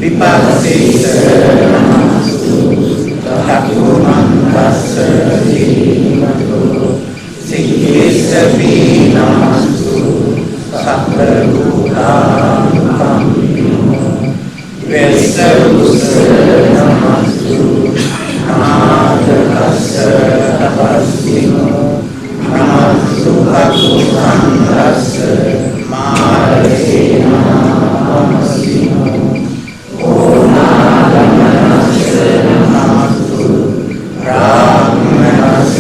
විපස්සිස්ස නමස්තු චතුමන්තස්ස ජීවතෝ සික්ඛිස්ස පීනමස්තු සබ්බ භූතානුකම්පිනෝ වෙස්ස උස්ස නමස්තු නාථකස්ස තපස්සිනෝ නමස්තු කකුසන්තස්ස මාරසේනා වමසිනෝ ඕනාගමනස්ස නමස්තු බ්‍රාහ්මනස්ස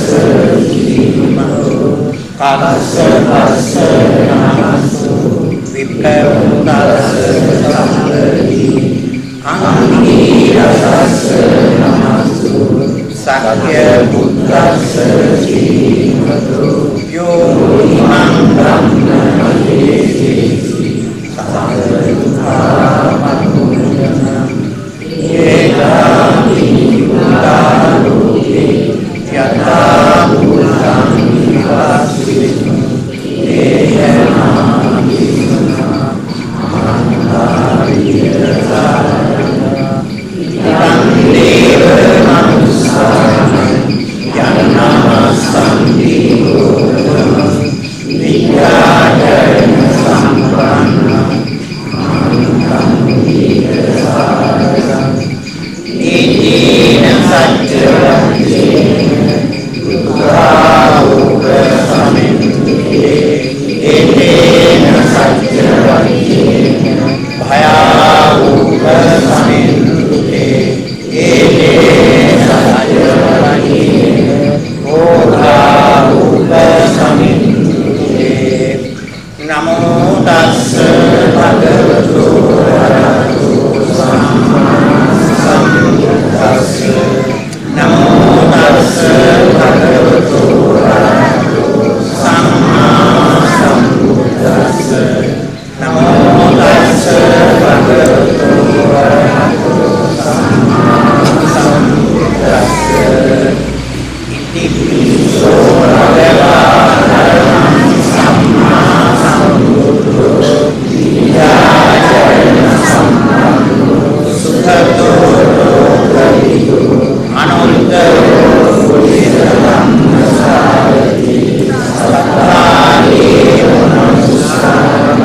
ජීවතෝ කස්ස පස්ස නමස්තු විප්පුතස්ස සම්පති අංගීරසස්ස නමස්තු සක්‍ය බුද්දස්ස ජීවතෝ යෝ ඉමං බ්‍රහ්ම මහේසි සසං දුක්ඛා ඒකාපි බුද්ධාලෝකේ යථා භූතං විපස්සිතු ඒයනාපිසුනා ඉදං දේව මනුස්සානං යන්නමස්සන්ති ගෝතම විද්‍යාචරණ සම්පන්න අනන්තං දීඝසාරං ඒතේන සච්ච වච්චේන දුක්ඛාරෝග සමින්දුතේ ඒතේන සච්ච වච්චේන භයාරෝග සමින්දුතේ ඒතේන සච්ච වච්චේන රෝධාරෝග සමින්දුතේ. නමෝ තස්ස භගවතු වරහතු සම්මා සම්බුද්දස්ස. නමෝ තස්ස භගවතු වරහතු සම්මා සම්බුද්දස්ස. නමෝ තස්ස භගවතු වරහතු සම්මා සම්බුද්දස්ස. ඉතිපිසෝ භගවා අරහං සම්මා සම්බුද්ධෝ විද්‍යාචරණ සම්පන්නෝ සුඛතෝ ලෝකවිදු අනුත්තරෝ පුරිස ධම්මසාරති සත්තා දේව මනුස්සානං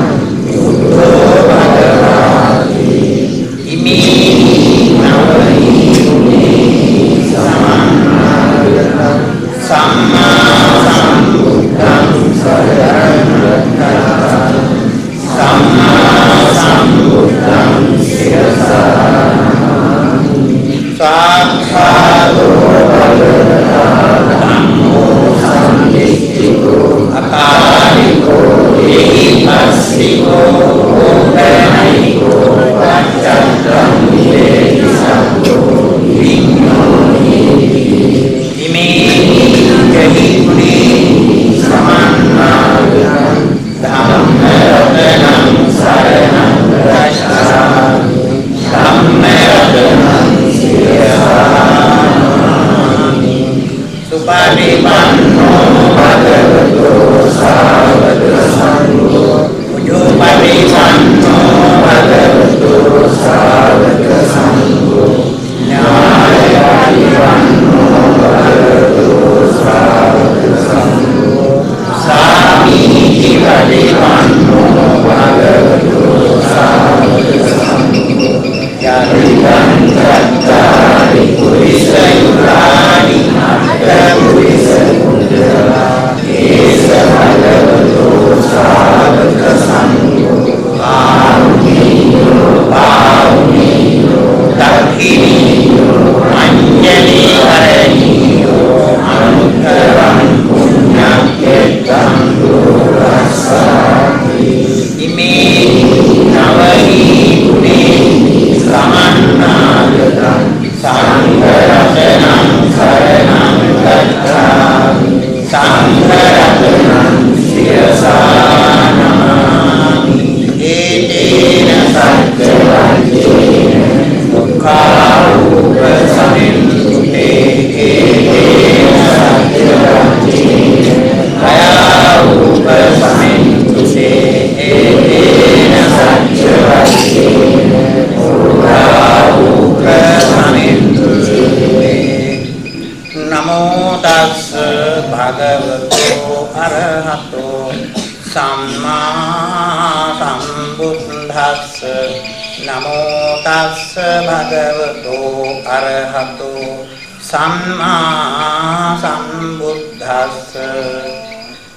බුද්ධෝ භගවාති. ඉමේහි නවහි ගුණේහි සමන්නාගතං සම්මා සම්බුද්ධං සරණං ගච්ඡාමි. සම්මා සම්බුද්ධං සිරසා නමාමි. සාක්ඛාතෝ භගවතා ධම්මෝ සම්දිට්ඨිකෝ අකාලිකෝ ඒහිපස්සිකෝ ඕපනයිකෝ පච්චත්තං විවේකිසබ්බෝ විඤ්ඤෝහේති. ඉමේහි යහි ගුණේහි සමන්නාගතං ධම්ම රත්නං සරණං ගච්ඡාමි. ධම්ම රත්නං සිරසා නමාමි. සුපටිපන්නෝ භගවතු ශාවක සංඝෝ උජුපටිපන්නෝ භගවතු ශාවක සංඝෝ ඥායපටිපන්නෝ භගවතු ශාවක සංඝෝ සාමීචි පටිපන්නෝ භගවතු ශාවක සංඝෝ. යතිදං චත්තාරි පුරිස යුගානි අත්ථ පුරිස පුද්ගලා ඒස භගවතු ශාවක සංඝෝ ආරුණීයෝ පාරුණීයෝ දක්ඛිනීයෝ අංජලිකරණීයෝ අනුත්තරං පුඤ්ඤක්ඛෙත්තං ලෝකස්සාති. ඉමේහි නවහි ගුණේහි සමන්නාගතං සංඝ රත්නං භගවතු අරහතෝ සම්මා සම්බුද්දස්ස. නමෝ තස්ස භගවතු අරහතෝ සම්මා සම්බුද්දස්ස.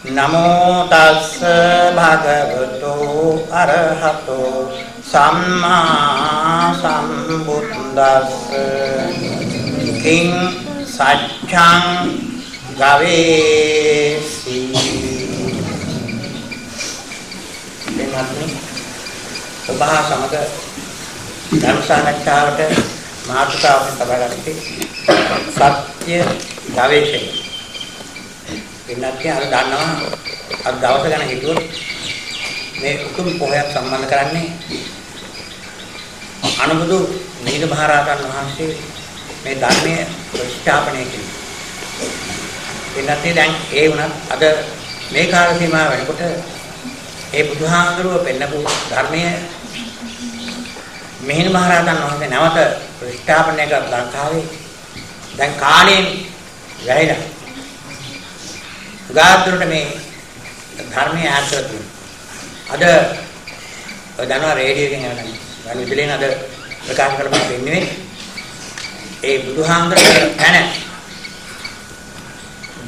නමෝ තස්ස භගවතු අරහතෝ සම්මා සම්බුද්දස්ස. කිං සච්ඡං ගවේසි. පින්වත්නි, ඔබ හා සමග ධර්ම සාකච්ඡාවට මාතෘකාවක් තබා ගත්තේ සත්‍ය ගවේෂණය. පින්වත්නි, අද දන්නවා අද දවස ගැන හිතුවොත් මේ උතුම් පොහොයක් සම්බන්ධ කරන්නේ අනුබුදු මිහිඳු මහරහතන් වහන්සේ මේ ධර්මයේ ප්‍රතිස්ථාපනය කිරීම. පින්වත්නි, දැන් ඒ වුණත් අද මේ කාල සීමාව වෙනකොට ඒ බුදුහාමුදුරුව පෙන්නපු ධර්මයේ මිහිඳු මහරහතන් වහන්සේ නැවත ප්‍රතිස්ථාපනය කළ ලංකාවේ දැන් කාලයෙන් වැහිලා උගාදුරට මේ ධර්මයේ ඈත් කරලා තියෙනවා. අද ඔය දන්නවා රේඩියෝ එකෙන් යනවා. ගන්න විදුලියෙන් අද ප්‍රකාශ කරලා පෙන්නුවේ ඒ බුදුහාමුදුරුවෝ පැන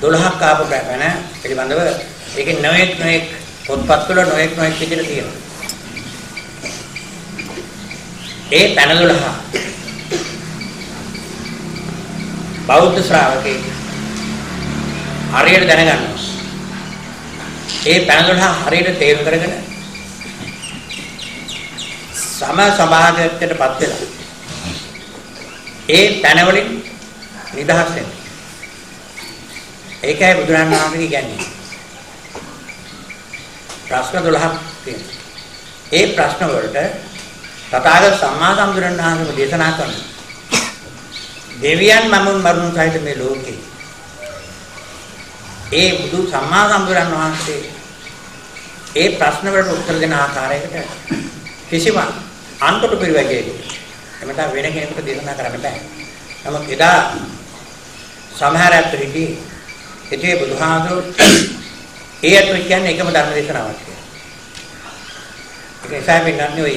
12ක් ආපු පැන පිළිබඳව ඒකේ නොයෙක් නොයෙක් පොත්පත්වල නොයෙක් නොයෙක් විදිහට තියෙනවා. ඒ පැන 12 බෞද්ධ ශ්‍රාවකෙක් හරියට දැනගන්නවා. ඒ පැන 12 හරියට තේරුම් කරගෙන සම සමාධියටපත් වෙලා ඒ පැන වලින් නිදහස් වෙන්න. ඒකයි බුදුරණන් වහන්සේ කියන්නේ. ප්‍රශ්න 12ක් තියෙනවා. ඒ ප්‍රශ්න වලට තථාගත සම්මා සම්බුදුරණන් වහන්සේ දේශනා කරන දෙවියන් මමුන් මරුන් සහිත මේ ලෝකේ ඒ බුදු සම්මා සම්බුදුරණන් වහන්සේ ඒ ප්‍රශ්න වලට උත්තර දෙන ආකාරයකට කිසිම අන්තොට පිළිවෙලකට එහෙම නැත්නම් වෙන කෙනෙකුට දේශනා කරන්න බෑ. නමුත් එදා සමහර අය හිටියේ බුදුහාමුදුරුවෝ ඒ අත කියන්නේ එකම ධර්ම දේශනාවක් කියලා. ඒක නිසා වෙන්නේ ඔය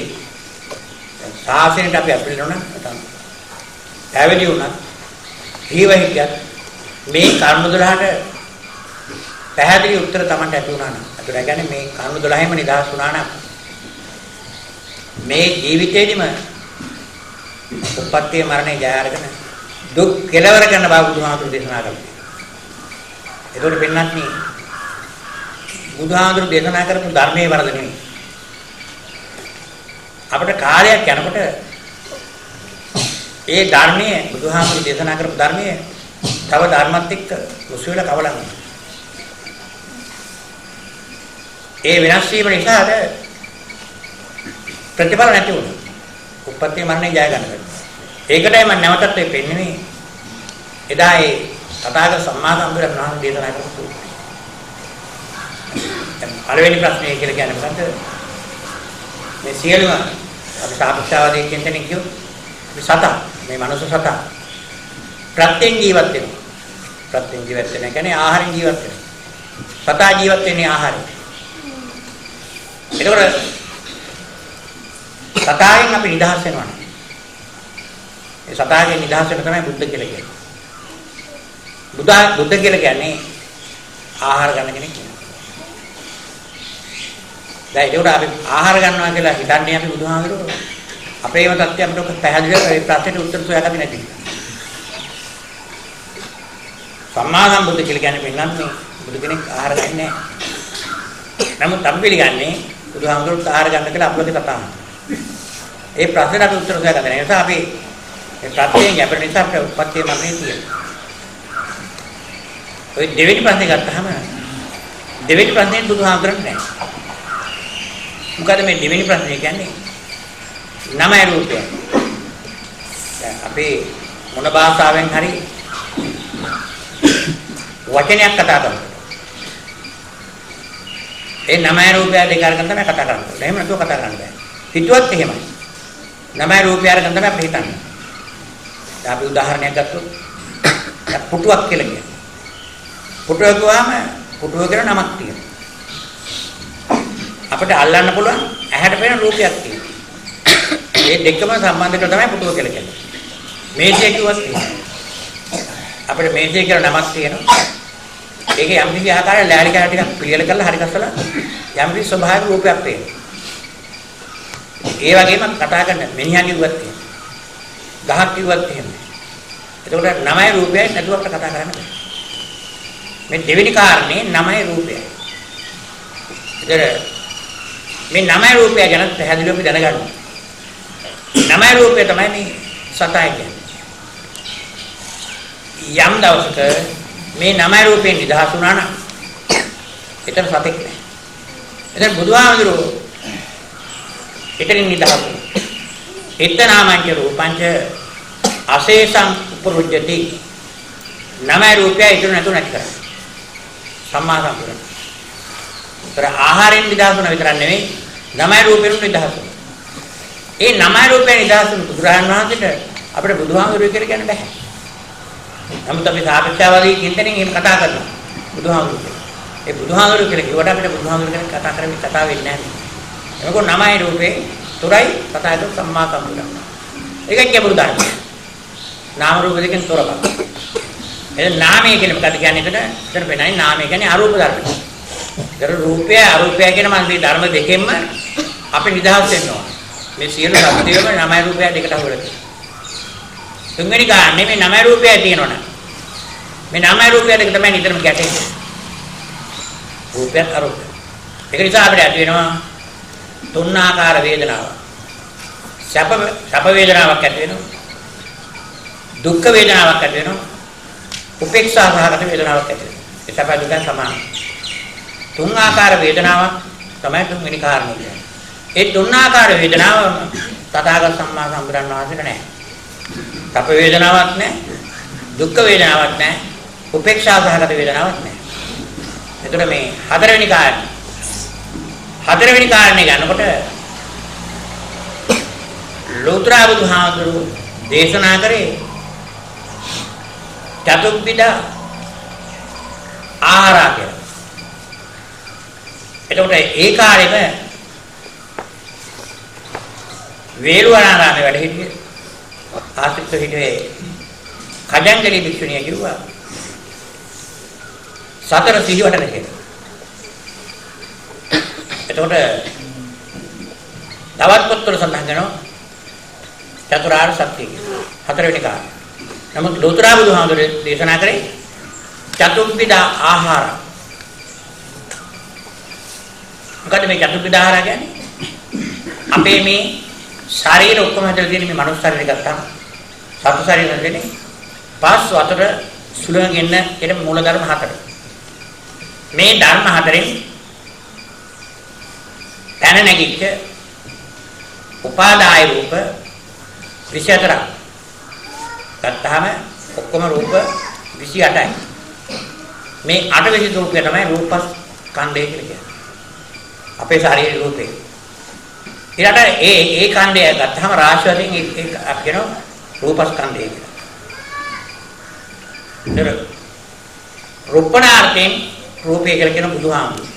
ශාසනයට අපි ඇතුල් වෙනවා නම් නැත්නම් පැවිදි වුණත් ජීව හිටියත් මේ කර්ම 12ට පැහැදිලි උත්තර Tamanට ඇති වුණා නම්, අතට කියන්නේ මේ කර්ම 12ෙම නිදහස් වුණා නම් මේ ජීවිතේදිම උප්පත්තිය මරණය ජය අරගෙන දුක් කෙලවර කරන බව බුදුහාමුදුරු දේශනා කළා. ඒතකොට පෙන්නත් නේ බුදුහාමුදුරු දේශනා කරපු ධර්මයේ වරද නෙමෙයි. අපිට කාලයක් යනකොට ඒ ධර්මයේ බුදුහාමුදුරු දේශනා කරපු ධර්මයේ තව ධර්මත් එක්ක මුසු වෙලා කවලම් වෙනවා. ඒ වෙනස් වීම නිසා අද ප්‍රතිඵල නැති වුණා. උප්පත්ති මරණය ජය ගන්න බැහැ. ඒකටයි මම නැවතත් ඒ පෙන්නුවේ. එදා ඒ තථාගත සම්මා සම්බුදුරජාණන් වහන්සේ දේශනා කරපු සූත්‍රය. දැන් පළවෙනි ප්‍රශ්නය කියලා කියන්නේ මොකද්ද? මේ සියලුම අපි සාපේක්ෂවාදී කියන තැනින් කියොත් මේ සතා, මේ මනුස්ස සතා ප්‍රත්‍යයෙන් ජීවත් වෙනවා. ප්‍රත්‍යයෙන් ජීවත් වෙන කියන්නේ ආහාරයෙන් ජීවත් වෙනවා. සතා ජීවත් වෙන්නේ ආහාරයෙන්. එතකොට සතාගෙන් අපි නිදහස් වෙනවා නේ. ඒ සතාගෙන් නිදහස් වෙන තමයි බුද්ධ කියලා කියන්නේ. බුද්ධ කියලා කියන්නේ ආහාර ගන්න කෙනෙක් නෙවෙයි. දැන් ඒකට අපි ආහාර ගන්නවා කියලා හිතන්නේ අපි බුදුහාමුදුරුවෝ අපේම තත්ත්වය අපිට ඔක පැහැදිලිව ඒ ප්‍රශ්නෙට උත්තර සොයාගන්න නැති නිසා. සම්මා සම්බුද්ධ කියලා කියන්නේ පෙන්නන්නේ බුදු කෙනෙක් ආහාර ගන්නේ නැහැ. නමුත් අපි පිළිගන්නේ බුදුහාමුදුරුවෝ ආහාර ගන්න කියලා අපලගේ කතාව. ඒ ප්‍රශ්නෙට අපි උත්තර සොයාගන්න නැහැ. ඒ නිසා අපි මේ ප්‍රත්‍යයෙන් ගැඹුරු නිසා අපිට උත්පත්තිය මරණය තියෙනවා. ඔය දෙවෙනි ප්‍රශ්නේ ගත්තාම දෙවෙනි ප්‍රශ්නේ බුදුහාමුදුරන්ට නෑ. මොකද මේ දෙවෙනි ප්‍රශ්නේ කියන්නේ නමයි රූපය. දැන් අපි මොන භාෂාවෙන් හරි වචනයක් කතා කරනවා. ඒ නමයි රූපය දෙක අරගෙන තමයි කතා කරන්නේ. එහෙම නැතුව කතා කරන්න බෑ. හිතුවත් එහෙමයි. නමයි රූපය අරගෙන තමයි අපි හිතන්නේ. දැන් අපි උදාහරණයක් ගත්තොත් දැන් පුටුවක් කියලා කියන්නේ. පුටුව කිව්වම පුටුව කියලා නමක් තියෙනවා. අපිට අල්ලන්න පුළුවන් ඇහැට පේන රූපයක් තියෙනවා. මේ දෙකම සම්බන්ධ කරලා තමයි පුටුව කියලා කියන්නේ. මේසය කිව්වත් එහෙමයි. අපිට මේසය කියලා නමක් තියෙනවා. ඒකේ යම් කිසි ආකාරයක ලෑලි කැට ටිකක් පිළියෙල කරලා හරි ගස්සලා යම් කිසි ස්වභාවික රූපයක් පේනවා. ඒ වගේම කතා කරන මිනිහා කිව්වත් එහෙම. ගහක් කිව්වත් එහෙමයි. එතකොට නමයි රූපයයි නැතුව අපිට කතා කරන්න බෑ. මේ දෙවෙනි කාරණේ නමයි රූපයයි. ඒතර මේ නමයි රූපය ගැන පැහැදිලිව අපි දැනගන්න. නමයි රූපය තමයි මේ සතයි කියන්නේ. යම් දවසක මේ නමයි රූපයෙන් නිදහස් වුණා නම් එතන සතෙක් නෑ. එතන බුදුහාමුදුරුවෝ එතනින් නිදහස් වුණා. එත නාමංච රූපංච අශේෂං උපරුජ්ජති. නමයි රූපය ඉතුරු නැතුව නැති කරා. සම්මා සම්බුද්ධ. ඒතර ආහාරයෙන් නිදහස් වුණා විතරක් නෙවෙයි නමයි රූපයෙන් නිදහස් වුණා. ඒ නමයි රූපයෙන් නිදහස් වුණු බුදුරජාණන් වහන්සේට අපිට බුදුහාමුදුරුවෝ කියලා කියන්න බෑ. නමුත් අපි සාපේක්ෂවාදී චින්තනයෙන් එහෙම කතා කරනවා බුදුහාමුදුරුවෝ කියලා. ඒ බුදුහාමුදුරුවෝ කියලා කිව්වට අපිට බුදුහාමුදුරුවෝ ගැන කතා කරමින් කතා වෙන්නේ නැහැ. එමකෝ නමයි රූපේ තොරයි කතා කරන සම්මා සම්බුද්ධ. ඒකයි ගැඹුරු ධර්මය. නාම රූප දෙකෙන් තොර බව. එහෙනම් නාමය කියන්නේ මොකද්ද කියන්නේ එතන? එතන පෙන්නන්නේ නාමය කියන්නේ අරූප ධර්ම. ඒතර රූපය අරූපය කියන මන් මේ ධර්ම දෙකෙන්ම අපි නිදහස් වෙන්න ඕන. මේ සියලු සත්‍යයම නමයි රූපය දෙකට අහු වෙලා තියෙනවා. තුන්වෙනි කාරණේ මේ නමයි රූපය තියෙනවනේ. මේ නමයි රූපය දෙක තමයි නිතරම ගැටෙන්නේ. රූපයත් අරූපයත්. ඒක නිසා අපිට ඇති වෙනවා තුන් ආකාර වේදනාවක්. සැප සැප වේදනාවක් ඇති වෙනවා. දුක්ඛ වේදනාවක් ඇති වෙනවා. උපේක්ෂා සහගත වේදනාවක් ඇති වෙනවා. ඒ සැප දුක සමානයි. තුන් ආකාර වේදනාවක් තමයි තුන්වෙනි කාරණේ කියන්නේ. ඒ තුන් ආකාර වේදනාව තථාගත සම්මා සම්බුදුන් වහන්සේට නෑ. සැප වේදනාවක් නෑ, දුක්ඛ වේදනාවක් නෑ, උපේක්ෂා සහගත වේදනාවක් නෑ. එතකොට මේ හතරවෙනි කාරණේ. හතරවෙනි කාරණේ ගන්නකොට ලෝතර බුදුහාමුදුරුවෝ දේශනා කරේ චතුබ්බිද ආහාර කියලා. එතකොට ඒ කාලෙම වේළුවනාරාමේ වැඩ හිටියේ ආශ්‍රිත හිටියේ කජංගලි භික්ෂුණිය කිව්වා සතර සිහිවටන කියලා. එතකොට තවත් පොත්වල සඳහන් කරනවා චතුරාර්ය සත්‍ය කියලා. හතරවෙනි කාරණා. නමුත් ලෝතර බුදුහාමුදුරේ දේශනා කරේ චතුබ්බිද ආහාර. මොකද මේ චතුබ්බිද ආහාර කියන්නේ? අපේ මේ ශරීර ඔක්කොම හැදලා තියෙන මේ මනුස්ස ශරීරය ගත්තාම සත්ව ශරීරය හැදෙන්නේ පස් වතුර සුළඟ එන්න කියන මූල ධර්ම හතර. මේ ධර්ම හතරෙන් පැන නැගිච්ච උපාදාය රූප 24ක් ගත්තාම ඔක්කොම රූප 28යි. මේ අටවෙනි රූපය තමයි රූපස්කන්ධය කියලා කියන්නේ. අපේ ශරීර රූපේ. ඊළඟට ඒ ඒ කන්දය ගත්තාම රාශි වශයෙන් ඒ අපි කියනවා රූපස්කන්ධය කියලා. නේද? රූපණාර්ථයෙන් රූපය කියලා කියන බුදුහාමුදුරුවෝ.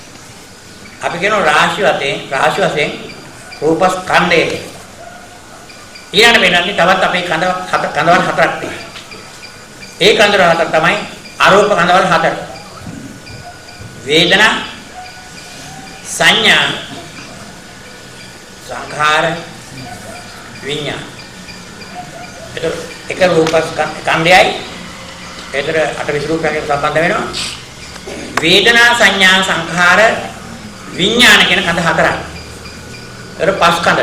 අපි කියනවා රාශි වශයෙන් රූපස්කන්ධය කියලා. ඊළඟට වෙනන්නේ තවත් අපේ කඳවල් හතරක් තියෙනවා. ඒ කඳවල් හතර තමයි අරූප කඳවල් හතර. වේදනා, සංඥා, සංඛාර, විඤ්ඤාණ. ඒතර එක රූපස්කන්ධයයි ඒතර අටවිසි රූපයන් එක්ක සම්බන්ධ වෙනවා. වේදනා, සංඥා, සංඛාර, විඤ්ඤාණ කියන කඳ හතරයි. ඒතර පස් කඳ.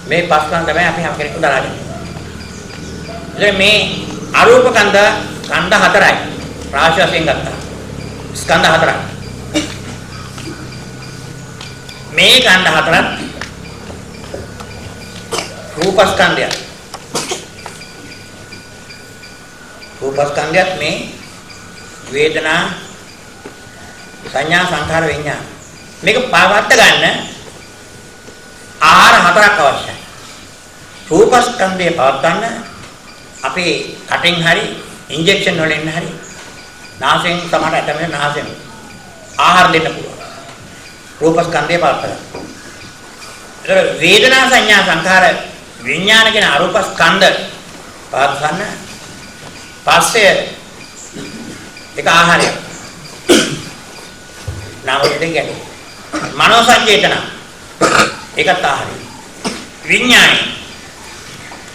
මේ පස් කඳ තමයි අපි හැම කෙනෙක්ම දරාගන්නේ. ඒතර මේ අරූප කඳ කන්ද හතරයි. රාශි වශයෙන් ගත්තා. ස්කන්ධ හතරක්. මේ කන්ද හතරත් රූපස්කන්ධයක්. රූපස්කන්ධයත් මේ වේදනා, සංඥා, සංඛාර, විඤ්ඤාණ. මේක පවත්ත ගන්න ආහාර හතරක් අවශ්‍යයි. රූපස්කන්ධය පවත්වන්න අපේ කටෙන් හරි ඉන්ජෙක්ෂන් වලින් හරි නාසයෙන් සමහර ඇතැම් නාසයෙන් ආහාර දෙන්න පුළුවන්. රූපස්කන්ධය පවත්වා ගන්න. ඒතර වේදනා සංඥා සංඛාර විඥාන කියන අරූපස්කන්ධ පවත්වන්න පස්සේ එක ආහාරයක්. නාම රූපයෙන් ගැටේ. මනෝ සංචේතන ඒකත් ආහාරය. විඥානය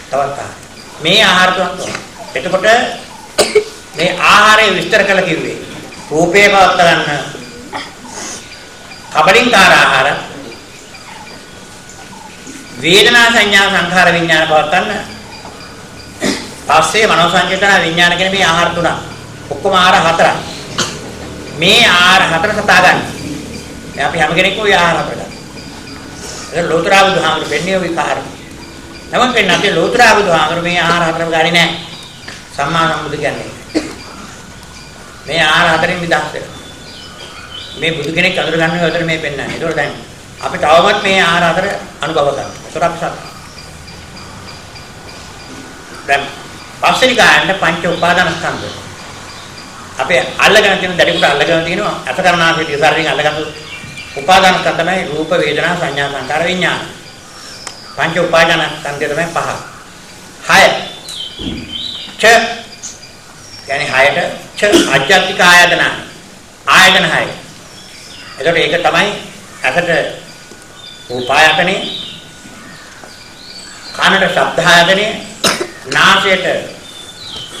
තවත් ආහාරය. මේ ආහාර තුනක් ඕන. එතකොට මේ ආහාරය විස්තර කළ කිව්වේ රූපේ පවත්වා ගන්න කබලින්කාර ආහාර, වේදනා සංඥා සංඛාර විඥාන පවත්වන්න පස්සේ මනෝ සංචේතන විඥාන කියන මේ ආහාර තුනක්. ඔක්කොම ආහාර හතරක්. මේ ආහාර හතර සතා ගන්න. දැන් අපි හැම කෙනෙක්ම ওই ආහාර හතර ගන්න. ඒක ලෝතර බුදුහාමුදුරු වෙන්නේ ওই කාරණා. නමුත් වෙන්නේ නැත්තේ ලෝතර බුදුහාමුදුරු මේ ආහාර හතරම ගන්නේ නැහැ. සම්මා සම්බුදු කියන්නේ. මේ ආහාර හතරෙන් නිදහස් වෙනවා. මේ බුදු කෙනෙක් අඳුර ගන්න ඔය අතර මේ පෙන්වන්නේ. ඒතකොට දැන් අපි තවමත් මේ ආහාර හතර අනුභව කරනවා. ඒතර අපි සත්. දැන් පස්වෙනි කායන්ට පංච උපාදානස්කන්ධ. අපේ අල්ලගෙන තියෙන දැඩි කොට අල්ලගෙන තියෙනවා අස කරනාසේ දිසාරයෙන් අල්ලගත්තු උපාදානස්කන්ධ තමයි රූප වේදනා සංඥා සංකාර විඥාන. පංච උපාදානස්කන්ධය තමයි පහ. හය. ච කියන්නේ හයට ච අජ්ජත්තික ආයතන. ආයතන හය. එතකොට ඒක තමයි ඇසට රූපායතනෙ, කනට ශබ්දායතනෙ, නාසයට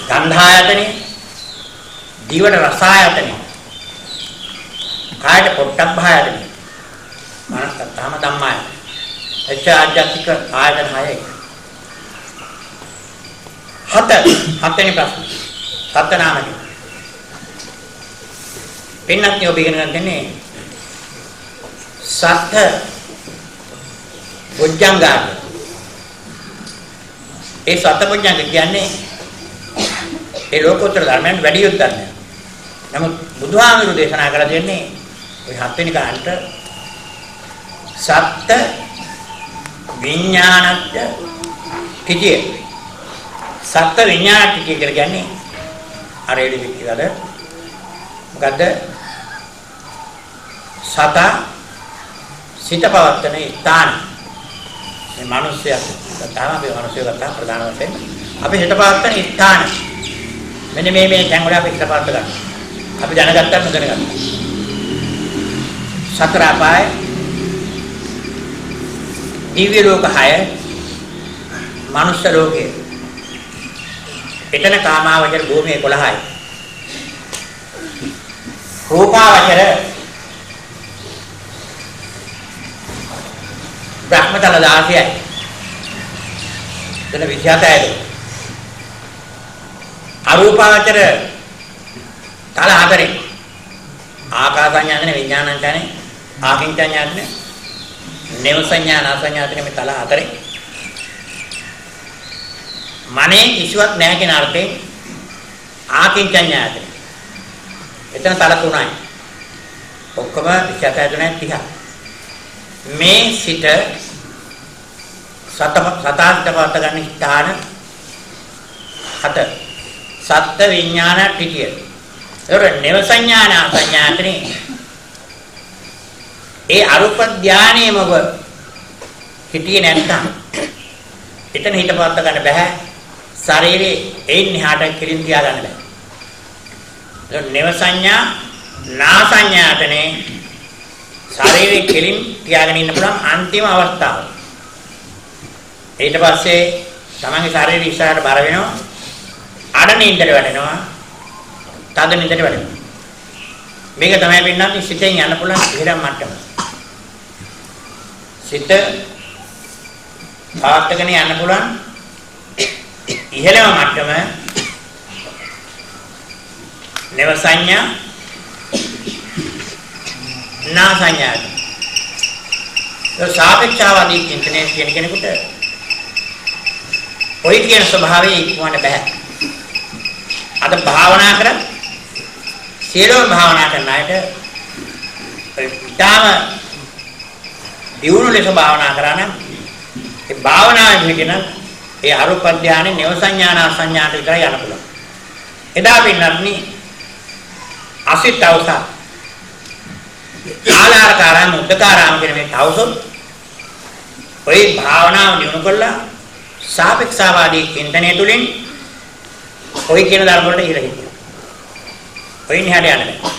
ගන්ධායතනෙ, දිවට රසායතනෙ, කායට පොට්ටබ්බායතනෙ, මනසට තාම ධම්මායතනෙ. එච්ච ආධ්‍යාත්මික ආයතන හයයි. හත හත්වෙනි ප්‍රශ්න. සත්‍ය නාමක. පින්නත් ඔබ ඉගෙන ගන්න දෙන්නේ සත්‍ය බොජ්ජංගාද. ඒ සත්‍ය බොජ්ජංග කියන්නේ ඒ ලෝකෝත්තර ධර්මයන් වැඩි යුත් ධර්මයක්. නමුත් බුදුහාමුදුරු දේශනා කරලා දෙන්නේ ඔය හත්වෙනි කාණ්ඩ සත්‍ය විඥානත්‍ය තිතිය. සත්‍ය විඥාන තිතිය කියලා කියන්නේ අර එළි කිව්වද මොකද්ද? සත සිත පවත්තන ස්ථාන. මේ මිනිස්සයා ගත්තාම අපි මිනිස්සු ගත්තාම ප්‍රධාන වශයෙන් අපි හිත පවත්තන ස්ථාන. මෙන්න මේ මේ තැන් වල අපි හිත පවත්ත ගන්නවා. අපි දැනගත්තා නොදැනගත්තා. සතර අපාය, දිව්‍ය ලෝක 6, මනුෂ්‍ය ලෝකය. එතන කාමාවචර භූමිය 11යි. රූපාවචර බ්‍රහ්මතල 16යි. එතන 27යි. අරූපාවචර තල 4. ආකාසඤ්ඤාතන විඥානංචානේ ආකින්චඤ්ඤාතන නේව සංඥා නාසඤ්ඤාතන මේ තල 4. මනේ කිසිවක් නැහැ කියන අර්ථයෙන් ආකින්චඤ්ඤාතන. එතන තල 3යි. ඔක්කොම 27 තුනයි 30. මේ සිත සත සතාසිත පවත් ගන්න ස්ථාන හත. සත්‍ය විඥාන ටිකිය. ඒතර නේව සංඥා නාසඤ්ඤාතනේ ඒ අරූප ධානයේම ඔබ හිටියේ නැත්තම් එතන හිත පවත් ගන්න බෑ. ශරීරේ එයින් එහාට කෙලින් තියා ගන්න බෑ. ඒතර නේව සංඥා නාසඤ්ඤාතනේ ශරීරේ කෙලින් තියාගෙන ඉන්න පුළුවන් අන්තිම අවස්ථාව. ඊට පස්සේ තමන්ගේ ශරීරය ඉස්සරහට බර වෙනවා. අඩ නින්දට වැටෙනවා. තද නින්දට වැටෙනවා. මේක තමයි පින්නත් සිතෙන් යන්න පුළුවන් ඉහළම මට්ටම. සිත පවත්වාගෙන යන්න පුළුවන් ඉහළම මට්ටම නව සංඥා නා සංඥා. ඒ සාපේක්ෂවාදී චින්තනය කියන කෙනෙකුට ඔය කියන ස්වභාවය ඉක්මවන්න බෑ. අද භාවනා කර සියලුම භාවනා කරන අයට ඉතාම දියුණු ලෙස භාවනා කරා නම් ඒ භාවනාවෙන් හිටින ඒ අරූප ධානයේ නව සංඥා නා සංඥාට විතරයි යන්න පුළුවන්. එදා පින්නත්නි අසිත තවුස, ආලාරකාරාම, උද්දකාරාම කියන මේ තවුසොත් ඔය භාවනාව දියුණු කළා සාපේක්ෂාවාදී චින්තනය තුලින් ඔය කියන ධර්ම වලට ඉහළ හිටියා. ඔයින් එහාට යන්න බෑ.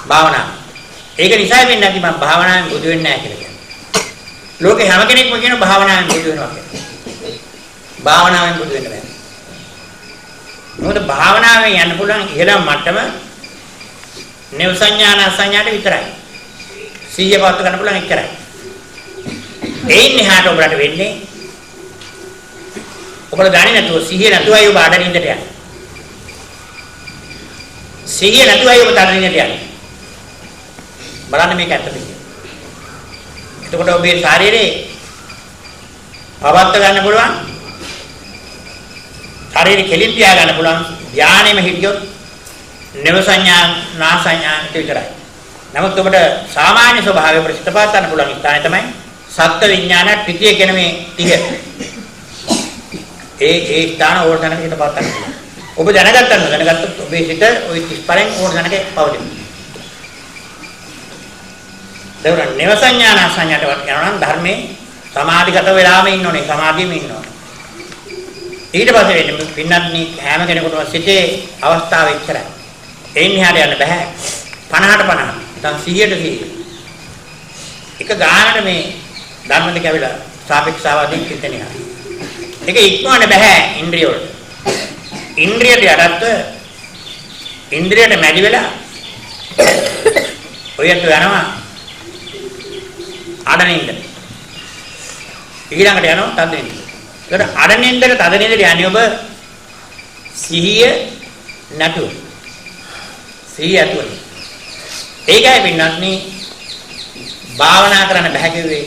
භාවනාව. ඒක නිසා වෙන්නේ නැති මම භාවනාවෙන් බුදු වෙන්නේ නැහැ කියලා කියන්නේ. ලෝකේ හැම කෙනෙක්ම කියන භාවනාවෙන් බුදු වෙනවා කියලා. භාවනාවෙන් බුදු වෙන්න බෑ. මොකද භාවනාවෙන් යන්න පුළුවන් ඉහළම මට්ටම නේව සංඥා නාසඤ්ඤාට විතරයි. සිහිය පවත් ගන්න පුළුවන් එච්චරයි. එයින් එහාට ඔබට වෙන්නේ ඔබට දන්නේ නැතුව සිහිය නැතුවයි ඔබ අඩනින්දට යන්නේ. සිහිය නැතුවයි ඔබ තඩනින්දට යන්නේ. බලන්න මේක ඇත්තද කියලා. එතකොට ඔබේ ශරීරේ පවත්ව ගන්න පුළුවන්, ශරීරෙ කෙලින් තියා ගන්න පුළුවන් ධානයෙම හිටියොත් නව සංඥා නා සංඥා විතරයි. නමුත් ඔබට සාමාන්‍ය ස්වභාවය ප්‍රසිද්ධ පාත් ගන්න පුළුවන් ස්ථානය තමයි සත්ත්ව විඥාන ත්‍රිතිය කියන මේ තිහ. ඒ ඒ ස්ථාන ඕන තැනක හිත පාත් ගන්න පුළුවන්. ඔබ දැනගත්තම දැනගත්තොත් ඔබේ සිත ওই 35න් ඕන තැනක පවතිනවා. ඒවර නව සංඥා නා සංඥාට යනවා නම් ධර්මයේ සමාධිගත වෙලාම ඉන්න ඕනේ, සමාධියෙම ඉන්න ඕනේ. ඊට පස්සේ වෙන්නේ පින්නත්නි හැම කෙනෙකුටම සිතේ අවස්ථාව එච්චරයි. එයින් එහාට යන්න බෑ. 50ට 50. නැත්නම් 100ට 100. එක ගානට මේ ධර්ම දෙක ඇවිල්ලා සාපේක්ෂාවාදී චින්තනය. ඒක ඉක්මවන්න බෑ ඉන්ද්‍රිය වලට. ඉන්ද්‍රියට යටත්ව ඉන්ද්‍රියට මැදි වෙලා ඔයත් යනවා අඩනින්ද. ඊළඟට යනවා තදනින්ද. ඒකට අඩනින්දට තදනින්දට යන්නේ ඔබ සිහිය නැතුව. සිහිය ඇතුව. ඒකයි පින්නත්නි භාවනා කරන්න බෑ කිව්වේ.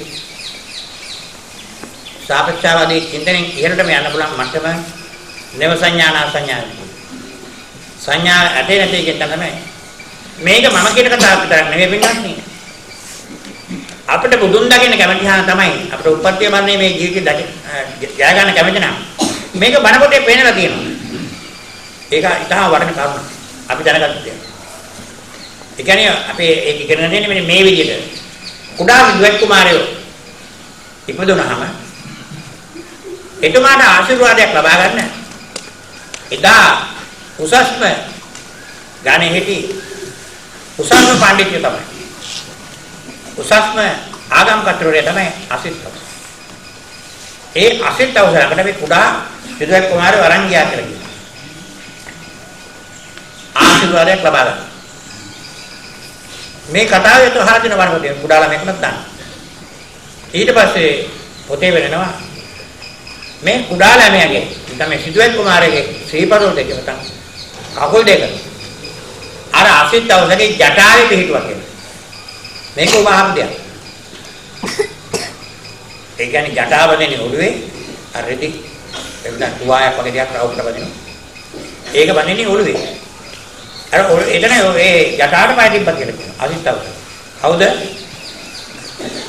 සාපේක්ෂාවාදී චින්තනයෙන් ඉහළටම යන්න පුළුවන් මට්ටම නව සංඥා නා සංඥා. සංඥා ඇතේ නැtei කියන තමයි. මේක මම කියන කතාවක් විතරක් නෙවෙයි පින්නත්නි. අපිට බුදුන් දකින්න කැමති හා තමයි අපිට උප්පත්තිය මරණය මේ ජීවිතේ ජය ගන්න කැමති නම් මේක බණ පොතේ පේනලා තියෙනවා. ඒක ඉතාම වටින කරුණක්. අපි දැනගත්ත දෙයක්. ඒ කියන්නේ අපේ ඒක ඉගෙන ගන්න දෙන්නේ මෙන්න මේ විදිහට. කුඩා විදුවත් කුමාරයෝ ඉපදුනහම එතුමාට ආශිර්වාදයක් ලබා ගන්න එදා උසස්ම ගණේ හිටි උසස්ම පඬිතුය තමයි. උසස්ම ආගම් කතුරුවරයා තමයි අසිත තවුස. ඒ අසිත තවුස ළඟට මේ කුඩා විදුවත් කුමාරයෝ අරන් ගියා කියලා කියනවා. ආශිර්වාදයක් ලබා ගන්න. මේ කතාව ඒත අහලා තියෙන බණ පොතේ කුඩා ළමයෙකුට දන්න. ඊට පස්සේ පොතේ වෙනවා මේ කුඩා ළමයාගේ නැත්නම් මේ සිදුවත් කුමාරයාගේ ශ්‍රීපදවල දෙක නැත්නම් කකුල් දෙක අර අසිත තවුසගේ ජටාවේ පිහිටුවා කියලා. මේක ඔබ අහපු දෙයක්. ඒ කියන්නේ ජටාව දෙන්නේ ඔළුවේ අර රෙදි එතන තුවායක් වගේ දෙයක් රවුමට බඳිනවා. ඒක බඳින්නේ ඔළුවේ. අර එතන ඒ ජටාවට පය තිබ්බා කියලා කියනවා. අසිත තවුස. කවුද?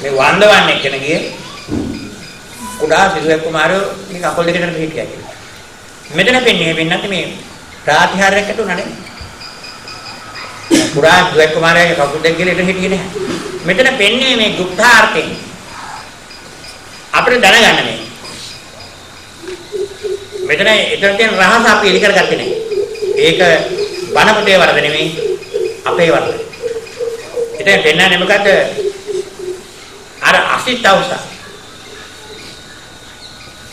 මේ වන්දවන්නේ කෙන ගියේ කුඩා සිසුවෙක් කුමාරයෝ මේ කකුල් දෙකට පිටියා කියලා. මෙතන පෙන්නේ වෙන්නත් මේ ප්‍රාතිහාර්යයක් ඇති උනා නෙමෙයි. කුඩා සිසුවෙක් කුමාරයාගේ කකුල් දෙක කියලා එතන හිටියේ නෑ. මෙතන පෙන්නේ මේ ගුප්තාර්ථයෙන් අපිට දැනගන්න මේ. මෙතන එතන තියෙන රහස අපි එලි කරගත්තේ නෑ. ඒක බණ පොතේ වරද නෙමෙයි අපේ වරද. එතන පෙන්නන්නේ මොකද්ද? අර අසිත අවස.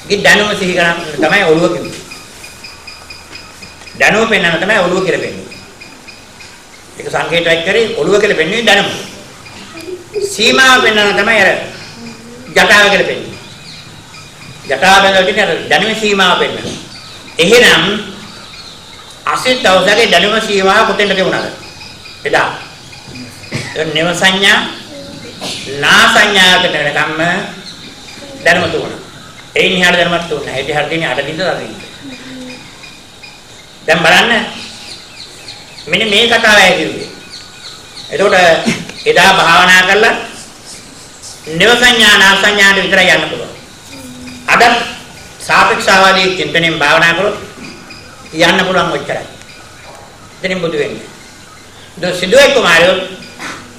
ගේ දැනුම සිහි කරන් තමයි ඔළුව කිව්වේ. දැනුම පෙන්නන තමයි ඔළුව කියලා පෙන්නුවේ. ඒක සංකේතයක් කරේ ඔළුව කියලා පෙන්නුවේ දැනුම. සීමාව පෙන්නන තමයි අර ජටාව කියලා පෙන්නුවේ. ජටාව බඳලා තියෙන අර දැනුමේ සීමාව පෙන්නන. එහෙනම් අසිත අවසගේ දැනුම සීමාව කොතෙන්ද තිබුණාද? එදා. ඒ නව සංඥා නා සංඥාකට වෙනකම්ම දැනුම තුන. එයින් එහාට දැනුමක් තුන නැහැ. ඒ දිහාට තියෙන්නේ අඩ දින්ද තද දින්ද. දැන් බලන්න මෙන්න මේ කතාවයි කිව්වේ. එතකොට එදා භාවනා කරලා නව සංඥා නා සංඥාට විතරයි යන්න පුළුවන්. අද සාපේක්ෂාවාදී චින්තනයෙන් භාවනා කරොත් යන්න පුළුවන් ඔච්චරයි. එතනින් බුදු වෙන්නේ. දෝ සිදුවේ කුමාරයෝ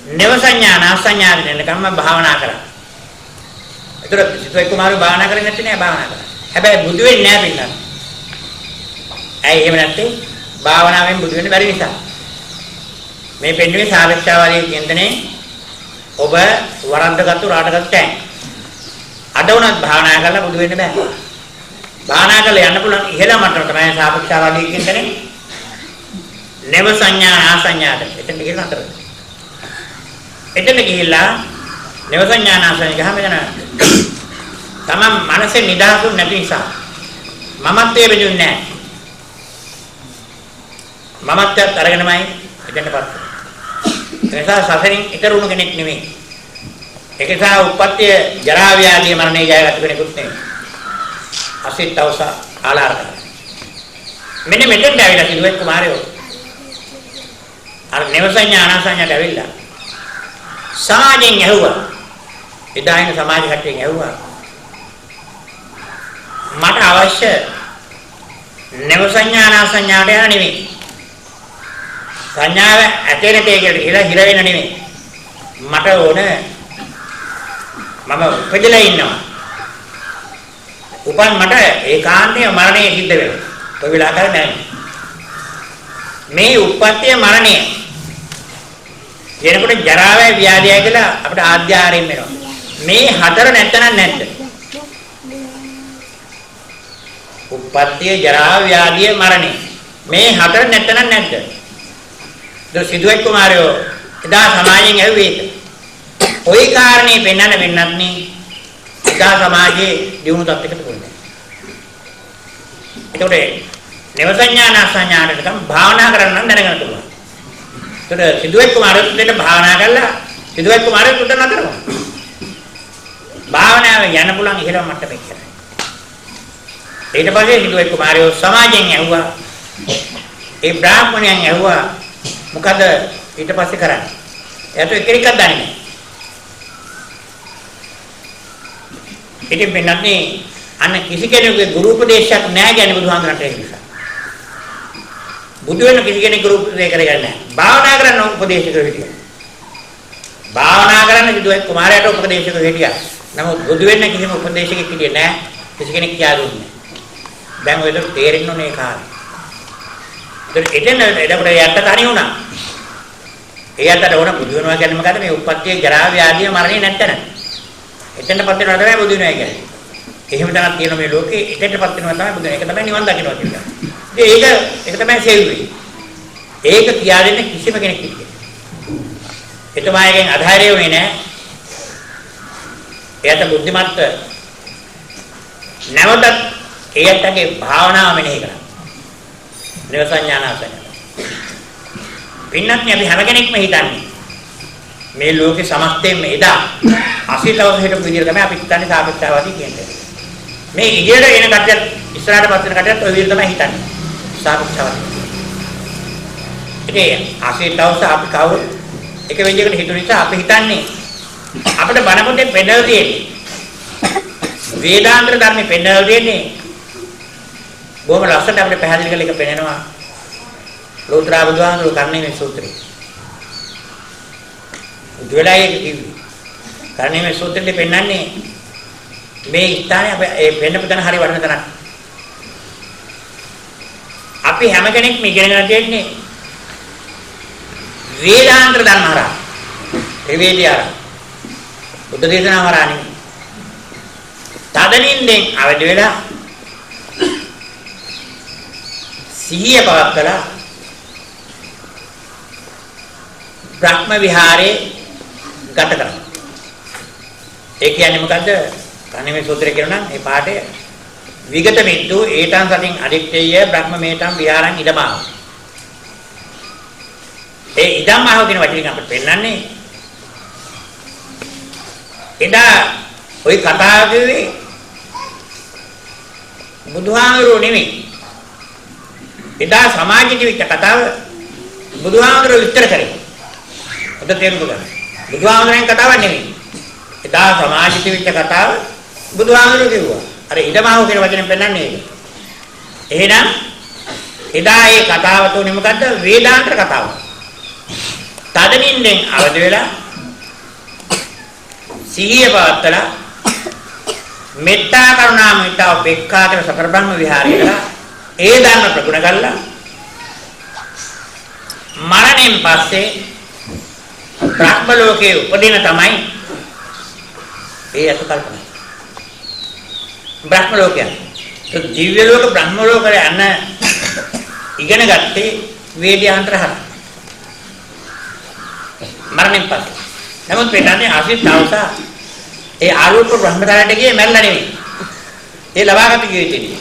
නව සංඥා නාසඤ්ඤා වෙනකම්ම භාවනා කරා. ඒතර සිදුවේ කුමාරයෝ භාවනා කරන්නේ නැත්තේ නෑ, භාවනා කරා. හැබැයි බුදු වෙන්නේ නෑ පින්නත්. ඇයි එහෙම නැත්තේ? භාවනාවෙන් බුදු වෙන්න බැරි නිසා. මේ පෙන්වන්නේ සාපේක්ෂවාදී චින්තනයේ ඔබ වරද්දගත්තු රාටගත්තු තැන්. අද වුණත් භාවනා කරලා බුදු වෙන්න බෑ. භාවනා කරලා යන්න පුළුවන් ඉහළ මට්ටම තමයි සාපේක්ෂවාදී චින්තනයේ නව සංඥා ආසඤ්ඤාට. එතන ගිහිල්ලා නතර වෙනවා. එතන ගිහිල්ලා නව සංඥා ආසඤ්ඤා ගහම එතන තමන් මනසේ නිදහසුන් නැති නිසා මමත්වයේ බෙදුන්නේ නැහැ. මමත්වයට අරගෙනමයි එතනපත් වෙන්නේ. ඒ නිසා සසරින් ඈතර වුණු කෙනෙක් නෙමෙයි. ඒක නිසා උප්පත්තිය ජරා ව්‍යාධිය මරණය ජයගත්තු කෙනෙකුත් නෙමෙයි. අසිතවස ආලාරක. මෙන්න මෙතෙන්ට ඇවිල්ලා සිදුවෙත් කුමාරයෝ අර නව සංඥා අනාසඤ්ඤාට ඇවිල්ලා සමාජයෙන් ඇහුවා. එදා ඉන්න සමාජ කට්ටියෙන් ඇහුවා. මට අවශ්‍ය නව සංඥා අනාසඤ්ඤාට යන නෙමෙයි. සංඥාව ඇතේ නැතේ කියලා කියලා හිර වෙන නෙමෙයි. මට ඕන මම උපදලා ඉන්නවා. උපන් මට ඒකාන්තයේ මරණය සිද්ධ වෙනවා. ඔය වෙලාව කරන්නේ නැහැ. මේ උප්පත්තිය මරණය එනකොට ජරාවයි ව්‍යාධියයි කියලා අපිට ආධ්‍යාරයෙන් වෙනවා. මේ හතර නැත්තනම් නැද්ද? උප්පත්තිය ජරා ව්‍යාධිය මරණය මේ හතර නැත්තනම් නැද්ද? දෝ සිදුවෙක් කුමාරයෝ එදා සමාජයෙන් ඇහුවේ ඒක. ওই කාරණේ පෙන්වන්න වෙන්නත් නේ එදා සමාජයේ දියුණු තත්ත්වයකට පොන්නේ. එතකොට නව සංඥා නාසඤ්ඤාණයට තම භාවනා කරන්න නම් දැනගන්න පුළුවන්. එතකොට සිදුවෙක් කුමාරයෝ දෙන්න භාවනා කරලා සිදුවෙක් කුමාරයෝ උඩ නතර වුණා. භාවනාවෙන් යන්න පුළුවන් ඉහළම මට්ටමේ කියලා. ඊට පස්සේ සිදුවෙක් කුමාරයෝ සමාජයෙන් ඇහුවා. ඒ බ්‍රාහ්මණයන් ඇහුවා මොකද ඊට පස්සේ කරන්නේ? එයාට එක්කෙනෙක්වත් දන්නේ නැහැ. ඉතින් වෙනත් නේ අන්න කිසි කෙනෙකුගේ ගුරු උපදේශයක් නැහැ කියන්නේ බුදුහාමුදුරන්ට ඒක නිසා. බුදු වෙන කිසි කෙනෙක් ගුරු උපදේශ කරගන්නේ නැහැ. භාවනා කරන්න උපදේශ කර හිටියා. භාවනා කරන්න සිදුවෙක් කුමාරයාට උපදේශ කර හිටියා. නමුත් බුදු වෙන්න කිසිම උපදේශකෙක් හිටියේ නැහැ. කිසි කෙනෙක් කියා දුන්නේ නැහැ. දැන් ඔය දේ තේරෙන්න ඕනේ ඒ කාලේ. එතන එතකොට යට්ට තනි වුණා. ඒ යට්ටට ඕන බුදු වෙනවා කියන්නේ මොකද්ද? මේ උප්පත්තිය ජරා ව්‍යාධිය මරණය නැත්තන. එතනපත් වෙනවා තමයි බුදු වෙනවා කියන්නේ. එහෙම තැනක් තියෙන මේ ලෝකේ එතනටපත් වෙනවා තමයි බුදු වෙනවා. ඒක තමයි නිවන් දකින්නවා කියන්නේ. ඉතින් ඒක තමයි සෙව්වේ. ඒක කියා දෙන්න කිසිම කෙනෙක් හිටියේ නෑ. එතුමාගෙන් අධෛර්ය වුණේ නෑ. එයාට බුද්ධිමත් නැවතත් ඒ යට්ටගේ භාවනාව මෙනෙහි කරා. නව සංඥානාසඤ්ඤා. පින්නත් අපි හැම කෙනෙක්ම හිතන්නේ මේ ලෝකේ සමස්තයෙන්ම එදා අසීතවස හිටපු විදියට තමයි අපි හිතන්නේ සාපේක්ෂවාදී කියන්නේ. මේ ඉදිරියට එන කට්ටියත් ඉස්සරහට පස් වෙන කට්ටියත් ඔය විදියට තමයි හිතන්නේ. සාපේක්ෂවාදී. ඉතින් අසීතවස අපි කවුරු එක විදියකට හිතුන නිසා අපි හිතන්නේ අපිට බණ පොතේ පෙන්නලා තියෙන්නේ වේදාන්තර ධර්මේ පෙන්නලා තියෙන්නේ බොහොම ලස්සනට අපිට පැහැදිලි කරලා එක පෙන්නනවා. ලෝතර බුදුහාමුදුරුවෝ කර්ණීය සූත්‍රය. බුදු වෙලා ඒක කිව්වේ. කර්ණීය සූත්‍රෙත් පෙන්නන්නේ මේ ස්ථානේ අපේ ඒ පෙන්නපු තැන හරි වටින තැනක්. අපි හැම කෙනෙක්ම ඉගෙනගෙන තියෙන්නේ වේදාන්තර ධර්ම හරහා. ත්‍රිවේදී හරහා. බුද්ධ දේශනාව හරහා නෙමෙයි. තදනින්දෙන් අවදි වෙලා සිහිය පවත්වලා බ්‍රහ්ම විහාරේ ගත කරනවා. ඒ කියන්නේ මොකද්ද? කණිමේ සූත්‍රය කියනවා නම් ඒ පාඩය විගත මිද්දු ඒතං සතින් අදිත්තේය බ්‍රහ්ම මේතං විහාරං ඉදමාහ. ඒ ඉදමාහ කියන වචنين අපිට පෙන්නන්නේ එදා ওই කතාව කිව්වේ බුදුහාමුදුරුවෝ නෙමෙයි. එදා සමාජයේ තිබිච්ච කතාව බුදුහාමුදුරුවෝ විස්තර කරේ. හොඳ තේරුම් ගන්න. බුදුහාමුදුරන් කතාවක් නෙමෙයි. එදා සමාජයේ තිබිච්ච කතාව බුදුහාමුදුරුවෝ කිව්වා. අර ඉදමාහු කියන වචනෙන් පෙන්නන්නේ ඒක. එහෙනම් එදා ඒ කතාව තුනේ මොකද්ද? වේදාන්තර කතාව. තද නින්දෙන් අවදි වෙලා සිහිය පවත්තලා මෙත්තා කරුණා මුදිතා උපේක්ඛා කියන සතර බ්‍රහ්ම විහාරය කරලා ඒ ධර්ම ප්‍රගුණ කරලා මරණයෙන් පස්සේ බ්‍රහ්ම ලෝකයේ උපදින තමයි ඒ අත කල්පනා. බ්‍රහ්ම ලෝකය. ඒ දිව්‍ය ලෝක බ්‍රහ්ම ලෝකවල යන ඉගෙන ගත්තේ වේද්‍යාන්තර හත. මරණයෙන් පස්සේ. නමුත් වෙන්නේ අසිත තවුසා ඒ ආලෝක බ්‍රහ්මතරයට ගියේ මැරලා නෙවෙයි. ඒ ලබාගත ජීවිතේදී.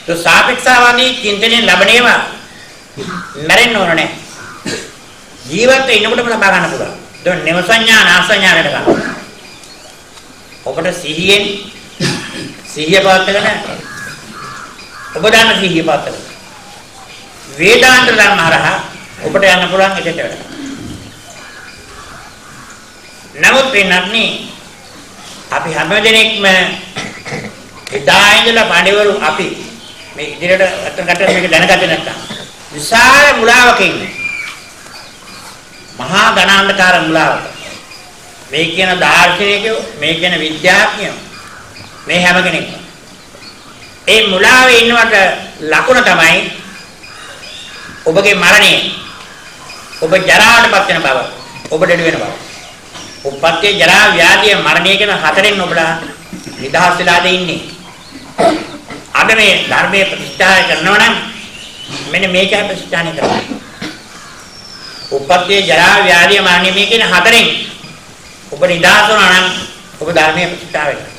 ඒ සාපේක්ෂවාදී චින්තනයෙන් ලබන ඒවා මැරෙන්න ඕන නෑ. ජීවත් වෙනකොටම ලබා ගන්න පුළුවන්. ඒක නෙව සංඥා නාසඤ්ඤා වැඩ ගන්න. ඔබට සිහියෙන් සිහිය පවත්වාගෙන ඔබ දන්න සිහිය පවත්වාගෙන වේදාන්ත ධර්ම හරහා ඔබට යන්න පුළුවන් එතෙන්ට වැඩ. නමුත් වෙනත්නි අපි හැම දෙනෙක්ම එදා ඉඳලා පඬිවරු අපි මේ ඉදිරියට අතන කටට මේක දැනගත්තේ නැත්තම් විශාල මුලාවක ඉන්නේ. මහා ඝනාන්ධකාර මුලාවක. මේ කියන දාර්ශනිකයෝ, මේ කියන විද්‍යාඥයෝ, මේ හැම කෙනෙක්ම ඒ මුලාවේ ඉන්නවට ලකුණ තමයි ඔබගේ මරණය, ඔබ ජරාවටපත් වෙන බව, ඔබ දෙඩ වෙන බව. උප්පත්තිය, ජරා, ව්‍යාධිය, මරණය කියන හතරෙන් ඔබලා නිදහස් වෙලාද ඉන්නේ. අද මේ ධර්මයේ ප්‍රතිෂ්ඨා කරනවා නම් මෙන්න මේකයි ප්‍රතිෂ්ඨානය කරන්නේ. උප්පත්තිය, ජරා, ව්‍යාධිය, මරණය මේ කියන හතරෙන් ඔබ නිදහස් වුණා නම් ඔබ ධර්මයේ ප්‍රතිෂ්ඨා වෙනවා.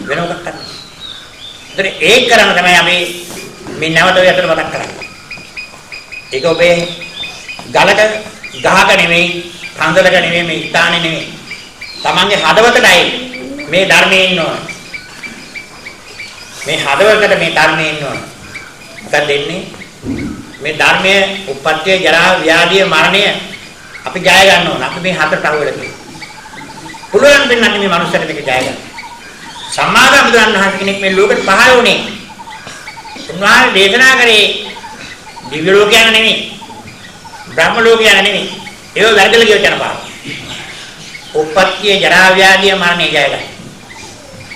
වෙන මොකක් කරන්නේ? ඒතර ඒක කරන්න තමයි අපි මේ නැවත ඔය අතර මතක් කරන්නේ. ඒක ඔබේ ගලක ගහක නෙමෙයි, කන්දලක නෙමෙයි, මේ ස්ථානේ නෙමෙයි. තමන්ගේ හදවතටයි මේ ධර්මයේ ඉන්න ඕන. මේ හදවතට මේ ධර්මයේ ඉන්න ඕන. මොකක්ද එන්නේ? මේ ධර්මයේ උප්පත්තිය, ජරා, ව්‍යාධිය, මරණය අපි ජය ගන්න ඕන. අපි මේ හතරට අහු වෙලා තියෙනවා. පුළුවන් වෙන්නේ මේ මනුස්සයට මේක ජය ගන්න. සම්මා සම්බුදුරන් වහන්සේ කෙනෙක් මේ ලෝකෙට පහළ වුණේ. උන්වහන්සේ දේශනා කරේ දිව්‍ය ලෝක යන නෙමෙයි, බ්‍රහ්ම ලෝක යන නෙමෙයි. ඒව වැරදලා ගියොත් යන පාර. උප්පත්තිය, ජරා, ව්‍යාධිය, මරණය ජය ගන්න.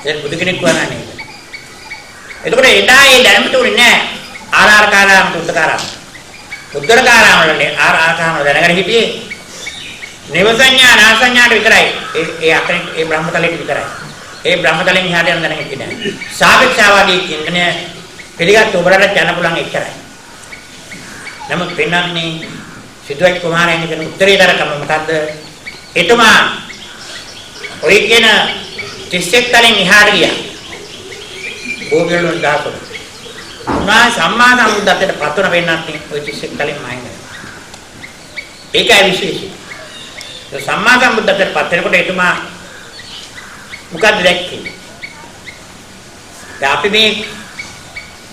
ඒක බුදු කෙනෙක් වුණා නෙමෙයි. එතකොට එදා ඒ දැනුම තුනේ නෑ. ආරාරකාරාම උත්තකාරාම. උත්තරකාරාම වල ආරාරකාරාම දැනගෙන හිටියේ නිව සංඥා නාසඤ්ඤාට විතරයි. ඒ ඒ අතරින් ඒ බ්‍රහ්මතලයට විතරයි. ඒ බ්‍රහ්මතලෙන් එහාට යන දැන හිටියේ නෑ. සාපේක්ෂවාදී චින්තනය පිළිගත් ඔබලට යන්න පුළුවන් එච්චරයි. නමුත් පෙන්වන්නේ සිදුවත් කුමාරයන් කියන උත්තරීතරකම මොකද්ද? එතුමා ඔය කියන 31 තලෙන් එහාට ගියා. බෝගලුන් දාසො. උන්වහන්සේ සම්මා සම්බුද්ධත්වයට පත් වුණ වෙන්නත් ඔය 31 තලෙන් මහින්ද. ඒකයි විශේෂය. ඒ සම්මා සම්බුද්ධත්වයට පත් වෙනකොට එතුමා මොකද්ද දැක්කේ? දැන් අපි මේ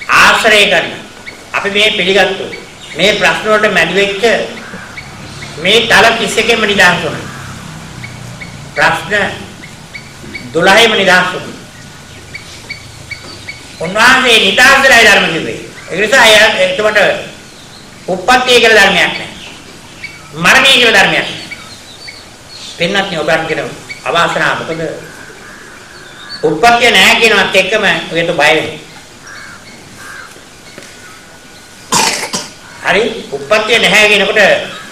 ආශ්‍රය කරන, අපි මේ පිළිගත්තු මේ ප්‍රශ්න වලට මැදි වෙච්ච මේ තල 31ෙම නිදහස් වුණා. ප්‍රශ්න 12ෙම නිදහස් වුණා. උන්වහන්සේ නිදහස් වෙලා ධර්ම කිව්වේ. ඒ නිසා එතුමට උප්පත්තිය කියලා ධර්මයක් නැහැ. මරණය කියලා ධර්මයක් නැහැ. පෙන්නත් නේ ඔබට කියන අවාසනාව. මොකද උප්පත්තිය නැහැ කියනවත් එක්කම ඔයට බය වෙනවා. හරි, උප්පත්තිය නැහැ කියනකොට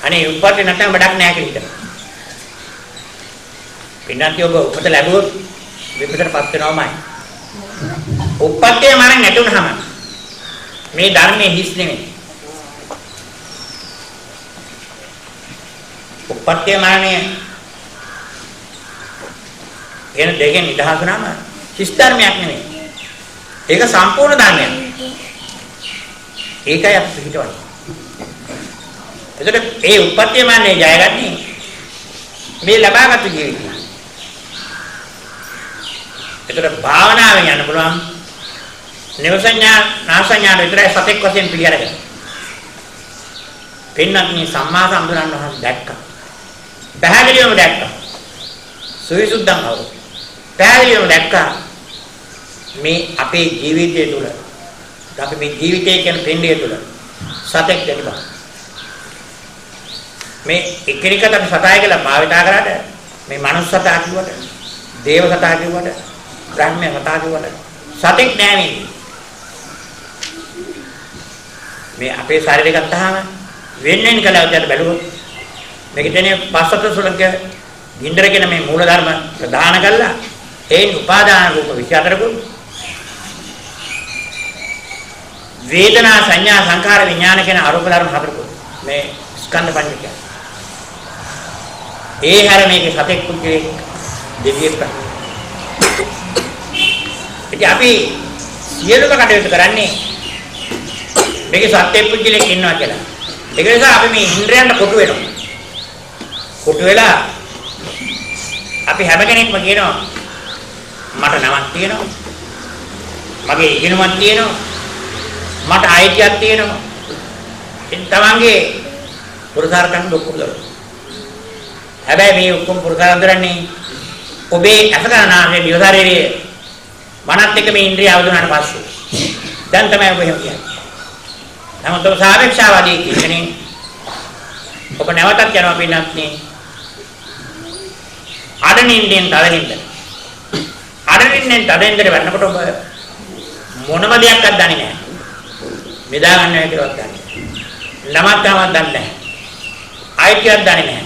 අනේ උප්පත්තිය නැත්නම් වැඩක් නැහැ කියලා හිතනවා. පින්නත් ඔබ උපත ලැබුවොත් විපතටපත් වෙනවමයි. උප්පත්තිය මරණ නැති වුනහම මේ ධර්මයේ හිස් නෙමෙයි. උප්පත්තිය මරණය එන දෙකෙන් නිදහස් වුනහම හිස් ධර්මයක් නෙමෙයි. ඒක සම්පූර්ණ ධර්මයක්. ඒකයි අපි පිළිගන්නේ. එතකොට ඒ උප්පත්තිය මරණය ජයගන්නේ මේ ලබාගත් ජීවිතය. එතකොට භාවනාවෙන් යන්න පුළුවන් නිව සංඥා නාසඤ්ඤා විතරයි සතෙක් වශයෙන් පිළිඅරගෙන. පෙන්නත් මේ සම්මා සම්බුදුරන් වහන්සේ දැක්කා. පැහැදිලිවම දැක්කා. සුවිසුද්ධං අවු. පැහැදිලිවම දැක්කා මේ අපේ ජීවිතය තුළ, අපි මේ ජීවිතය කියන පින්ඩය තුළ සතෙක් දැක බව. මේ එකිනෙකට අපි සතාය කියලා භාවිතා කරාට මේ මනුස්ස සතා කිව්වට, දේව සතා කිව්වට, බ්‍රහ්ම සතා කිව්වට සතෙක් නෑ මේ. මේ අපේ ශරීරය ගත්තාම වෙන වෙන කලාවකට බැලුවොත් මේක කියන්නේ පස්සත සුලක ගින්දර කියන මේ මූල ධර්ම ප්‍රධාන කරලා ඒන් උපාදාන රූප 24කුත් වේදනා සංඥා සංඛාර විඥාන කියන අරූප ධර්ම හතරකුත් මේ ස්කන්ධ පංචකය. ඒ හැර මේකේ සතෙක් පුද්ගලෙක් දෙවියෙක් බ්‍රහ්මෙක්. ඉතින් අපි සියලුම කටයුතු කරන්නේ මේකේ සත්‍ය පුද්ගලෙක් ඉන්නවා කියලා. ඒක නිසා අපි මේ ඉන්ද්‍රයන්ට කොටු වෙනවා. කොටු වෙලා අපි හැම කෙනෙක්ම කියනවා මට නමක් තියෙනවා, මගේ ඉගෙනුමක් තියෙනවා, මට අයිතියක් තියෙනවා. ඉතින් තමන්ගේ පුරුෂාර්ථයන් ඔක්කොම දරනවා. හැබැයි මේ ඔක්කොම පුරුෂාර්ථ දරන්නේ ඔබේ ඇස කන නාසය දිව ශරීරය මනත් එක්ක මේ ඉන්ද්‍රිය අවදි වුණාට පස්සේ දැන් තමයි ඔබ එහෙම කියන්නේ. නමුත් ඔබ සාපේක්ෂාවාදී කියන්නේ ඔබ නැවතත් යනවා පින්නත් නේ අඩනින්දෙන් තදනින්ද අඩනින්දෙන් තදනින්දට වැටෙනකොට ඔබ මොනම දෙයක්වත් දන්නේ නැහැ. නිදා ගන්න බැහැ කියලාවත් දන්නේ නැහැ. නමක් තමක් දන්නේ නැහැ. අයිතියක් දන්නේ නැහැ.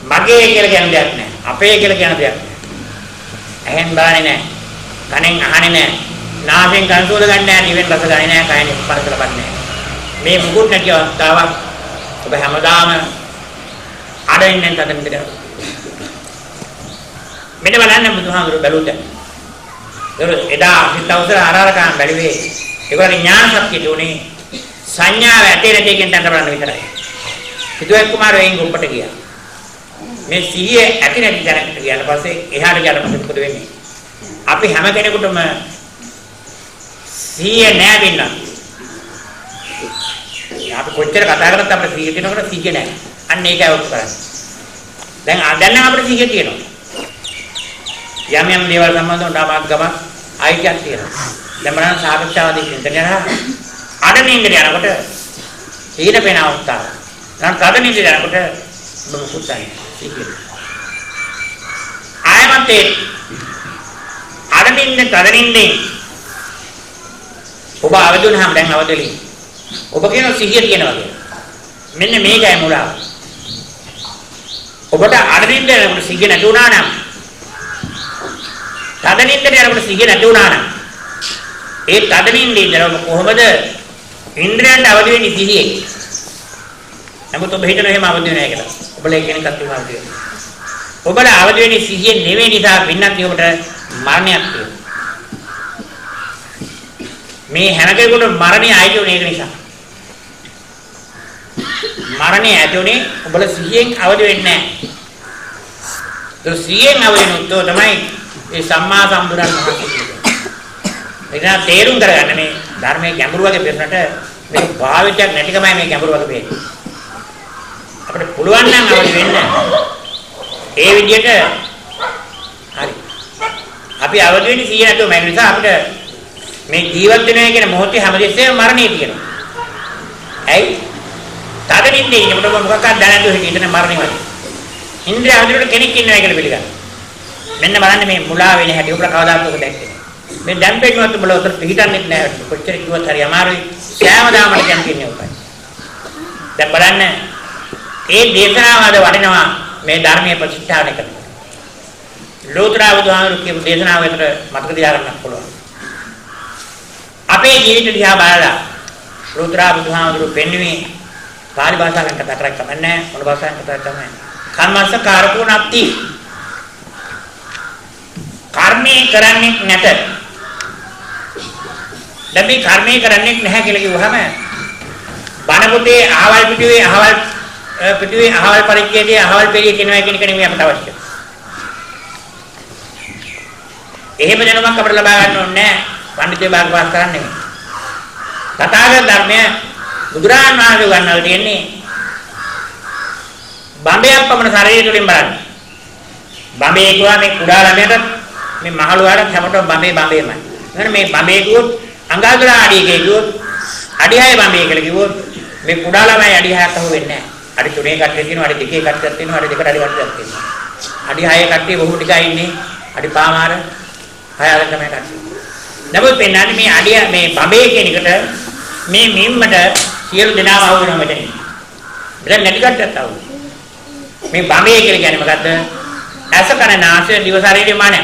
මගේ කියලා කියන දෙයක් නැහැ. අපේ කියලා කියන දෙයක් නැහැ. ඇහෙන් බලන්නේ නැහැ. කනෙන් අහන්නේ නැහැ. නාසයෙන් කන සුවඳ ගන්න නැහැ. දිවෙන් රස ගන්නේ නැහැ. කයෙන් ස්පර්ශ ලබන්නේ නැහැ. මේ මුකුත් නැති අවස්ථාවක් ඔබ හැමදාම අඩින්නෙන් තදමින්ද කරනවා. මෙන්න බලන්න බුදුහාමුදුරුවෝ බැලුවොත් එදා සිත අවසර ආරාරකාන් බැලුවේ ඒගොල්ලන්ගේ ඥාන ශක්තිය තුනේ සංඥාව ඇතේ නැtei කියන තැනට බලන්න විතරයි. සිතුවක් කුමාරයෝ එයින් ගොප්පට ගියා. මේ සිහිය ඇති නැති තැනකට ගියාට පස්සේ එහාට ගියාට පස්සේ මොකද වෙන්නේ? අපි හැම කෙනෙකුටම සිහිය නෑ වෙන්න. අපි කොච්චර කතා කරත් අපිට සිහිය තියෙනකොට සිහිය නෑ. අන්න ඒකයි ඔප්පු කරන්නේ. දැන් දැන් නම් අපිට සිහිය තියෙනවා. යම් යම් දේවල් සම්බන්ධව නමක් ගමක් අයිතියක් තියෙනවා. දැන් බලන්න සාපේක්ෂවාදී චින්තනය යනවා. අඩ නින්දට යනකොට හීන පේන අවස්ථාව. නම් තද නින්දට යනකොට ඔබ මොකුත් දන්නේ නැහැ. ආයමත් ඒ අඩ නින්ද තද නින්දෙන් ඔබ අවදි වුණාම දැන් අවදි වෙලී. ඔබ කියන සිහිය තියෙනවා කියලා. මෙන්න මේකයි මුලාව. ඔබට අඩ නින්ද යනකොට සිහිය නැති වුණා නම් තද නින්දට යනකොට සිහිය නැති වුණා නම් ඒ තද නින්දේ ඉඳලා ඔබ කොහොමද ඉන්ද්‍රයන්ට අවදි වෙන්නේ සිහියෙන්? නමුත් ඔබ හිතන එහෙම අවදි වෙන්නේ නැහැ කියලා. ඔබලා කියන එකත් එහෙම අවදි වෙන්නේ. ඔබලා අවදි වෙන්නේ සිහියෙන් නෙවෙයි නිසා පින්නත් ඔබට මරණයක් තියෙනවා. මේ හැම කෙනෙකුටම මරණය ආයිති උනේ ඒක නිසා. මරණය ඇති උනේ ඔබලා සිහියෙන් අවදි වෙන්නේ නැහැ. ඒ සිහියෙන් අවදි වෙන උත්තර තමයි ඒ සම්මා සම්බුදුරන් වහන්සේ කියන්නේ. ඒ නිසා තේරුම් කරගන්න මේ ධර්මයේ ගැඹුරු වගේ පෙන්නට මේක භාවිතයක් නැතිකමයි මේ ගැඹුරු වගේ පේන්නේ. අපිට පුළුවන් නම් අවදි වෙන්න ඒ විදිහට හරි. අපි අවදි වෙන්නේ සිහිය නැතුව මේ නිසා අපිට මේ ජීවත් වෙනවා කියන මොහොතේ හැමදෙස්සෙම මරණය තියෙනවා. ඇයි? තද නින්දේ ඉන්නකොට ඔබ මොකක්වත් දැන නැතුව හිටින්න මරණය වගේ. ඉන්ද්‍රිය අවදිවට කෙනෙක් ඉන්නවා කියලා පිළිගන්න. මෙන්න බලන්න මේ මුලා වෙන හැටි ඔබ කවදාවත් ඔබ දැක්කේ නෑ. මේ දැන් පෙන්නුවත් ඔබ උතර පිටින්නේත් නෑ. කොච්චර කිව්වත් හරි අමාරුයි. සෑමදාම මට කියන්න තියෙන්නේ ඔකයි. දැන් බලන්න ඒ දේශනාව අද වටිනවා මේ ධර්මයේ ප්‍රතිෂ්ඨාවනය කරනකොට. ලෝතර බුදුහාමුදුරු කියපු දේශනාව විතර මතක තියාගන්නත් පුළුවන්. අපේ ජීවිත දිහා බලලා ලෝතර බුදුහාමුදුරු පෙන්නුවේ පාලි භාෂාවෙන් කතා කරක් කමන්නේ නෑ. මොන භාෂාවෙන් කතා කරත් කමන්නේ නෑ. කර්මස්ස කාරකෝ නත්ති. කර්මයේ කරන්නේ නැත. දැන් මේ කර්මයේ කරන්නේ නැහැ කියලා කිව්වහම බණ පොතේ අහවල් පිටුවේ අහවල් පිටුවේ අහවල් පරිච්ඡේදයේ අහවල් පෙළිය කියනවා කියන එක නෙමෙයි අපට අවශ්‍ය. එහෙම දැනුමක් අපිට ලබා ගන්න ඕනේ නැහැ. පඬිතුමා විභාග පාස් කරන්න නෙමෙයි. තථාගත ධර්මය බුදුරජාණන් වහන්සේ උගන්වලා තියෙන්නේ බඹයක් පමණ ශරීරය තුලින් බලන්න. බඹේ කිව්වා මේ කුඩා ළමයාට මේ මහලු ආරත් හැමෝටම බඹේ බඹේමයි. එහෙනම් මේ බඹේ කිව්වොත් අඟහදුර අඩිය කිව්වොත් අඩි 6 බඹේ කියලා කිව්වොත් මේ කුඩා ළමයි අඩි 6ක් අහු වෙන්නේ නැහැ. අඩි 3 කට්ටිය තියෙනවා, අඩි 2 කට්ටියක් තියෙනවා, අඩි 2කට අඩි කට්ටියක් තියෙනවා. අඩි 6 කට්ටිය බොහොම ටිකයි ඉන්නේ. අඩි 5.5 6 අතර තමයි කට්ටිය. නමුත් පෙන්නන්නේ මේ අඩිය මේ බඹේ කියන එකට මේ මිම්මට සියලු දෙනාම අහු වෙනවා මෙතන. මෙතන නැති කට්ටියත් අහු වෙනවා. මේ බඹේ කියලා කියන්නේ මොකද්ද? ඇස කන නාසය දිව ශරීරය මන.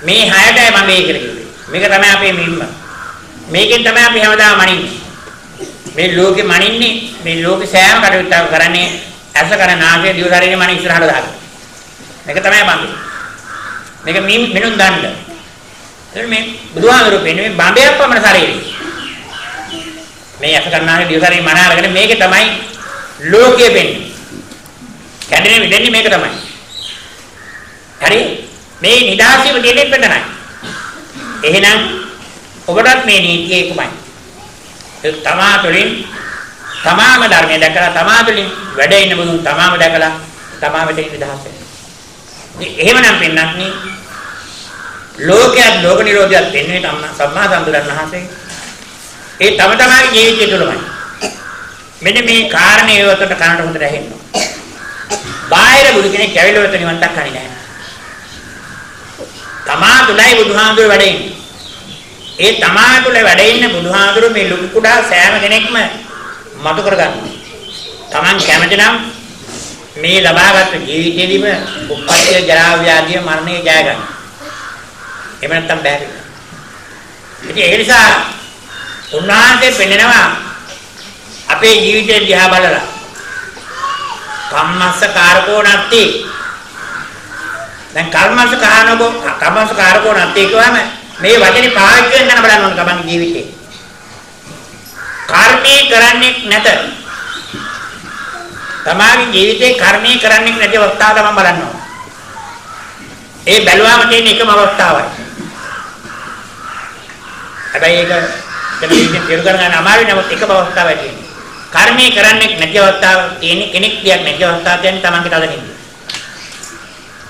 මේ හයටයි බඹේ කියලා කිව්වේ. මේක තමයි අපේ මිම්ම. මේකෙන් තමයි අපි හැමදාම මනින්නේ. මේ ලෝකෙ මනින්නේ මේ ලෝකෙ සෑම කටයුත්තක්ම කරන්නේ ඇස කන නාසය දිව ශරීරය මන ඉස්සරහට දාගෙන. මේක තමයි බඹේ. මේක මිනුම් දණ්ඩ. එතකොට මේ බුදුහාමුදුරුවෝ පෙන්වන්නේ මේ බඹයක් පමණ ශරීරය. මේ ඇස කන නාසය දිව ශරීරය මන අරගෙන මේක තමයි ලෝකය වෙන්නේ. කැඩෙන්නේ දෙන්නේ මේක තමයි. හරි? මේ නිදහස් වීම දෙන්නේ මෙතනයි. එහෙනම් ඔබටත් මේ නීතිය එකමයි. ඒ තමා තුළින් තමාම ධර්මය දැකලා තමා තුළින් වැඩ ඉන්න බුදුන් තමාම දැකලා තමා මෙතනින් නිදහස් වෙනවා. ඉතින් එහෙමනම් පින්නත් නේ ලෝකයක් ලෝක නිරෝධයක් වෙන්නේ සම්මා සම්බුදුන් වහන්සේ. ඒ තම තමාගේ ජීවිතය තුළමයි. මෙන්න මේ කාරණේ ඒවතට කනට හොඳට ඇහෙනවා. බාහිර බුදු කෙනෙක් ඇවිල්ලා ඔයත නිවන් දක්කන්නේ නැහැ. තමා තුළයි බුදුහාමුදුරුවෝ වැඩ ඉන්නේ. ඒ තමා තුළ වැඩ ඉන්න බුදුහාමුදුරුවෝ මේ ලොකු කුඩා සෑම කෙනෙක්ම මතු කරගන්නවා. තමන් කැමති නම් මේ ලබාගත් ජීවිතේදීම උප්පත්තිය ජරා ව්‍යාධිය මරණය ජය ගන්න. එහෙම නැත්තම් බෑ. ඉතින් ඒ නිසා උන්වහන්සේ පෙන්නනවා අපේ ජීවිතය දිහා බලලා කම්මස්ස කාරකෝ නැති. දැන් කර්මස්ස කාරකෝ කම්මස්ස කාරකෝ නැති කියවම මේ වචනේ පාවිච්චි වෙන තැන බලන්න ඕන තමන්ගේ ජීවිතේ. කර්මී කරන්නේ නැත. තමාගේ ජීවිතේ කර්මී කරන්නේ නැති අවස්ථාව තමන් බලන්න ඕන. ඒ බැලුවාම තියෙන එකම අවස්ථාවයි. හැබැයි ඒක දැන් ජීවිතේ තේරුම් ගන්න අමාරුයි. නමුත් එකම අවස්ථාවයි තියෙන්නේ. කර්මී කරන්නේ නැති අවස්ථාව තියෙන්නේ කෙනෙක් දෙයක් නැති අවස්ථාව කියන්නේ තමන්ගේ තද නින්ද.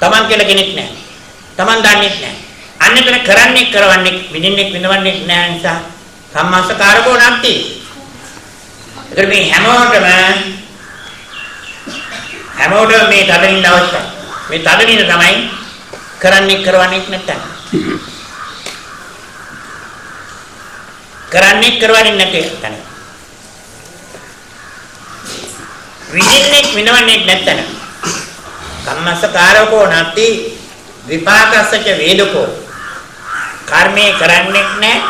තමන් කියලා කෙනෙක් නැහැ. තමන් දන්නේ නැහැ. අන්න එතන කරන්නේ කරවන්නේ විඳින්නේ විඳවන්නේ නැහැ නිසා කම්මස්ස කාරකෝ නැති. ඒතර මේ හැමෝටම මේ තද නින්ද අවශ්‍යයි. මේ තද නින්ද තමයි කරන්නේ කරවන්නේ නැත්තම්. කරන්නේ කරවන්නේ නැති තැන. විඳින්නේ විඳවන්නේ නැත්තන. කම්මස්ස කාරකෝ නැති විපාකස්සච වේදකෝ. කර්මේ කරන්නේක් නැහැ.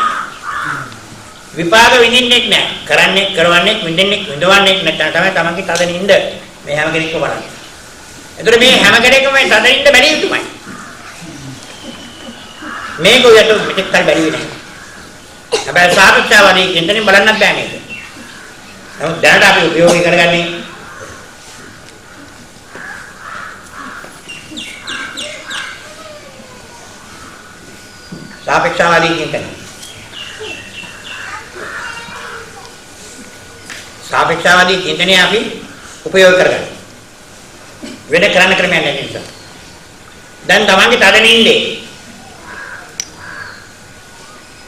විපාක විඳින්නෙක් නැහැ. කරන්නේ කරවන්නේ විඳින්නෙක් විඳවන්නෙක් නැත්නම් තමයි තමන්ගේ තද නින්ද මේ හැම කෙනෙක්ම බලන්නේ. එතකොට මේ හැම කෙනෙක්ම මේ තද නින්ද බැලිය යුතුමයි. මේක ඔයට මෙතෙක් කල් බැලුවේ නැහැ. හැබැයි සාපේක්ෂවාදී චින්තනෙන් බලන්නත් බෑ මේක. නමුත් දැනට අපි උපයෝගී කරගන්නේ සාපේක්ෂවාදී චින්තනය. සාපේක්ෂවාදී චින්තනය අපි උපයෝග කරගන්න. වෙන කරන්න ක්‍රමයක් නැති නිසා. දැන් තමන්ගේ තද නින්දේ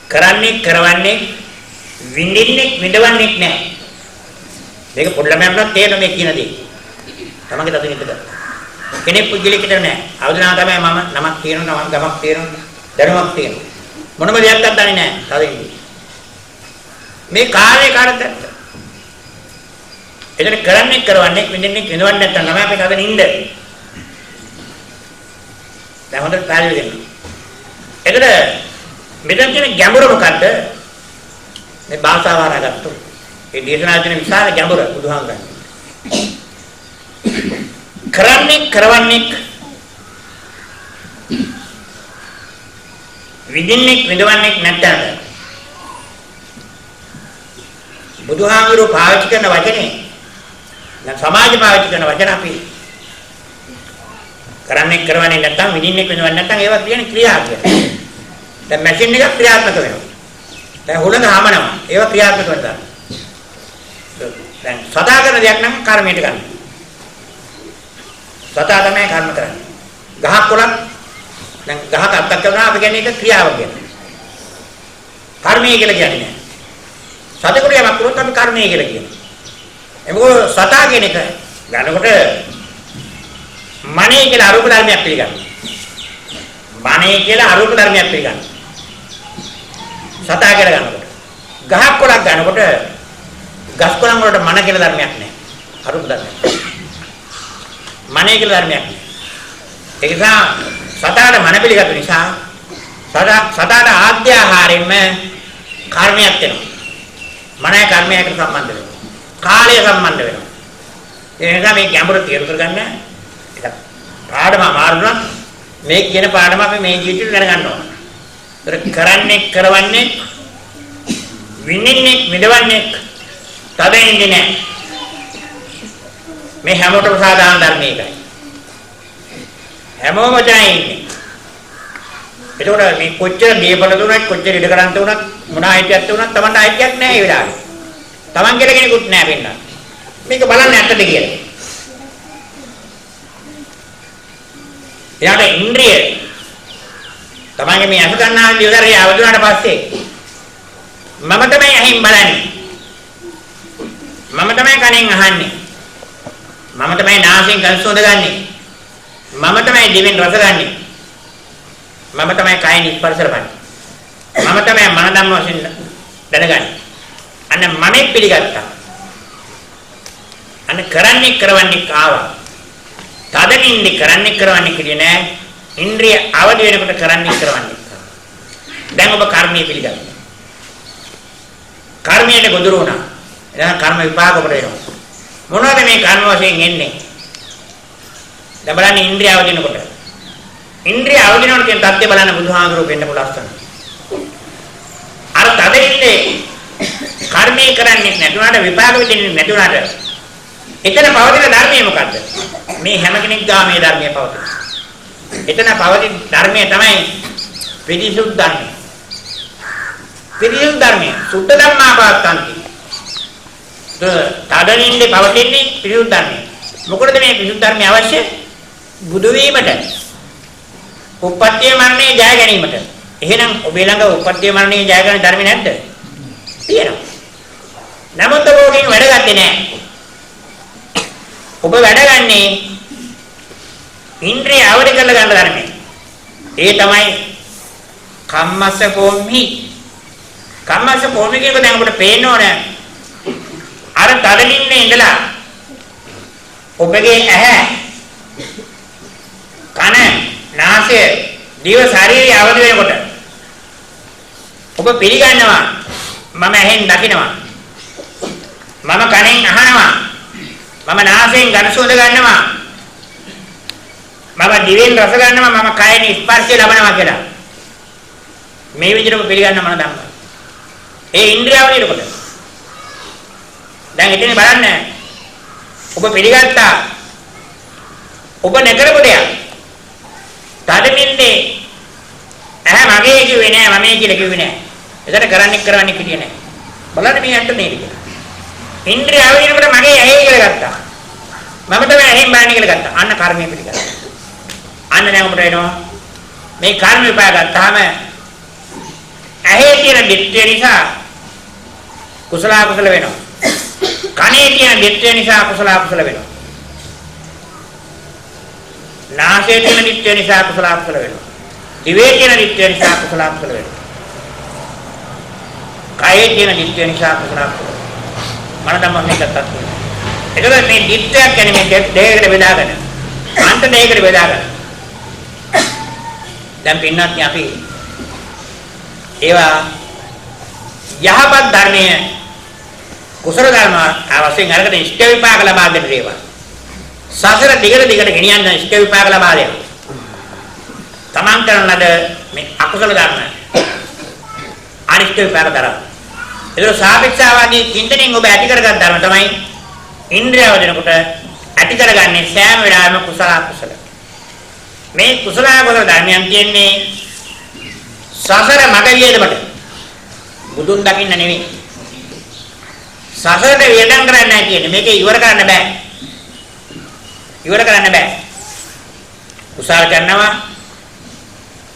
කරන්නේ කරවන්නේ විඳින්නේ විඳවන්නේ නැහැ. මේක පොඩි ළමයාටවත් තේරෙන මේ කියන දේ. තමන්ගේ තද නින්ද ගත්තා. කෙනෙක් පුද්ගලෙක් විතර නෑ. අවධානය තමයි මම නමක් තියෙනවා, මම ගමක් තියෙනවා, දැනුමක් තියෙනවා. මොනම දෙයක්වත් දන්නේ නෑ තද නින්ද. මේ කාලේ කාටද ඇත්ත? එතන කරන්නේ කරවන්නේ විඳින්නේ විඳවන්නේ නැත්තම් තමයි අපි තද නින්ද. දැන් හොඳට පැහැදිලි දෙන්න. එතන මෙතන තියෙන ගැඹුර මොකද්ද? මේ භාෂාව හරහා ඒ දේශනාවේ තියෙන විශාල ගැඹුර බුදුහාමුදුරන්. කරන්නේ කරවන්නේ විඳින්නේ විඳවන්නේ නැත්තම් බුදුහාමුදුරුවෝ පාවිච්චි කරන වචනේ දැන් සමාජ පාවිච්චි කරන වචන අපි කරන්නේ කරවන්නේ නැත්තම් විඳින්නේ විඳවන්නේ නැත්තම් ඒවා කියන්නේ ක්‍රියා කියලා. දැන් මැෂින් එකක් ක්‍රියාත්මක වෙනවා. දැන් හුළඟ හමනවා. ඒවා ක්‍රියාත්මක වෙනවා. දැන් සදා කරන දෙයක් නම් කර්මයට ගන්න. සදා තමයි කර්ම කරන්නේ. ගහක් කොළක් දැන් ගහක අත්තක් කරනවා අපි කියන්නේ ඒක ක්‍රියාව කියලා. කර්මය කියලා කියන්නේ නෑ. සතෙකුට යමක් කරොත් අපි කර්මය කියලා කියනවා. ඒ මොකද සතා කියන එක ගන්නකොට මනේ කියලා අරූප ධර්මයක් පිළිගන්නවා. මනේ කියලා අරූප ධර්මයක් පිළිගන්නවා. සතා කියලා ගන්නකොට ගහක් කොළක් ගන්නකොට ගස් කොළන් වලට මන කියලා ධර්මයක් නැහැ. අරූප ධර්මයක්. මනේ කියලා ධර්මයක් නැහැ. ඒ නිසා සතාට මන පිළිගත්තු නිසා සතාට ආද්‍ය ආහාරයෙන්ම කර්මයක් වෙනවා. මනයි කර්මයකට සම්බන්ධ වෙනවා. කාලය සම්බන්ධ වෙනවා. ඒ නිසා මේ ගැඹුර තේරුම් කරගන්න ටිකක් පාඩම අමාරු නම් මේ කියන පාඩම අපි මේ ජීවිතේට දැනගන්න ඕන. ඒතර කරන්නේ කරවන්නේ විඳින්නේ විඳවන්නේ තද ඉන්නේ නැහැ. මේ හැමෝටම සාධාරණ ධර්ම ඒකයි. හැමෝම දැන ඉන්නේ. එතකොට මේ කොච්චර දීපල දුනත් කොච්චර ඉඩ කරන්ත වුණත් මොන අයිතියක් වුණත් Tamanට අයිතියක් නැහැ ඒ වෙලාවේ. Taman කියලා කෙනෙකුත් නැහැ වෙන්න. මේක බලන්න ඇත්තද කියලා. එයාට ඉන්ද්‍රිය තමන්ගේ මේ අස ගන්නා දිවදරේ අවදි වුණාට පස්සේ මම තමයි ඇහින් බලන්නේ. මම තමයි කනෙන් අහන්නේ. මම තමයි නාසයෙන් ගඳ සුවඳ ගන්නෙ. මම තමයි දිවෙන් රස ගන්නෙ. මම තමයි කයෙන් ස්පර්ශ ලබන්නේ. මම තමයි මන ධම්ම වශයෙන් දැනගන්නේ. අන්න මමෙක් පිළිගත්තා. අන්න කරන්නේ කරවන්නේ ආවා. තදනින්නේ කරන්නේ කරවන්නේ කියේ නෑ. ඉන්ද්‍රිය අවදි වෙනකොට කරන්නේ කරවන්නේ. දැන් ඔබ කර්මය පිළිගත්තා. කර්මයට ගොදුරු වුණා. එහෙනම් කර්ම විපාක ඔබට එනවා. මොනවද මේ කර්ම වශයෙන් එන්නේ? දැන් බලන්න ඉන්ද්‍රිය අවදි වෙනකොට. ඉන්ද්‍රිය අවදි වෙනකොට කියන තත්ත්වය බලන්න බුදුහාමුදුරුවෝ පෙන්නපු ලස්සන. අර තදින්නේ කර්මය කරන්නේ නැතුණාට විපාක විඳින්නේ නැතුණාට එතන පවතින ධර්මය මොකද්ද? මේ හැම කෙනෙක් ගාම මේ ධර්මය පවතින. එතන පවතින ධර්මය තමයි පිරිසුදු ධර්මය. පිරිසුදු ධර්මය සුද්ධ ධම්මා පවත්තන්ති. තදනින්නේ පවතින්නේ පිරිසුදු ධර්මය. මොකටද මේ පිරිසුදු ධර්මය අවශ්‍ය? බුදු වීමට. උප්පත්තිය මරණය ජය ගැනීමට. එහෙනම් ඔබේ ළඟ උප්පත්තිය මරණය ජය ගන්න ධර්ම නැද්ද? තියෙනවා. නමුත් ඔබ ඕකෙන් වැඩ ගත්තේ නෑ. ඔබ වැඩ ගන්නේ ඉන්ද්‍රිය අවදි කරලා ගන්න ධර්මය. ඒ තමයි කම්මස්ස කෝම්හි. කම්මස්ස කෝම්හි කියනකොට දැන් අපිට පේන්න ඕන අර තදලින්නේ ඉඳලා ඔබගේ ඇහැ කන නාසය දිව ශරීරය අවදි වෙනකොට ඔබ පිළිගන්නවා මම ඇහෙන් දකිනවා, මම කනෙන් අහනවා, මම නාසයෙන් ගඳ සුවඳ ගන්නවා, මම දිවෙන් රස ගන්නවා, මම කයෙන් ස්පර්ශය ලබනවා කියලා. මේ විදිහට ඔබ පිළිගන්න මන ධම්මයි. ඒ ඉන්ද්‍රියව නේද? දැන් ඉතින් බලන්න ඔබ පිළිගත්තා ඔබ නැකරපු දෙයක්. තදමින්නේ ඇහැ මගේ කිව්වේ නෑ, මමේ කියලා කිව්වේ නෑ. එතන කරන්නේ කරවන්නේ කිව්වේ නෑ. බලන්න මේ ඇත්ත නේද කියලා. ඉන්ද්‍රිය අවදිනකොට මගේ ඇහි කියලා ගත්තා. මම තමයි ඇහෙන් බලන්නේ කියලා ගත්තා. අන්න කර්මය පිළිගත්තා. අන්න දැන් ඔබට එනවා මේ කර්ම විපාක ගත්තාම ඇහි තියෙන දිට්ඨිය නිසා කුසල අකුසල වෙනවා. කනේ තියෙන දිට්ඨිය නිසා කුසල අකුසල වෙනවා. නාසයේ තියෙන දිට්ඨිය නිසා කුසල අකුසල වෙනවා. දිවේ තියෙන දිට්ඨිය නිසා කුසල අකුසල වෙනවා. කයේ තියෙන දිට්ඨිය නිසා කුසල අකුසල වෙනවා. මන ධම්ම මේකත් වෙනවා. ඒකද මේ දිට්ඨියක් කියන්නේ මේ දෙයකට බෙදාගෙන අන්ත දෙයකට බෙදාගෙන දැන් පින්නත් අපි ඒවා යහපත් ධර්මය කුසල ධර්ම වශයෙන් අරගෙන ඉෂ්ට විපාක ලබා දෙන දේවල්. සසර දිගට දිගට ගෙනියන්න ඉෂ්ට විපාක ලබා දෙනවා. තමන් කරන ලද මේ අකුසල ධර්ම අනිෂ්ට විපාක දරනවා. ඒක සාපේක්ෂවාදී චින්තනයෙන් ඔබ ඇති කරගත් ධර්ම තමයි ඉන්ද්‍රියව දෙනකොට ඇති කරගන්නේ සෑම වෙලාවෙම කුසල අකුසල. මේ කුසල අකුසල ධර්මයන් කියන්නේ සසර මග වියදමට. බුදුන් දකින්න නෙවෙයි. සසරට වියදම් කරන්න නැහැ කියන්නේ. මේක ඉවර කරන්න බෑ. ඉවර කරන්න බෑ. කුසල කරනවා.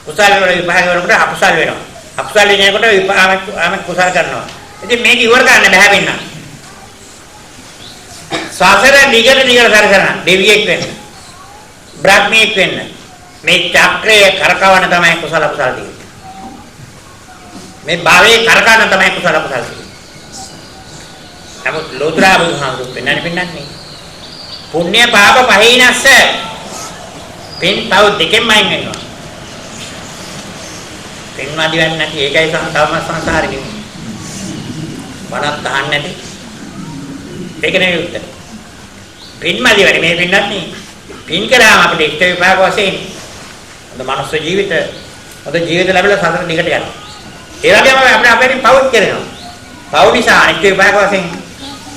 කුසල වල විභාග වෙනකොට අකුසල වෙනවා. අකුසල වෙනකොට විපාක කුසල කරනවා. ඉතින් මේක ඉවර කරන්න බෑ වෙන්න. සසර දිගට දිගට සැරසෙන දෙවියෙක් වෙන්න, බ්‍රහ්මියෙක් වෙන්න මේ චක්‍රය කරකවන තමයි කුසල අකුසල තියෙන්නේ. මේ භවයේ කරකවන තමයි කුසල අකුසල තියෙන්නේ. නමුත් ලෝතර බුදුහාමුදුරුවෝ පෙන්වන්නේ පෙන්වන්නේ පුණ්‍ය පාප පහිනස්ස, පින් පව් දෙකෙන්ම අයින් වෙනවා. පින්වදි වෙන්නේ නැති ඒකයි තවම සංසාරේ නෙමෙයි. බණත් අහන්නේ නැති ඒක නෙවෙයි උත්තර. පින්මදි වෙන්නේ මේ පින්නත් නේ. පින් කරාම අපිට ඉෂ්ට විපාක වශයෙන් හොඳ මනුස්ස ජීවිත, හොඳ ජීවිත ලැබිලා සතර දිගට යනවා. ඒ වගේම අපිට අපේ පවුත් කරනවා. පව් නිසා අනිත්‍ය විපාක වශයෙන්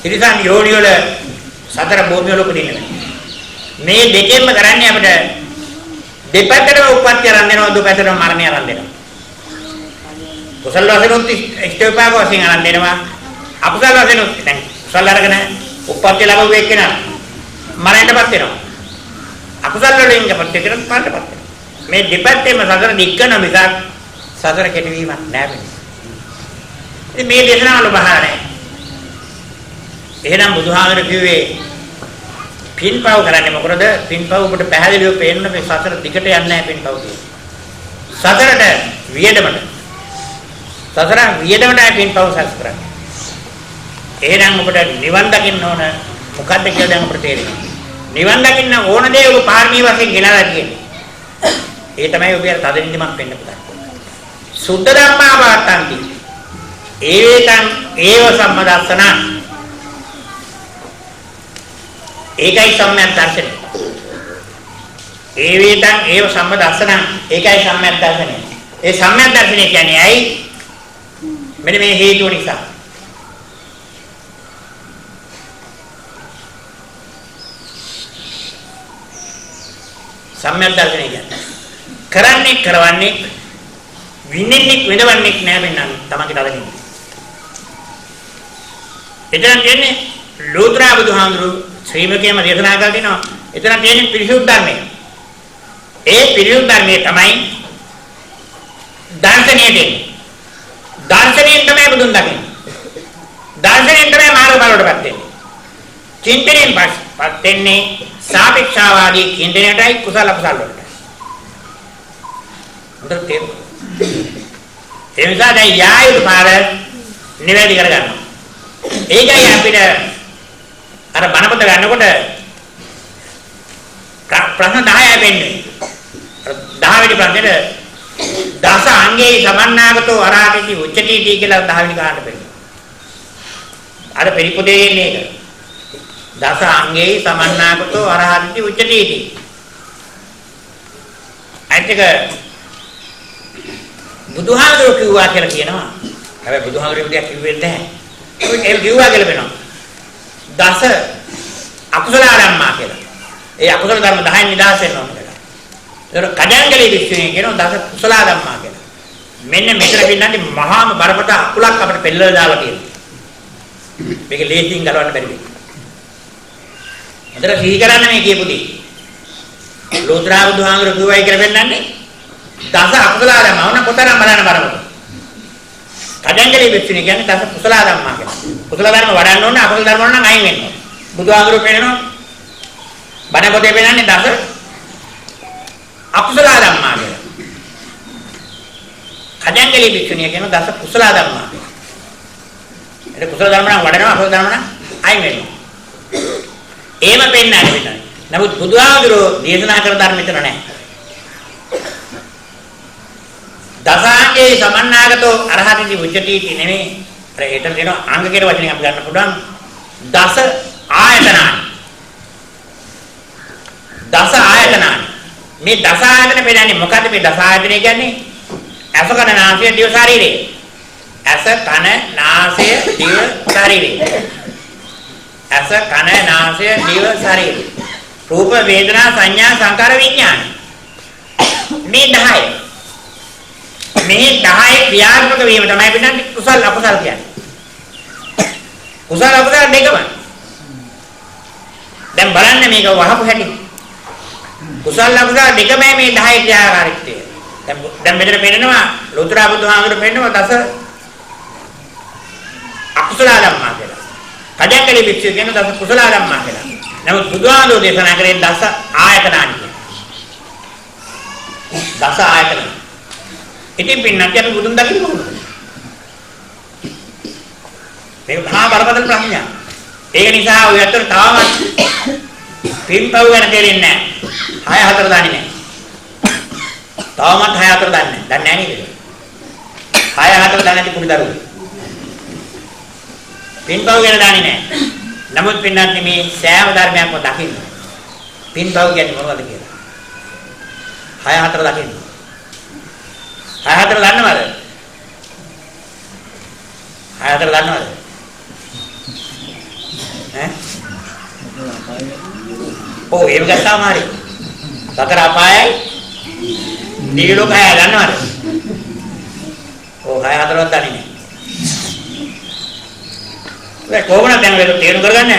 තිරිසන් යෝනි වල සතර භූමිය වල උපදින්න වෙනවා. මේ දෙකෙන්ම කරන්නේ අපිට දෙපැත්තටම උප්පත්ති අරන් දෙනවා, දෙපැත්තටම මරණය අරන් දෙනවා. කුසල වශයෙන් උත් ඉෂ්ට විපාක වශයෙන් අරන් දෙනවා. අකුසල වශයෙන් උත් දැන් කුසල අරගෙන උප්පත්ති ලැබුව එක්කෙනා මරණයටපත් වෙනවා. අකුසල වලින් පත් වෙනවා, මරණයටපත් වෙනවා. මේ දෙපැත්තෙම සතර දික්කන මිසක් සතර කෙටවීමක් නෑ වෙන්නේ. ඉතින් මේ දේශනාවල බහලා නෑ. එහෙනම් බුදුහාමර කිව්වේ පින්පව් කරන්නේ මොකටද? පින්පව් ඔබට පැහැදිලිව පේන්න මේ සතර දිගට යන්නේ නැහැ පින්පව් කියන්නේ. සතරට වියදමට. සතර වියදමටයි පින්පව් සකස් කරන්නේ. එහෙනම් ඔබට නිවන් දකින්න ඕන මොකද්ද කියලා දැන් අපිට තේරෙනවා. නිවන් දකින්න ඕන දේ ඔබ පාරමී වශයෙන් ගෙනලා තියෙන්නේ. ඒ තමයි ඔබ අර තද නිදිමක් වෙන්න පුතා. සුද්ධ ධම්මා වාත්තන්ති. ඒවේතං ඒව සම්මදස්සන. ඒකයි සම්‍යක් දර්ශනය. ඒවේතං ඒව සම්මදස්සන. ඒකයි සම්‍යක් දර්ශනය. ඒ සම්‍යක් දර්ශනය කියන්නේ ඇයි? මෙන්න මේ හේතුව නිසා. සම්‍යක් දර්ශනය කියන්නේ කරන්නේ කරවන්නේ විඳින්නෙක් විඳවන්නෙක් නෑ වෙනනම් තමන්ගේ තලකින්. එතන තියෙන්නේ ලෝතර බුදුහාමුදුරු ශ්‍රී මුඛයෙන්ම දේශනා කරලා තිනවා. එතන තියෙන්නේ පිරිසුදු ධර්මය. ඒ පිරිසුදු ධර්මය තමයි දර්ශනීය දෙන්නේ. දර්ශනයෙන් තමයි බුදුන් දකින්නේ. දර්ශනයෙන් තමයි මාර්ගඵලවලටපත් වෙන්නේ. චින්තනයෙන් පත් වෙන්නේ සාපේක්ෂාවාදී චින්තනයටයි කුසල අකුසල වලටයි. හොඳට තේරුණා. ඒ නිසා දැන් යා යුතු පාර නිවැරදි කරගන්නවා. ඒකයි අපිට අර බණපොත ගන්නකොට ප්‍රශ්න 10යි වෙන්නේ. අර 10 වෙනි ප්‍රශ්නෙට දස අංගේ සමන්නාගතෝ අරහතති උච්චතිටි කියලා 10 වෙනි ගානට පෙන්නනවා. අර පෙරිපොතේ එන්නේ ඒක. දස අංගේ සමන්නාගතෝ අරහතති උච්චතිටි. අනිත් එක බුදුහාමුදුරුවෝ කිව්වා කියලා කියනවා. හැබැයි බුදුහාමුදුරුවෝ දෙයක් කිව්වේ නැහැ. ඒක කිව්වා කියලා වෙනවා. දස අකුසල ධම්මා කියලා. ඒ අකුසල ධර්ම 10න් නිදහස් වෙන්න ඕන කියලා. ඒතර කජංගලී විශ්වයේ කියනවා දස කුසල ධම්මා කියලා. මෙන්න මෙතන පින්නන්නේ මහාම බරපතල අකුලක් අපිට පෙන්නලා දාලා තියෙනවා. මේක ලේසියෙන් ගලවන්න බැරි වෙයි. හොඳට සිහි කරන්න මේ කියපු දේ. ලෝතර බුදුහාමුදුරුවෝ කිව්වයි කියලා පෙන්නන්නේ දස අකුසල ධම්මා. ඕන කොතරම් බලන්න බරපතල. කජංගලී විශ්වයේ කියන්නේ දස කුසල ධම්මා කියලා. කුසල ධර්ම වඩන්න ඕන, අකුසල ධර්ම වල නම් අයින් වෙන්න ඕන. බුදුහාමුදුරුවෝ පෙන්නනවා බණ පොතේ පෙන්නන්නේ දස අකුසල ධම්මා කියලා. කජංගලී භික්ෂුණිය කියන දස කුසල ධම්මා කියලා. ඒක කුසල ධර්ම නම් වඩනවා, අකුසල ධර්ම නම් අයින් වෙනවා. එහෙම පෙන්නන්නේ පෙන්නන්නේ. නමුත් බුදුහාමුදුරුවෝ දේශනා කරන ධර්ම මෙතන නැහැ. දසාංගේ සමන්නාගතෝ අරහතිදි උච්චතිටි නෙමෙයි. අර ඒතර දෙනවා අංග කියන වචනේ අපි ගන්න පුළුවන් දස ආයතනානි. දස ආයතනානි. මේ දස ආයතන පෙන්නන්නේ මොකද්ද මේ දස ආයතනය කියන්නේ? ඇස කන නාසය දිව ශරීරය. ඇස කන නාසය දිව ශරීරය. ඇස කන නාසය දිව ශරීරය. රූප වේදනා සංඥා සංකාර විඥාන. මේ 10. මේ 10 ක්‍රියාත්මක වීම තමයි පිටන්නේ කුසල අකුසල කියන්නේ. කුසල අකුසල දෙකම. දැන් බලන්න මේක වහපු හැටි. කුසල අකුසල දෙකමයි මේ 10 ක්‍රියාකාරීත්වය. දැන් දැන් මෙතන පෙන්නනවා ලෝතර බුදුහාමුදුරු පෙන්නනවා දස අකුසල ධම්මා කියලා. කජංගලි භික්ෂුව කියන දස කුසල ධම්මා කියලා. නමුත් බුදුහාමුදුරුවෝ දේශනා කරේ දස ආයතනානි කියලා. දස ආයතන. ඉතින් පින්නත් අපි බුදුන් දකින්නේ කොහොමද? මේක මහා බරපතල ප්‍රශ්නයක්. ඒක නිසා ඔය අතර තාමත් පින්පව් ගැන තේරෙන්නේ නැහැ. 6 4 දන්නේ නැහැ. තාමත් 6 4 දන්නේ නැහැ. දන්නේ නැහැ නේද? 6 4 දන්නේ නැති කුඩි දරුවෝ. පින්පව් ගැන දන්නේ නැහැ. නමුත් පින්නත් මේ සෑම ධර්මයක්ම දකින්න. පින්පව් කියන්නේ මොනවද කියලා. 6 4 දකින්න. 6 4 දන්නවද? 6 4 දන්නවද? ඈ? ඔව් ඒක ගත්තාම හරි. සතර අපායයි දිව්‍ය ලෝක හය දන්නවද? ඔව් 6 4වත් දන්නේ නැහැ. ඒ කොහොමද දැන් ඔය තේරුම් කරගන්න?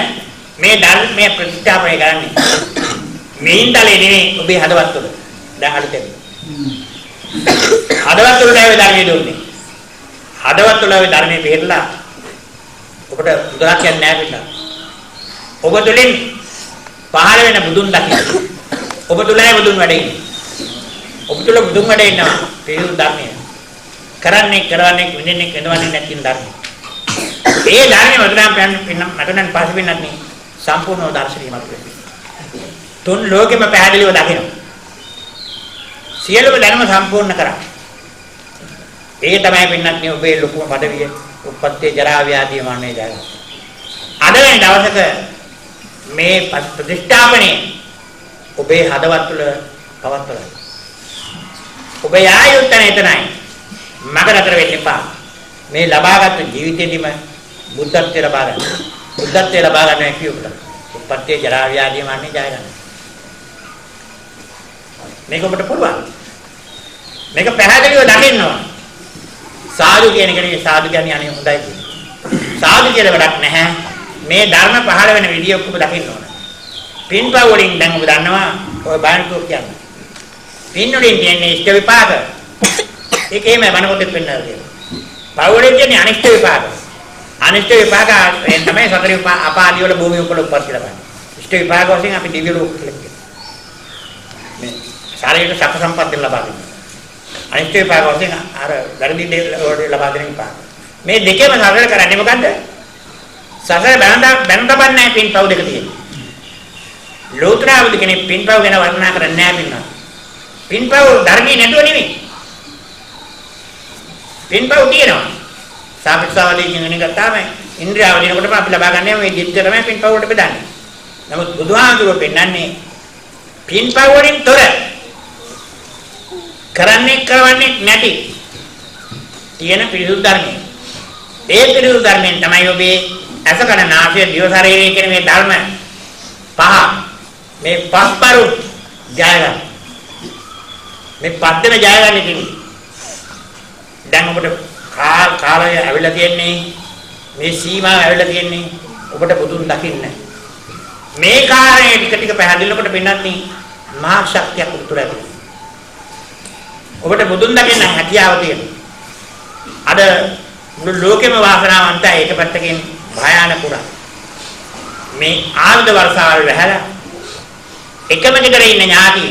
මේ ධර්මයේ ප්‍රතිස්ථාපනය කරන්නේ මේන්තලේ නෙමෙයි ඔබේ හදවත් තුළ. දැන් අලුතෙන්. හදවත් තුළට ආවේ ධර්මයේ දුන්නේ. හදවත් තුළ ආවේ ධර්මයේ පිළිලා ඔබට මුදලක් කියන්නේ නැහැ පිටා. ඔබ තුළින් පහළ වෙන බුදුන් දකින්න. ඔබ තුළයි බුදුන් වැඩ ඉන්නේ. ඔබ තුළ බුදුන් වැඩ ඉන්නවා. පිළිතුරු ධර්මය. කරන්නේ කරවන්නේ විඳින්නේ කෙනවන්නේ නැති ධර්මය. ඒ ධර්මය මතුනන් පස්සේ වෙනත් නේ සම්පූර්ණ දර්ශනීය මතුවේ. තුන් ලෝකෙම පැහැදිලිව දකිනවා. සියලුම දැනුම සම්පූර්ණ කරා. ඒ තමයි පින්නත් නේ ඔබේ ලොකුම පදවිය. උප්පත්ති ජරා ව්‍යාධි මරණය ජය. අද වෙන දවසක මේ ප්‍රතිෂ්ඨාපනය ඔබේ හදවත් තුළ පවත්වලා. ඔබ යා යුත්තේ එතනයි. මග නතර වෙන්න එපා. මේ ලබාගත් ජීවිතේදීම බුද්ධත්වය ලබා ගන්න. බුද්ධත්වය ලබා ගන්න කියුවා. උප්පත්ති ජරා ව්‍යාධි මරණය ජය ගන්න. මේක ඔබට පුළුවන්. මේක පැහැදිලිව දකින්න ඕන. සාදු කියන එක නෙවෙයි, සාදු කියන්නේ අනේ හොඳයි කියන. සාදු කියලා වැඩක් නැහැ. මේ ධර්ම පහළ වෙන විදිය ඔක්කොම දකින්න ඕන. පින්පව් වලින් දැන් ඔබ දන්නවා ඔය බයන්තුව කියන්නේ. පින් වලින් කියන්නේ ඉෂ්ට විපාක. ඒක එහෙමයි බණ පොතේ පෙන්නලා තියෙනවා. පව් වලින් කියන්නේ අනිෂ්ට විපාක. අනිෂ්ට විපාක තමයි සතර අපාදී වල භූමිය වල උප්පත්ති ලබන්නේ. ඉෂ්ට විපාක වශයෙන් අපි දිව්‍ය ලෝක කියලා කියනවා. මේ ශාරීරික සැප සම්පත් ලබා දෙනවා. අනිෂ්ට විපාක වශයෙන් අර වැරදි දේ ලබා දෙන විපාක. මේ දෙකේම සසර කරන්නේ මොකද්ද? සසර බැන තබන්නේ නැහැ පින් පව් දෙක තියෙන්නේ. ලෝතර බුදු කෙනෙක් පින් පව් ගැන වර්ණනා කරන්නේ නැහැ පින්වත්. පින් පව් ධර්මයේ නැතුව නෙමෙයි. පින් පව් තියෙනවා. සාපේක්ෂවාදී කියන එක ගත්තාම ඉන්ද්‍රියාව දිනකොටම අපි ලබා ගන්න මේ ජීවිතය තමයි පින් පව් වලට බෙදන්නේ. නමුත් බුදුහාමුදුරුවෝ පෙන්වන්නේ පින් පව් වලින් තොර කරන්නේ කරවන්නේ නැති තියෙන පිරිසුදු ධර්මය. ඒ පිරිසුදු ධර්මයෙන් තමයි ඔබේ ඇස කන නාසය දිව ශරීරය කියන මේ ධර්ම පහ මේ පස්පරු ජය ගන්න. මේ පස් දෙන ජය ගන්න ඉතින් දැන් ඔබට කාලය ඇවිල්ලා තියෙන්නේ, මේ සීමාව ඇවිල්ලා තියෙන්නේ ඔබට බුදුන් දකින්න. මේ කාරණේ ටික ටික පැහැදිලිනකොට පින්නත් නේ මහා ශක්තියක් ඔබ තුළ ඇති වෙනවා. ඔබට බුදුන් දකින්න හැකියාව තියෙනවා. අද මුළු ලෝකෙම වාසනාවන්තයි එක පැත්තකින් භයානක වුණා. මේ ආයුධ වර්ෂාවල් වැහැලා එකම ගෙදර ඉන්න ඥාති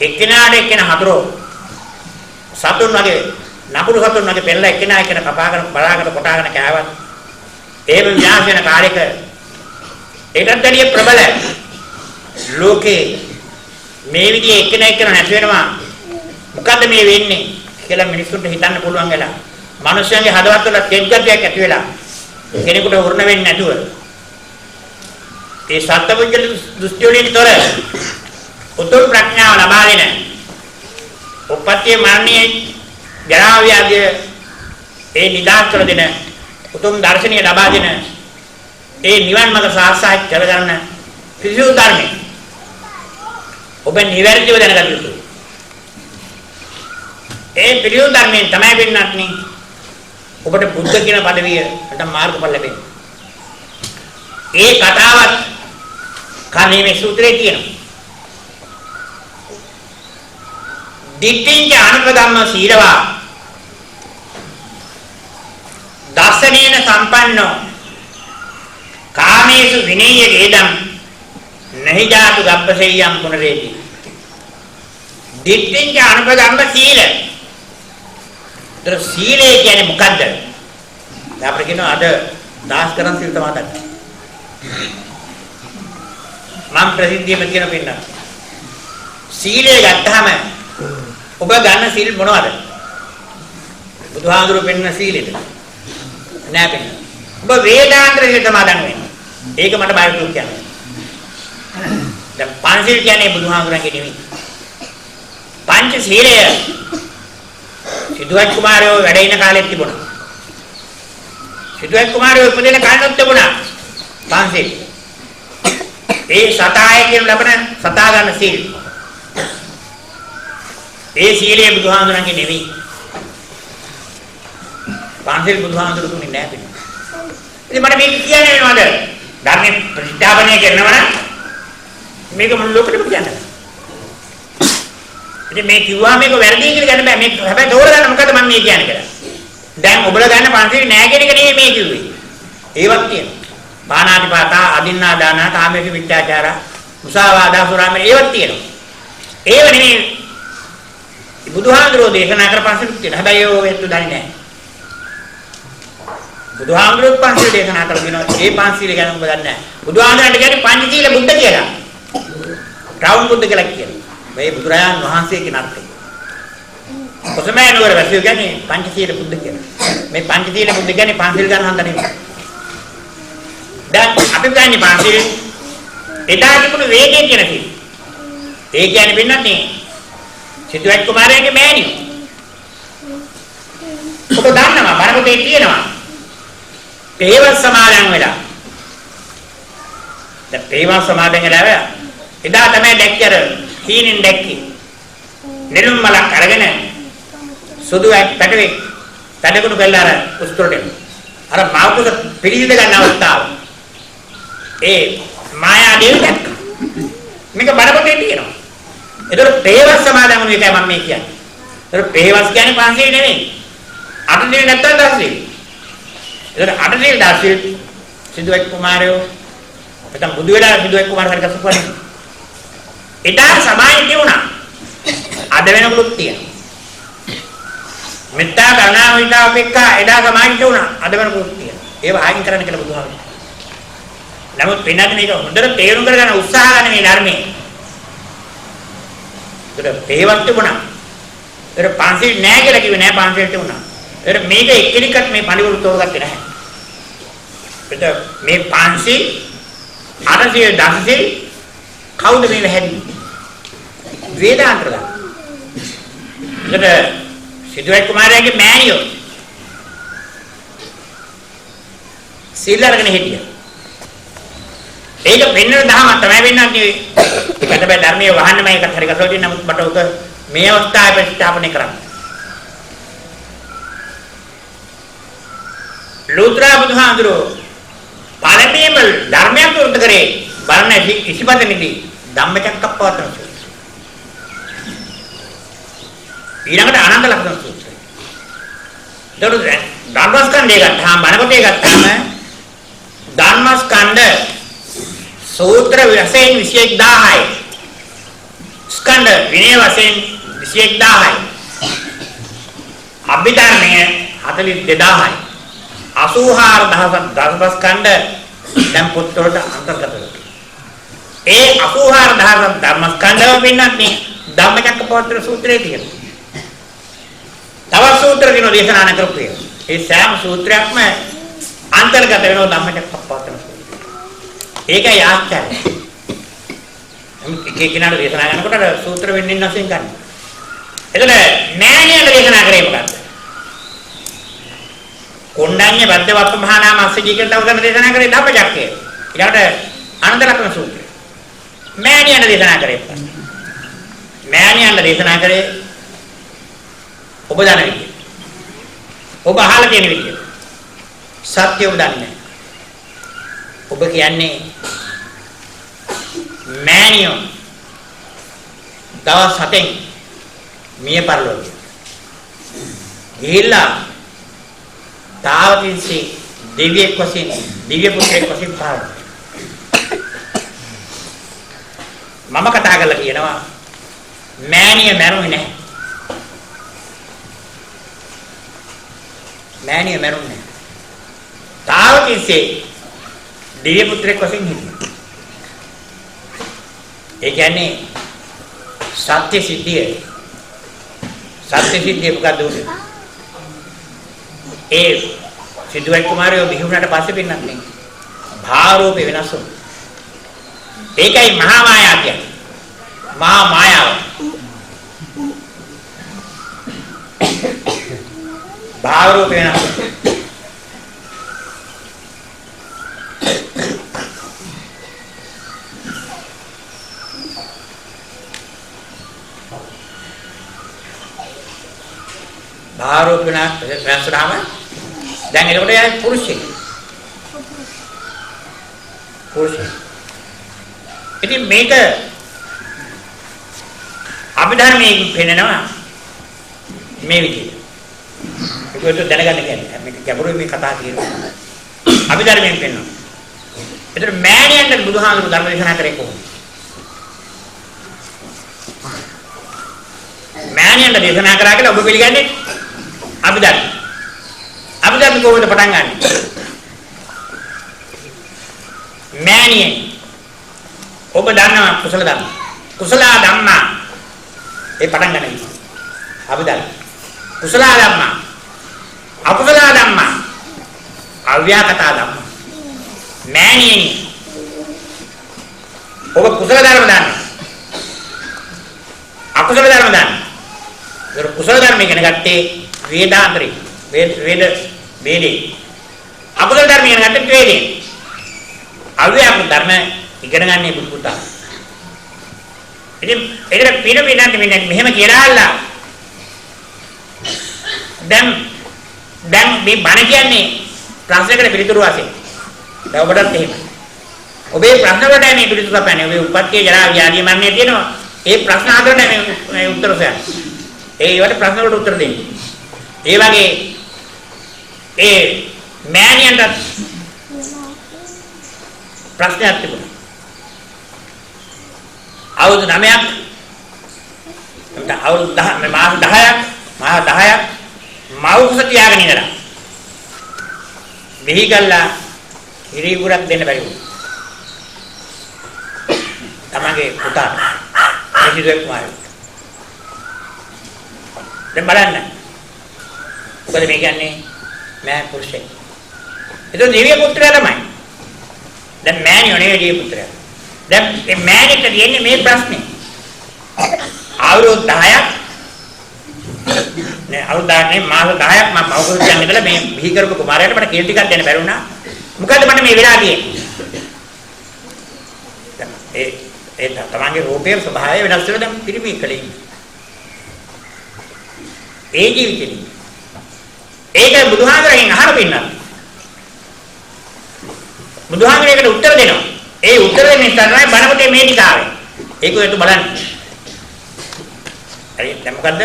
එක්කෙනාට එක්කෙනා හතුරෝ සතුන් වගේ නපුරු සතුන් වගේ පෙරලා එක්කෙනා එක්කෙනා කපාගෙන බලාගෙන කොටාගෙන කෑවත් එහෙම විනාශ වෙන කාලෙක ඒකත් වැඩිය ප්‍රබල ලෝකේ මේ විදිහේ එක්කෙනා එක්කෙනා නැති වෙනවා. මොකද්ද මේ වෙන්නේ කියලා මිනිස්සුන්ට හිතන්න පුළුවන් වෙලා මිනිස්යන්ගේ හදවත් වල තෙත් ගතියක් ඇති වෙලා කෙනෙකුට වර්ණ වෙන්නේ නැතුව ඒ සත්පුද්ගල දෘෂ්ටි වලින් තොර උතුම් ප්‍රඥාව ලබා දෙන උප්පත්තිය මරණයේ ජරා ව්‍යාධිය ඒ නිදාස් කර දෙන උතුම් දර්ශනීය ලබා දෙන ඒ නිවන් මඟ සාක්ෂාත් කරගන්න පිරිසිදු ධර්මය ඔබ නිවැරදිව දැනගත යුතුයි. ඒ පිරිසිදු ධර්මයෙන් තමයි වෙන්නත් නේ ඔබට බුද්ධ කියන පදවිය නැත්නම් මාර්ගඵල ලැබෙන්නේ. ඒ කතාවත් කන්නේ මේ සූත්‍රයේ තියෙනවා. දිට්ඨිංච අනුපදම්ම සීලවා දස්සනේන සම්පන්නෝ කාමේසු විනය්‍ය ගේදම් නහි ජාතු ගබ්බසෙය්‍යම් පුනරේති. දිට්ඨිංච අනුපගම්ම සීල. ඒතර සීලය කියන්නේ මොකද්ද? දැන් අපිට කියනවා අද දාස් කරන් සීල් තමයි දන්නේ. මම ප්‍රසිද්ධියම කියන පින්න. සීලය ගත්තාම ඔබ ගන්න සීල් මොනවද? බුදුහාමුදුරුවෝ පෙන්නන සීලෙද? නෑ පෙන්නන. ඔබ වේදාන්තර සීල් තමයි දන් වෙන්නේ. ඒක මට බය වෙන්න කියන්නේ. දැන් පංචශීල කියන්නේ බුදුහාමුදුරන්ගේ නෙමෙයි. පංච සීලය සිදුවත් කුමාරයෝ වැඩ ඉන කාලෙත් තිබුණා. සිදුවත් කුමාරයෝ උපදින කාලෙත් තිබුණා පංචශීල. ඒ සතාය කියන ලබන සතා ගන්න සීල්. ඒ සීලය බුදුහාමුදුරන්ගේ නෙමෙයි. පංචශීල බුදුහාමුදුරු දුන්නේ නෑ පිට. ඉතින් මට මේක කියන්න වෙනවද? ධර්මයේ ප්‍රතිස්ථාපනය කරනවා නම් මේක මුළු ලෝකෙටම කියන්න. ඉතින් මේ කිව්වා මේක වැරදි කියලා ගන්න බෑ. මේක හැබැයි තෝරගන්න මොකද මම මේ කියන්නේ කියලා. දැන් ඔබලා ගන්න පංචශීල නෑ කියන එක නෙමෙයි මේ කිව්වේ. ඒවත් තියෙනවා. පාණාතිපාතා, අදින්නා දාන, කාමයේ මිත්‍යාචාර, මුසාවාදා, සුරාමේර ඒවත් තියෙනවා. ඒව නෙමෙයි බුදුහාමුදුරුවෝ දේශනා කර පංචශීල තියෙනවා. හැබැයි ඒව හේතු දන්නේ නෑ. බුදුහාමුදුරුවෝ පංචශීල දේශනා කරලා දිනවා. ඒ පංචශීල ගැන ඔබ දන්නේ නෑ. බුදුහාමුදුරන්ට කියන්නේ පංචශීල බුද්ධ කියලා. රවුම් බුද්ධ කියලා කියනවා. මේ බුදුරජාණන් වහන්සේ කියන අර්ථය. කොසමෑ නුවර වැසියෝ කියන්නේ පංචශීල බුද්ධ කියලා. මේ පංචශීල බුද්ධ කියන්නේ පංචශීල ගන්න හන්ද නෙමෙයි. දැන් අපි කියන්නේ පංචශීල එදා තිබුණු වේගය කියන සීල. ඒ කියන්නේ වෙන්නත් නේ සිදුවත් කුමාරයාගේ මෑණියෝ. ඔබ දන්නවා බණපොතේ තියෙනවා. පේවස් සමාදන් වෙලා. දැන් පේවස් සමාදන් වෙලා එදා තමයි දැක්කේ අර හීනෙන් දැක්කේ. නෙළුම් මලක් අරගෙන සුදු පැටවේ පැටකුණු කරලා අර උස්තරට එනවා. අර මව්කුස පිළිසිඳ ගන්න අවස්ථාව. ඒ මායා දේවි දැක්කා. මේක බණපොතේ තියෙනවා. ඒතර පේවස් සමාදන් වුණ එකයි මම මේ කියන්නේ. ඒතර පේවස් කියන්නේ පංචශීල නෙමෙයි. අට සිල් නැත්තම් දස සිල්. ඒතර අට සිල් දස සිල් සිදුවත් කුමාරයෝ නැත්තම් බුදු වෙලා සිදුවත් කුමාර හරි කසපුවා නෙමෙයි. එදා සමාජය තියුණා. අද වෙනකොටත් තියෙනවා. මෙත්තා කරුණා මුදිතා උපේක්ඛා එදා සමාජය තියුණා. අද වෙනකොටත් තියෙනවා. ඒව ආයින් කරන්න කියලා බුදුහාමුදුරුවෝ. නමුත් වෙනත් මේක හොඳට තේරුම් කරගන්න උත්සාහ ගන්න මේ ධර්මයේ. ඒතර පේවත් තිබුණා. ඒතර පංචශීල නෑ කියලා කිව්වේ නෑ පංචශීල තිබුණා. ඒතර මේක එක්කෙනෙක්වත් මේ පණිවුරු තෝරගත්තේ නැහැ. ඒතර මේ පංචශීල අටශීල දසශීල කවුද මේව හැදුවේ? වේදාන්තර ගන්න. ඒතර සිදුවත් කුමාරයාගේ මෑණියෝ සීල් අරගෙන හිටියා. ඒක පෙන්වන දහමක් තමයි වෙන්නන්නේ. ඒකට බෑ ධර්මයේ වහන්න මම ඒකත් හරි කසවටින්. නමුත් මට ඔක මේ අවස්ථාවේ ප්‍රතිස්ථාපනය කරන්න. ලෝතර බුදුහාඳුරෝ පළමුවෙන්ම ධර්මයක් විවෘත කරේ බලන ඉසිපතනදී ධම්මචක්කප්පවත්තන සූත්‍රය. ඊළඟට අනන්ත ලක්ෂණ සූත්‍රය. එතකොට ධර්මස්කන්ධය ගත්තාම බණපොතේ ගත්තාම ධර්මස්කන්ධ සූත්‍ර වශයෙන් 21000යි. ස්කන්ධ විනය වශයෙන් 21000යි. අභිධර්මය 42000යි. 84000 ධර්මස්කන්ධ දැන් පොත් වලට අන්තර්ගත වෙනවා. ඒ 84000 ධර්මස්කන්ධව වෙන්නත් මේ ධම්මචක්කපවත්තන සූත්‍රයේ තියෙනවා. තවත් සූත්‍ර කියනවා දේශනා කරපු ඒවා. ඒ සෑම සූත්‍රයක්ම අන්තර්ගත වෙනවා ධම්මචක්කපවත්තන සූත්‍රය. ඒකයි ආශ්චර්යය. එක එක්කෙනාට දේශනා කරනකොට අර සූත්‍ර වෙනින් වශයෙන් ගන්න. එතකොට මෑණියන්ට දේශනා කරේ මොකද්ද? කොණ්ඩඤ්ඤ බද්දවප්ප මහා නාම අස්සජී කියන දවසම දේශනා කරේ ධම්මචක්කය. ඊළඟට අනන්ත ලක්ෂණ සූත්‍රය. මෑණියන්ට දේශනා කරේ මොකද්ද? මෑණියන්ට දේශනා කරේ ඔබ දන්න විදියට. ඔබ අහලා තියෙන විදියට. සත්‍ය ඔබ දන්නේ නැහැ. ඔබ කියන්නේ මෑණියෝ දවස් 7න් මිය පරලෝකයට ගිහිල්ලා තාවතින්සේ දෙවියෙක් වශයෙන් දිව්‍ය පුත්‍රයෙක් වශයෙන් පහළ. මම කතා කරලා කියනවා මෑණිය මැරුණේ නැහැ. මෑණිය මැරුණේ නැහැ. තාවතිස්සේ දිව්‍ය පුත්‍රයෙක් වශයෙන් හිටියා. ඒ කියන්නේ සත්‍ය සිද්ධිය. සත්‍ය සිද්ධිය මොකද්ද උනේ? ඒ සිදුවත් කුමාරයෝ බිහි වුණාට පස්සේ පින්නත් නේ භාරෝපේ වෙනස් වුණා. ඒකයි මහා මායා කියන්නේ. මහා මායාව. භාරෝපේ වෙනස් වුණා. භාරෝප වෙනස් වුණාම දැන් එතකොට යා පුරුෂයෙක්. පුරුෂයෙක්. ඉතින් මේක අභිධර්මයෙන් පෙන්නනවා මේ විදිහට. ඒකට දැනගන්න කියන්නේ මේක ගැඹුරුයි මේ කතා තියෙනවා. අභිධර්මයෙන් පෙන්නනවා. ඒතර මෑණියන්ට බුදුහාමුදුරු ධර්ම දේශනා කරේ කොහොමද? මෑණියන්ට දේශනා කරා කියලා ඔබ පිළිගන්නේ අභිධර්ම. අභිධර්ම කොහොමද පටන් ගන්නෙ? මෑණියන් ඔබ දන්නවා කුසල ධර්ම. කුසල ධම්මා ඒ පටන් ගන්න විදිහ. අභිධර්ම. කුසල ධම්මා, අකුසල ධම්මා, අව්‍යාකතා ධම්මා. මෑණියනි ඔබ කුසල ධර්ම දන්නවා. අකුසල ධර්ම දන්නවා. ඒක කුසල ධර්ම ඉගෙන ගත්තේ වේදාන්තරේ. වේද වේදේ. අකුසල ධර්ම ඉගෙන ගත්තේ වේදේ. අව්‍යාකෘත ධර්ම ඉගෙන ගන්නේ බුදු පුතා. ඉතින් ඒකට පින පිනන්නේ මෙන්න මෙහෙම කියලා අල්ලා. දැන් දැන් මේ බණ කියන්නේ ප්‍රශ්නයකට පිළිතුරු වශයෙන්. දැන් ඔබටත් එහෙමයි. ඔබේ ප්‍රශ්න වලට මේ පිළිතුරු හොයන්නේ. ඔබේ උප්පත්තිය ජරා ව්‍යාධි මරණය තියෙනවා. ඒ ප්‍රශ්න අහකට මේ උත්තර හොයන්නේ. ඒ ඒවට ප්‍රශ්න වලට උත්තර දෙන්නේ. ඒ වගේ ඒ මෑණියන්ට ප්‍රශ්නයක් තිබුණා. අවුරුදු 9ක් නැත්නම් අවුරුදු 10 මේ මාස 10ක් මාස 10ක් මව් කුස තියාගෙන ඉඳලා බිහි කළා හිරි කුරක් දෙන්න බැරි වුණා. තමන්ගේ පුතාට මිහිඳු කුමාරයෙක්. දැන් බලන්න. මොකද මේ කියන්නේ මෑ පුරුෂයෙක්. ඒක දිව්‍ය පුත්‍රයා තමයි. දැන් මෑණියෝ නෙවෙයි දිව්‍ය පුත්‍රයා. දැන් මේ මෑණිට තියෙන්නේ මේ ප්‍රශ්නේ. අවුරුදු 10ක් නෑ අවුරුදු 10 නේ මාස 10ක් මම මව් කුස තියන් ඉඳලා මේ බිහි කරපු කුමාරයාට මට කේල් ටිකක් දෙන්න බැරි වුණා. මොකද්ද මට මේ වෙලා තියෙන්නේ? දැන් ඒ ඒ තමන්ගේ රූපයේ ස්වභාවය වෙනස් වෙලා දැන් පිරිමි කලේ ඉන්නේ. ඒ ජීවිතේ. ඒක බුදුහාමරගෙන් අහන පින්නත්. බුදුහාමර ඒකට උත්තර දෙනවා. ඒ උත්තර දෙන නිසා තමයි බණ පොතේ මේ ටික ආවේ. ඒක ඔයත් බලන්න. හරි දැන් මොකද්ද?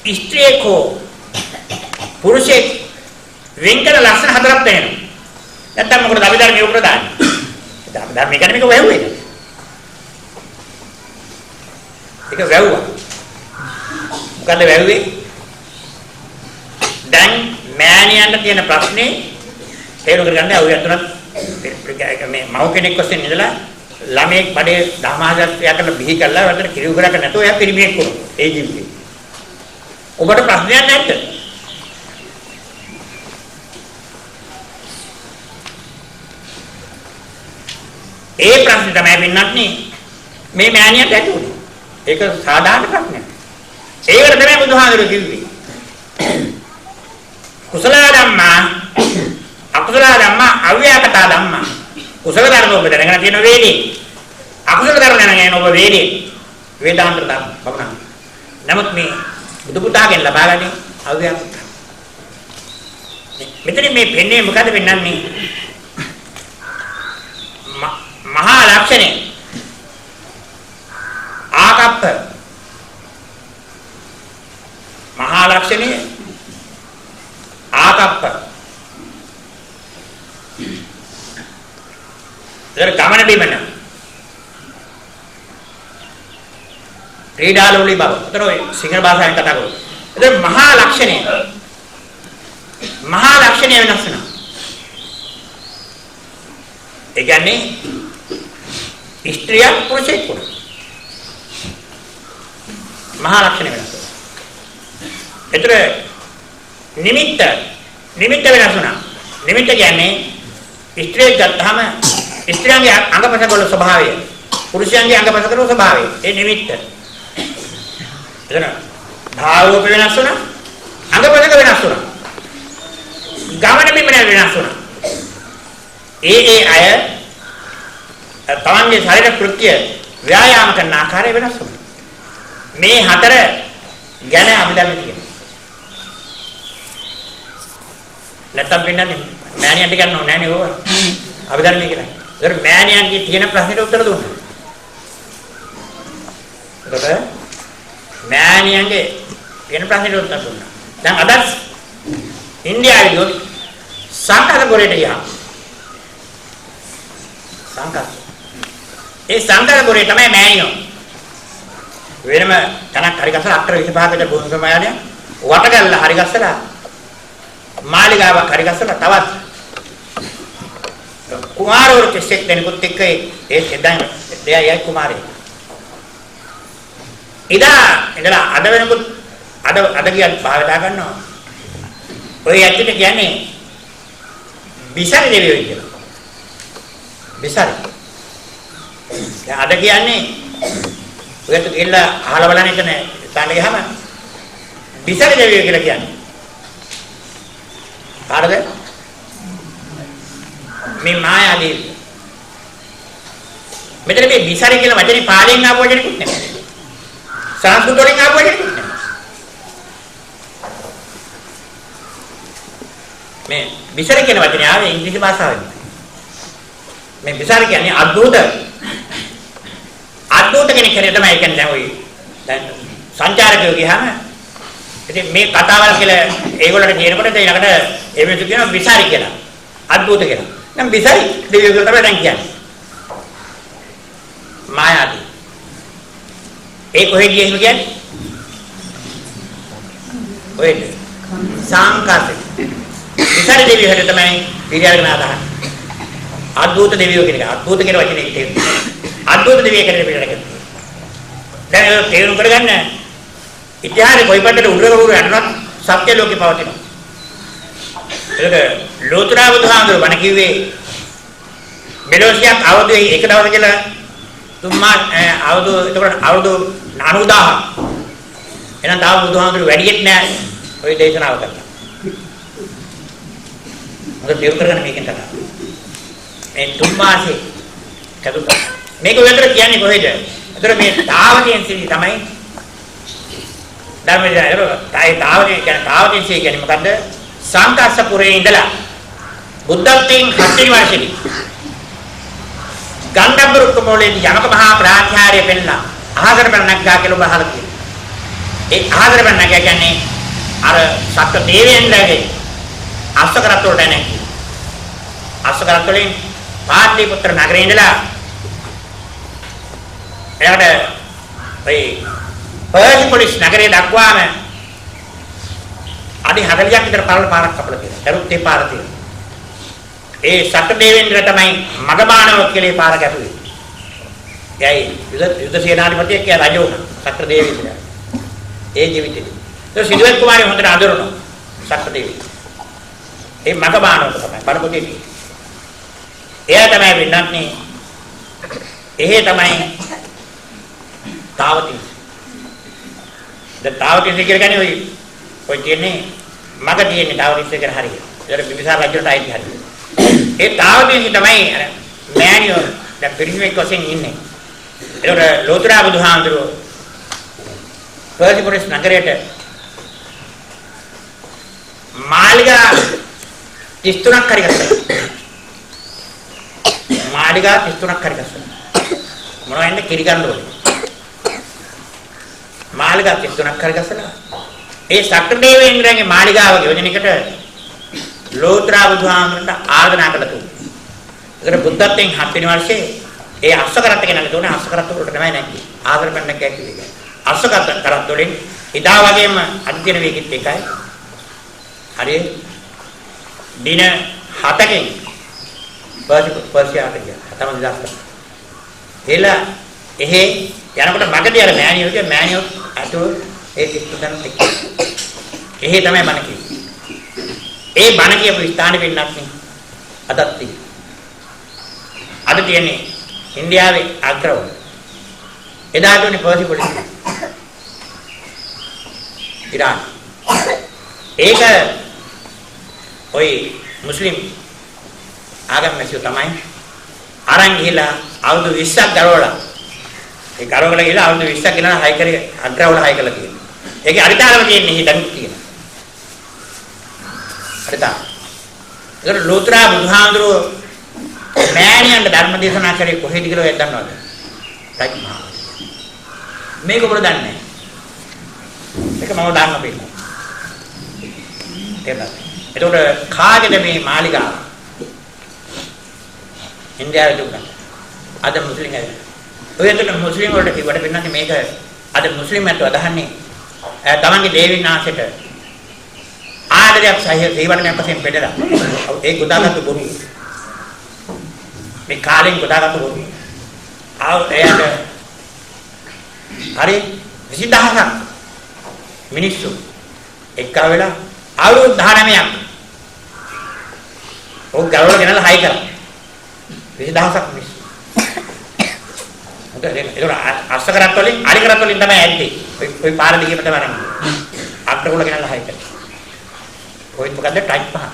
ස්ත්‍රියෙක් හෝ පුරුෂයෙක් වෙන් කරන ලක්ෂණ හතරක් තියෙනවා. නැත්තම් මොකටද අභිධර්මයේ උත්තර දාන්නේ? දැන් අභිධර්මයේ කියන්නේ මේක වැහුවේ. ඒක වැහුවා. මොකද්ද වැහුවේ? දැන් මෑණියන්ට තියෙන ප්‍රශ්නේ තේරුම් කරගන්න අවුරුදු තුනක් මේ මව් කෙනෙක් වශයෙන් ඉඳලා ළමයෙක් බඩේ 10 මාසයක් ක්‍රියා කරලා බිහි කරලා වලට කිරි උගරක නැතුව එයා පිරිමියෙක් වුණා. ඒ ජීවිතේ. ඔබට ප්‍රශ්නයක් නැද්ද? ඒ ප්‍රශ්නේ තමයි පින්නත් නේ මේ මෑණියන්ට ඇති වුණේ. ඒක සාධාරණ ප්‍රශ්නයක්. ඒකට තමයි බුදුහාමුදුරුවෝ කිව්වේ. කුසල ධම්මා අකුසල ධම්මා අව්‍යාකතා ධම්මා. කුසල ධර්ම ඔබ දැනගෙන තියෙන වේදේ. අකුසල ධර්ම දැනගෙන ඔබ වේදේ. වේදාන්තර ධර්ම බවනා. නමුත් මේ බුදු පුතාගෙන් ලබාගන්නේ අව්‍යාකෘත. මෙතන මේ පෙන්නේ මොකද පෙන්නන්නේ? මහා ලක්ෂණය ආකප්ප මහා ලක්ෂණය ආකප්ප. ඒතර ගමන බිමන ක්‍රීඩාලෝලී බව. ඒතර ඔය සිංහල භාෂාවෙන් කතා කරමු. ඒතර මහා ලක්ෂණය. මහා ලක්ෂණය වෙනස් වෙනවා. ඒ කියන්නේ ස්ත්‍රියක් පුරුෂයෙක් වුණා. මහා ලක්ෂණ වෙනස් වෙනවා. ඒතර නිමිත්ත නිමිත්ත වෙනස් වුණා. නිමිත්ත කියන්නේ ස්ත්‍රියක් ගත්තාම ස්ත්‍රියන්ගේ අංගපසංග වල ස්වභාවය, පුරුෂයන්ගේ අංගපසංග වල ස්වභාවය. ඒ නිමිත්ත. එතන භාව රූප වෙනස් වුණා, අංගපසංග වෙනස් වුණා. ගමන බිමන වෙනස් වුණා. ඒ ඒ අය තමන්ගේ ශරීර කෘත්‍ය ව්‍යායාම කරන ආකාරය වෙනස් වුණා. මේ හතර ගැන අභිධර්මයේ තියෙනවා. නැත්තම් වෙන්නන්නේ මෑණියන්ට කියන්න ඕනේ නෑනේ ඕවා. අභිධර්මයේ කියලා. ඒතර මෑණියන්ගේ තියෙන ප්‍රශ්නෙට උත්තර දුන්නා. ඒකට මෑණියන්ගේ තියෙන ප්‍රශ්නෙට උත්තර දුන්නා. දැන් අදත් ඉන්දියාවේ ගියොත් සංකල්පපුරයට ගියා. සංකල්ප. ඒ සංකල්පපුරේ තමයි මෑණියෝ. වෙනම තැනක් හරි ගස්සලා අක්කර 25ක විතර භූමි ප්‍රමාණය වට කරලා හරි ගස්සලා මාලිගාවක් හරි ගස්සලා තවත් කුමාරවරු 31 දෙනෙකුත් එක්ක ඒ එදා එයා යයි කුමාරයෙක්. එදා ඉඳලා අද වෙනකොට අද අද ගියත් භාවිතා කරනවා. ඔය ඇත්තට කියන්නේ බිසරි දෙවියෝ කියලා. බිසරි. දැන් අද කියන්නේ ඔයත් ගිහලා අහලා බලන්න එතන ස්ථාන ගියාම බිසරි දෙවියෝ කියලා කියන්නේ. කාටද? මේ මායා දේවිය. මෙතන මේ බිසරි කියන වචනේ පාලියෙන් ආපු වචනකුත් නෙමෙයි. සංස්කෘත වලින් ආපු වචනකුත් නෙමෙයි. මේ බිසරි කියන වචනේ ආවේ ඉංග්‍රීසි භාෂාවෙන්. මේ බිසරි කියන්නේ අද්භූත. අද්භූත කෙනෙක් හැටියට තමයි කියන්නේ දැන් ඔය දැන් සංචාරකයෝ ගියාම ඉතින් මේ කතාවල් කියලා ඒගොල්ලන්ට කියනකොට දැන් ඊළඟට ඒ මිනිස්සු කියනවා බිසරි කියලා. අද්භූත කියලා. දැන් බිසරි දෙවියෝ කියලා තමයි දැන් කියන්නේ. මායාදී. ඒ කොහෙද ගියේ එහෙම කියන්නේ? ඔයද සංකාසෙ. බිසරි දෙවියෝ හැටියට තමයි පිරියාගෙන අදහන්නේ. අද්භූත දෙවියෝ කියන එක. අද්භූත කියන වචනේ තේරුම. අද්භූත දෙවියෝ කියන පිළිරගෙන. දැන් ඒක තේරුම් කරගන්න ඉතිහාසයේ කොයි පැත්තට උඩරක උඩ යනවත් සත්‍ය ලෝකේ පවතිනවා. ඒක ලෝතර බුදුහාමුදුරුවෝ බණ කිව්වේ මෙලෝසියක් අවුරුදු එක දවස කියලා තුන් මාස අවුරුදු එතකොට අවුරුදු 90000. එහෙනම් තාම බුදුහාමුදුරුවෝ වැඩියෙත් නෑ ඔය දේශනාව කරලා. මොකද තේරුම් කරගන්න මේකෙන් කතාව. මේ තුන් මාසේ කදුතා. මේක ඔයතර කියන්නේ කොහෙද? ඒතර මේ තාවතින් සිරි තමයි ධර්ම විනය. ඒ තාවතින් කියන්නේ තාවතින් සිරි කියන්නේ මොකද්ද? සංකස්සපුරේ ඉඳලා බුද්ධත්වයෙන් හත්වෙනි වර්ෂෙදී ගන්ධබ්බ රුක්ක මූලයේදී යමක මහා ප්‍රාතිහාර්ය පෙන්නලා අහසට පැන නැග්ගා කියලා ඔබ අහලා තියෙනවා. ඒ අහසට පැන නැග්ගා කියන්නේ අර සත්ත්ව දේවයන්ලගේ අශ්ව කරත් වලට නැග්ගී. අශ්ව කරත් වලින් පාටලිපුත්‍ර නගරේ ඉඳලා එයාට ඔය පර්සිපොලිස් නගරය දක්වාම අඩි 40ක් විතර පරණ පාරක් කපලා තියෙනවා. දරුත් ඒ පාර තියෙනවා. ඒ සත්ත්ව දේවේන්ද්‍ර තමයි මගමානව කියලා ඒ පාර ගැහුවේ. එයයි යුද සේනාධිපතියෙක් එයා රජ වුණා. සත්ත්ව දේවේන්ද්‍ර. ඒ ජීවිතේදී. ඒ සිදුවත් කුමාරය හොඳට අඳුරනවා. සත්ත්ව දේවේන්ද්‍ර. ඒ මගමානව තමයි බණ පොතේ තියෙන්නේ. එයා තමයි වෙන්නන්නේ. එහෙ තමයි තාවතිංස. දැන් තාවතිංස කියලා කියන්නේ ඔය ඔය කියන්නේ මග තියෙන්නේ තාවතිංස කියලා හරිය. ඒතර බිම්බිසාර රජුට අයිති හරිය. ඒ තාවතිංස තමයි අර මෑණියෝ දැන් පිරිසිවෙක් වශයෙන් ඉන්නේ. ඒතර ලෝතර බුදුහාමුදුරුවෝ පර්සිපොලිස් නගරයට මාලිගා 33ක් හරි ගත්තා. මාලිගා 33ක් හරි ගත්තා. මොනවා එන්නේ කිරි ගන්න ඕනේ. මාලිගා 33ක් හරි ගස්සලා ඒ සක්‍ර දේවේන්ද්‍රයන්ගේ මාලිගාව යෝජනයකට ලෝතර බුදුහාමුදුරන්ට ආරාධනා කළා තුන්. ඒතර බුද්ධත්වයෙන් 7 වෙනි වර්ෂයේ ඒ අස්ස කරත්ත ගෙනල්ලා දුන්නා. අස්ස කරත්ත වලට තමයි නැග්ගේ. ආදර බණ්ඩක් කිව්වේ ඒක. අස්ස කරත්ත වලින් එදා වගේම අද දින වේගෙත් එකයි. හරි දින 7කින් පර්සියාට ගියා. හතම 2000. එලා එහෙ යනකොට මගදී අර මෑණියෝ කිය මෑණියෝ අතුරු ඒ කිස්තුතන් එක්ක. එහෙ තමයි බණ කිව්වේ. ඒ බණ කියපු ස්ථානෙ වෙන්නත් නේ අදත් තියෙන්නේ. අද තියෙන්නේ ඉන්දියාවේ අග්‍රවල. එදා තුනේ පර්සිපොලිස්. ඉරාන. ඒක ඔය මුස්ලිම් ආගම්වැසියෝ තමයි අරන් ගිහිලා අවුරුදු 20ක් ගරවලා ඒ ගරවලා ගිහිලා අවුරුදු 20ක් ගෙනලා හයි කරේ අග්‍රවල හයි කරලා තියෙනවා. ඒකේ අරිතාලම තියෙන්නේ හිතන් තියෙනවා. අරිතාල. ඒකට ලෝතර බුදුහාඳුරෝ මෑණියන්ට ධර්ම දේශනා කරේ කොහෙද කියලා ඔය දන්නවද? රජමහල්. මේක ඔබ දන්නේ නැහැ. ඒක මම දන්න පිළිම. තේරුණාද? එතකොට කාගේද මේ මාලිගාව? ඉන්දියාවේ තිබුණා. අද මුස්ලිම් අය. ඔය එතන මුස්ලිම් වලට කිව්වට වෙන්නන්නේ මේක අද මුස්ලිම් අයට අදහන්නේ තමන්ගේ දේවීන් වහන්සේට ආදරයක් සහිවණයක් වශයෙන් පෙන්නලා ඒ ගොඩාගත්තු බොරු. මේ කාලෙන් ගොඩාගත්තු බොරු. ආව එයාට හරි 20000ක් මිනිස්සු එක්කා වෙලා අවුරුදු 19ක් ඔව් ගරවල ගෙනල්ලා හයි කරා. 20000ක් මිනිස්සු. හොඳ ඒක අස්ස කරත් වලින් අරි කරත් වලින් තමයි ඇද්දේ. ඔය පාර දිගේම තමයි අරන්. අග්‍රකුල ගෙනල්ලා හයි කරා. ඔය මොකද්ද ටයිප් පහ.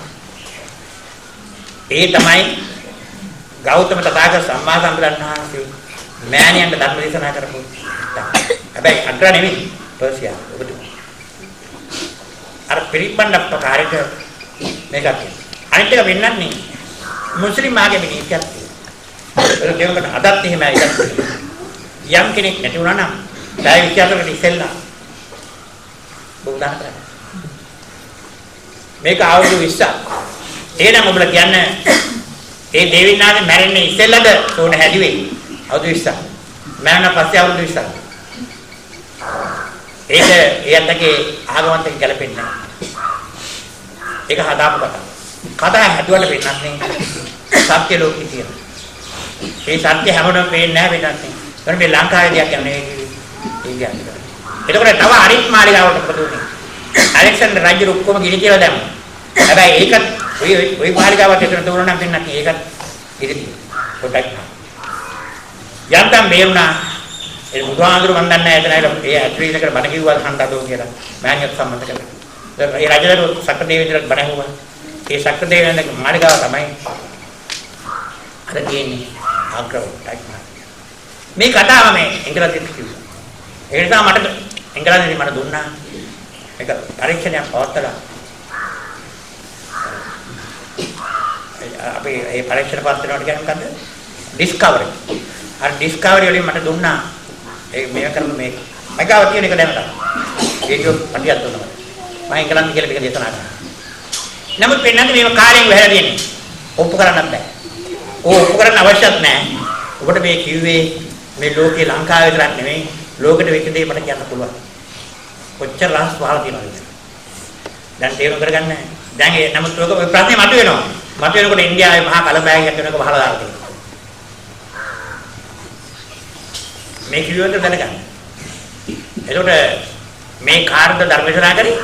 ඒ තමයි ගෞතම තථාගත සම්මා සම්බුදුන් වහන්සේ මෑණියන්ට ධර්ම දේශනා කරපු. හැබැයි අග්‍ර නෙමෙයි පර්සියා. ඔබ අර පිරිබ්බණ්ඩ ප්‍රකාරයට මේකක් තියෙනවා. අනිත් එක වෙන්නන්නේ මුස්ලිම් ආගමේ නීතියක් තියෙනවා. ඒක කියනකොට අදත් එහෙමයි එකක් තියෙනවා. යම් කෙනෙක් නැති වුණා නම් පැය 24කට ඉස්සෙල්ලා බොහෝ කරන්න. මේක අවුරුදු 20ක්. එහෙනම් ඔබලා කියන්නේ ඒ දේවින්නාගේ මැරෙන්නේ ඉස්සෙල්ලාද සෝන හැදුවේ? අවුරුදු 20ක්. මැරුණ පස්සේ අවුරුදු 20ක්. ඒක ඒ අත්තගේ ආගමත් එක්ක ගැලපෙන්නේ නැහැ. ඒක හදාපු කතාව. කතා හැදුවට වෙන්නත් නේ සත්‍ය ලෝකේ තියෙනවා. ඒ සත්‍ය හැමෝටම පේන්නේ නැහැ වෙන්නත් නේ. ඒතර මේ ලංකාවේ දෙයක් ගැන නෙවෙයි ඒ කියන්නේ. එතකොට තව අනිත් මාලිගාවට මොකද උනේ? ඇලෙක්සැන්ඩර් රජු ඔක්කොම ගිනි කියලා දැම්මා. හැබැයි ඒකත් ඔය ඔය මාලිගාවත් එතන තුරුණා නම් වෙන්නත් නේ ඒකත් ගිනි තියෙනවා. පොඩ්ඩක්. යන්තම් බේරුණා. ඒ බුදුහාඳුරු මන් දන්නේ නැහැ එතන ඇවිල්ලා ඒ ඇතුළේ ඉඳලා බණ කිව්වා හන්දදෝ කියලා. මෑණියත් සම්බන්ධ කරලා. ඒ රජදරු සක්‍ර දේවේන්ද්‍රට බණ ඇහුවා. ඒ සක්‍ර දේවේන්ද්‍රගේ මාලිගාව තමයි අර තියෙන්නේ ආග්‍රව ටයිප්. මේ කතාව මේ එංගලන්තෙත් කිව්වා. ඒ නිසා මට එංගලන්තෙදි මට දුන්නා මේක පරීක්ෂණයක් පවත්තලා අපි ඒ පරීක්ෂණ පවත්වනවට කියන්නේ මොකද්ද? ඩිස්කවරි. අර ඩිස්කවරි වලින් මට දුන්නා ඒ මේක කරමු මේක. මගාව තියෙන එක දැනගන්න. වීඩියෝ පටියක් දුන්නා මට. මම එංගලන්ත කියලා මේක දේශනා කරා. නමුත් පෙන්නන්නේ මේව කාලයෙන් වැහලා තියෙන්නේ. ඔප්පු කරන්නත් බෑ. ඕ ඔප්පු කරන්න අවශ්‍යත් නෑ. ඔබට මේ කිව්වේ මේ ලෝකේ ලංකාවේ විතරක් නෙමෙයි ලෝකෙට වෙච්ච දේ මට කියන්න පුළුවන්. කොච්චර රහස් වහලා තියෙනවද කියලා. දැන් තේරුම් කරගන්න. දැන් ඒ නමුත් ඔක ඔය ප්‍රශ්නේ මතුවෙනවා. මතුවෙනකොට ඉන්දියාවේ මහා කලබගැනියක් වෙනක වහලා දාලා තියෙනවා. මේ කිව්වොත් දැනගන්න. එතකොට මේ කාර්ද ධර්ම දේශනා කරේ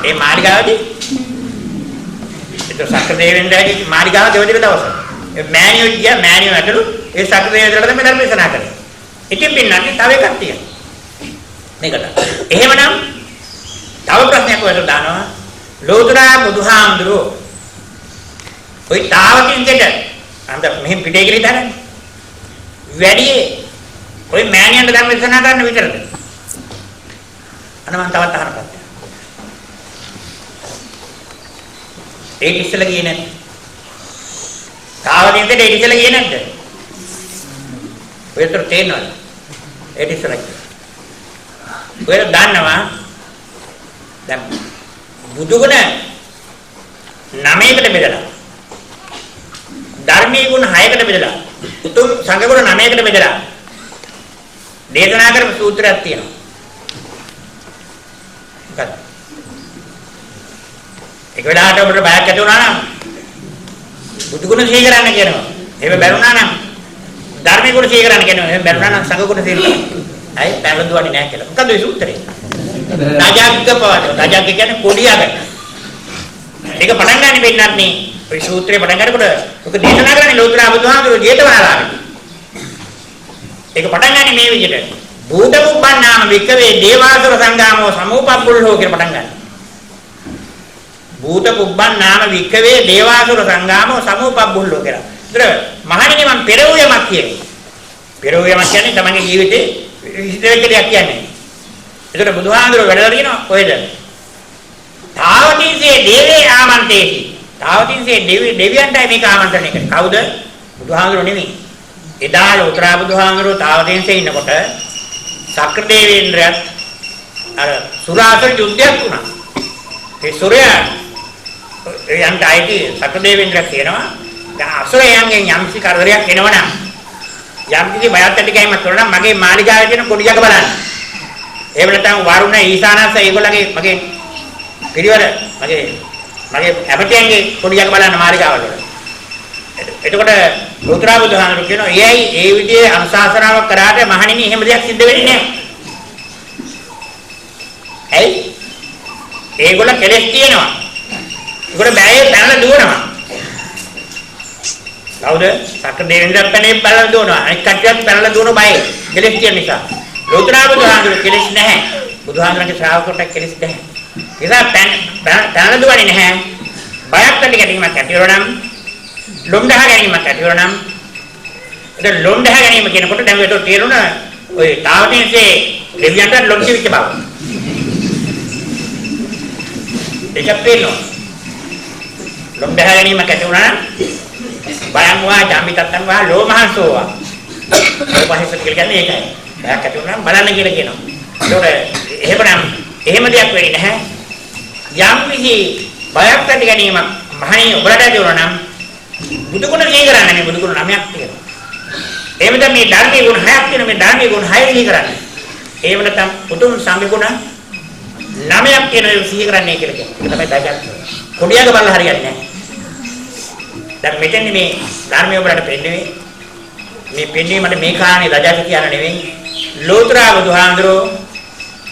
ඒ මාලිගාවේදී එතකොට සක්‍ර දේවේන්ද්‍රයාගේ මාලිගාව දෙවදින දවස. ඒ මෑණියෝ ගියා මෑණියෝ ඇතුළු ඒ සක්‍ර දේවේන්ද්‍රට තමයි ධර්ම දේශනා කරේ. ඉතින් පින්නන්නේ තව එකක් තියෙනවා. මේකට. එහෙමනම් තව ප්‍රශ්නයක් ඔයාලට දානවා. ලෝතර බුදුහාමුදුරුවෝ ඔය තාවකින් දෙට අන්ත මෙහෙම පිටේ කියලා හිතාගන්න. වැඩි ඔය මෑණියන්ට ධර්ම දේශනා කරන්න විතරද? අන්න මං තවත් අහන ප්‍රශ්නයක්. ඒක ඉස්සෙල්ලා ගියේ නැද්ද? තාවකින් දෙට ඒක ඉස්සෙල්ලා ගියේ නැද්ද? ඔය අතර තේරෙනවද? ඒක ඉස්සෙල්ලා ගියා. ඔය දන්නවා දැන් බුදුගුණ 9කට බෙදලා ධර්මයේ ධර්මයේ ගුණ 6කට බෙදලා උතුම් සංඝ ගුණ 9කට බෙදලා දේශනා කරපු සූත්‍රයක් තියෙනවා. මොකක්ද? එක වෙලාවට ඔබට බයක් ඇති වුණා නම් බුදු ගුණ සිහි කරන්න කියනවා. එහෙම බැරුණා නම් ධර්මයේ ගුණ සිහි කරන්න කියනවා. එහෙම බැරුණා නම් සංඝ ගුණ සිහි කරන්න. ඇයි පැනලා දුවන්නේ නැහැ කියලා. මොකද්ද මේ සූත්‍රය? රජග්ග පවත. රජග්ග කියන්නේ කොඩි අග. ඒක පටන් ගන්න වෙන්නත් නේ. ඔය සූත්‍රය පටන් ගන්නකොට ඔක දේශනා කරන්නේ ලෝතර බුදුහාමුදුරුවෝ ජේතවනාරාමේ. ඒක පටන් ගන්නේ මේ විදිහට. භූත පුබ්බන්නාම වික්කවේ දේවාසුර සංගාමෝ සමූපබ්බුල්හෝ කියලා පටන් ගන්නවා. භූත පුබ්බන්නාම වික්කවේ දේවාසුර සංගාමෝ සමූපබ්බුල්හෝ කියලා. ඒතර මහණෙනි මං පෙර වූ යමක් කියන්නේ. පෙර වූ යමක් කියන්නේ තමන්ගේ ජීවිතේ සිද්ධ වෙච්ච දෙයක් කියන්නේ. ඒතර බුදුහාමුදුරුවෝ වැඩලා කියනවා කොහෙද? තාවතින්සේ දේවේ ආමන්ත්‍රේසි. තාවතින්සේ දෙවියන්ටයි මේක ආමන්ත්‍රණය කරන්නේ. කවුද? බුදුහාමුදුරුවෝ නෙමෙයි. එදා ලෝතර බුදුහාමුදුරුවෝ තාවතින්සේ ඉන්නකොට සක්‍ර දේවේන්ද්‍රයත් අර සුරාසුර යුද්ධයක් වුණා. ඒ සුරයා යන්ට අයිති සක්‍ර දේවේන්ද්‍ර කියනවා දැන් අසුරයන්ගෙන් යම්කිසි කරදරයක් එනවනම් යම්කිසි බයක් ඇති ගැනීමක් කරනවා නම් මගේ මාලිගාවේ තියෙන පොඩි ජග බලන්න. එහෙම නැත්නම් වරුණ ඊශානස්ස ඒගොල්ලන්ගේ මගේ පිරිවර මගේ මගේ ඇමතියන්ගේ පොඩි ජග බලන්න මාලිගාවල වල. එතකොට ලෝතර බුදුහාමුදුරුවෝ කියනවා ඒ ඇයි ඒ විදිහේ අනුශාසනාවක් කරාට මහණෙනි එහෙම දෙයක් සිද්ධ වෙන්නේ නැහැ. ඇයි? ඒගොල්ල කෙලෙස් තියෙනවා. ඒගොල්ල බෑයේ පැනලා දුවනවා. කවුද? සක්‍ර දේවේන්ද්‍රත් පැනේ පැනලා දුවනවා. අනිත් කට්ටියත් පැනලා දුවන බයයි. කෙලෙස් තියෙන නිසා. ලෝතර බුදුහාමුදුරුවෝ කෙලෙස් නැහැ. බුදුහාමුදුරන්ගේ ශ්‍රාවකවට කෙලෙස් නැහැ. ඒ නිසා පැනලා දුවන්නේ නැහැ. බයක් ඇති ගැනීමක් ඇති වෙනවා නම් ලොම් දහ ගැනීමක් ඇති වෙනවා නම් එතන ලොම් දහ ගැනීම කියනකොට දැන් ඒකට තේරුණා ඔය තාවතින්සේ දෙවියන්ට ලොම් කිවිච්ච බව. ඒක පේනවා. ලොම් දහ ගැනීමක් ඇති වුණා නම් බයං වා ජාමි තත්තං වා ලෝමහංසෝ වා. ලෝමහංස කියලා කියන්නේ ඒකයි. බයක් ඇති වුණා නම් බලන්න කියලා කියනවා. ඒකට එහෙමනම් එහෙම දෙයක් වෙන්නේ නැහැ. යම් කිසි බයක් ඇති ගැනීමක් මහණෙනි ඔබලට ඇති වුණා නම් බුදු ගුණ සිහි කරන්න මේ බුදු ගුණ 9ක් තියෙනවා. එහෙම නැත්නම් මේ ධර්මයේ ගුණ 6ක් තියෙනවා. මේ ධර්මයේ ගුණ 6 සිහි කරන්න. එහෙම නැත්නම් උතුම් සංඝ ගුණ 9ක් තියෙනවා ඒක සිහි කරන්නේ කියලා කියනවා. ඒක තමයි දජක්. කොඩියක බලලා හරියන්නේ නැහැ. දැන් මෙතෙන් මේ ධර්මයේ ඔබලට පෙන්නුවේ මේ පෙන්වීම මට මේ කාරණේ දජක් කියන නෙවෙයි. ලෝතර බුදුහාඳුරෝ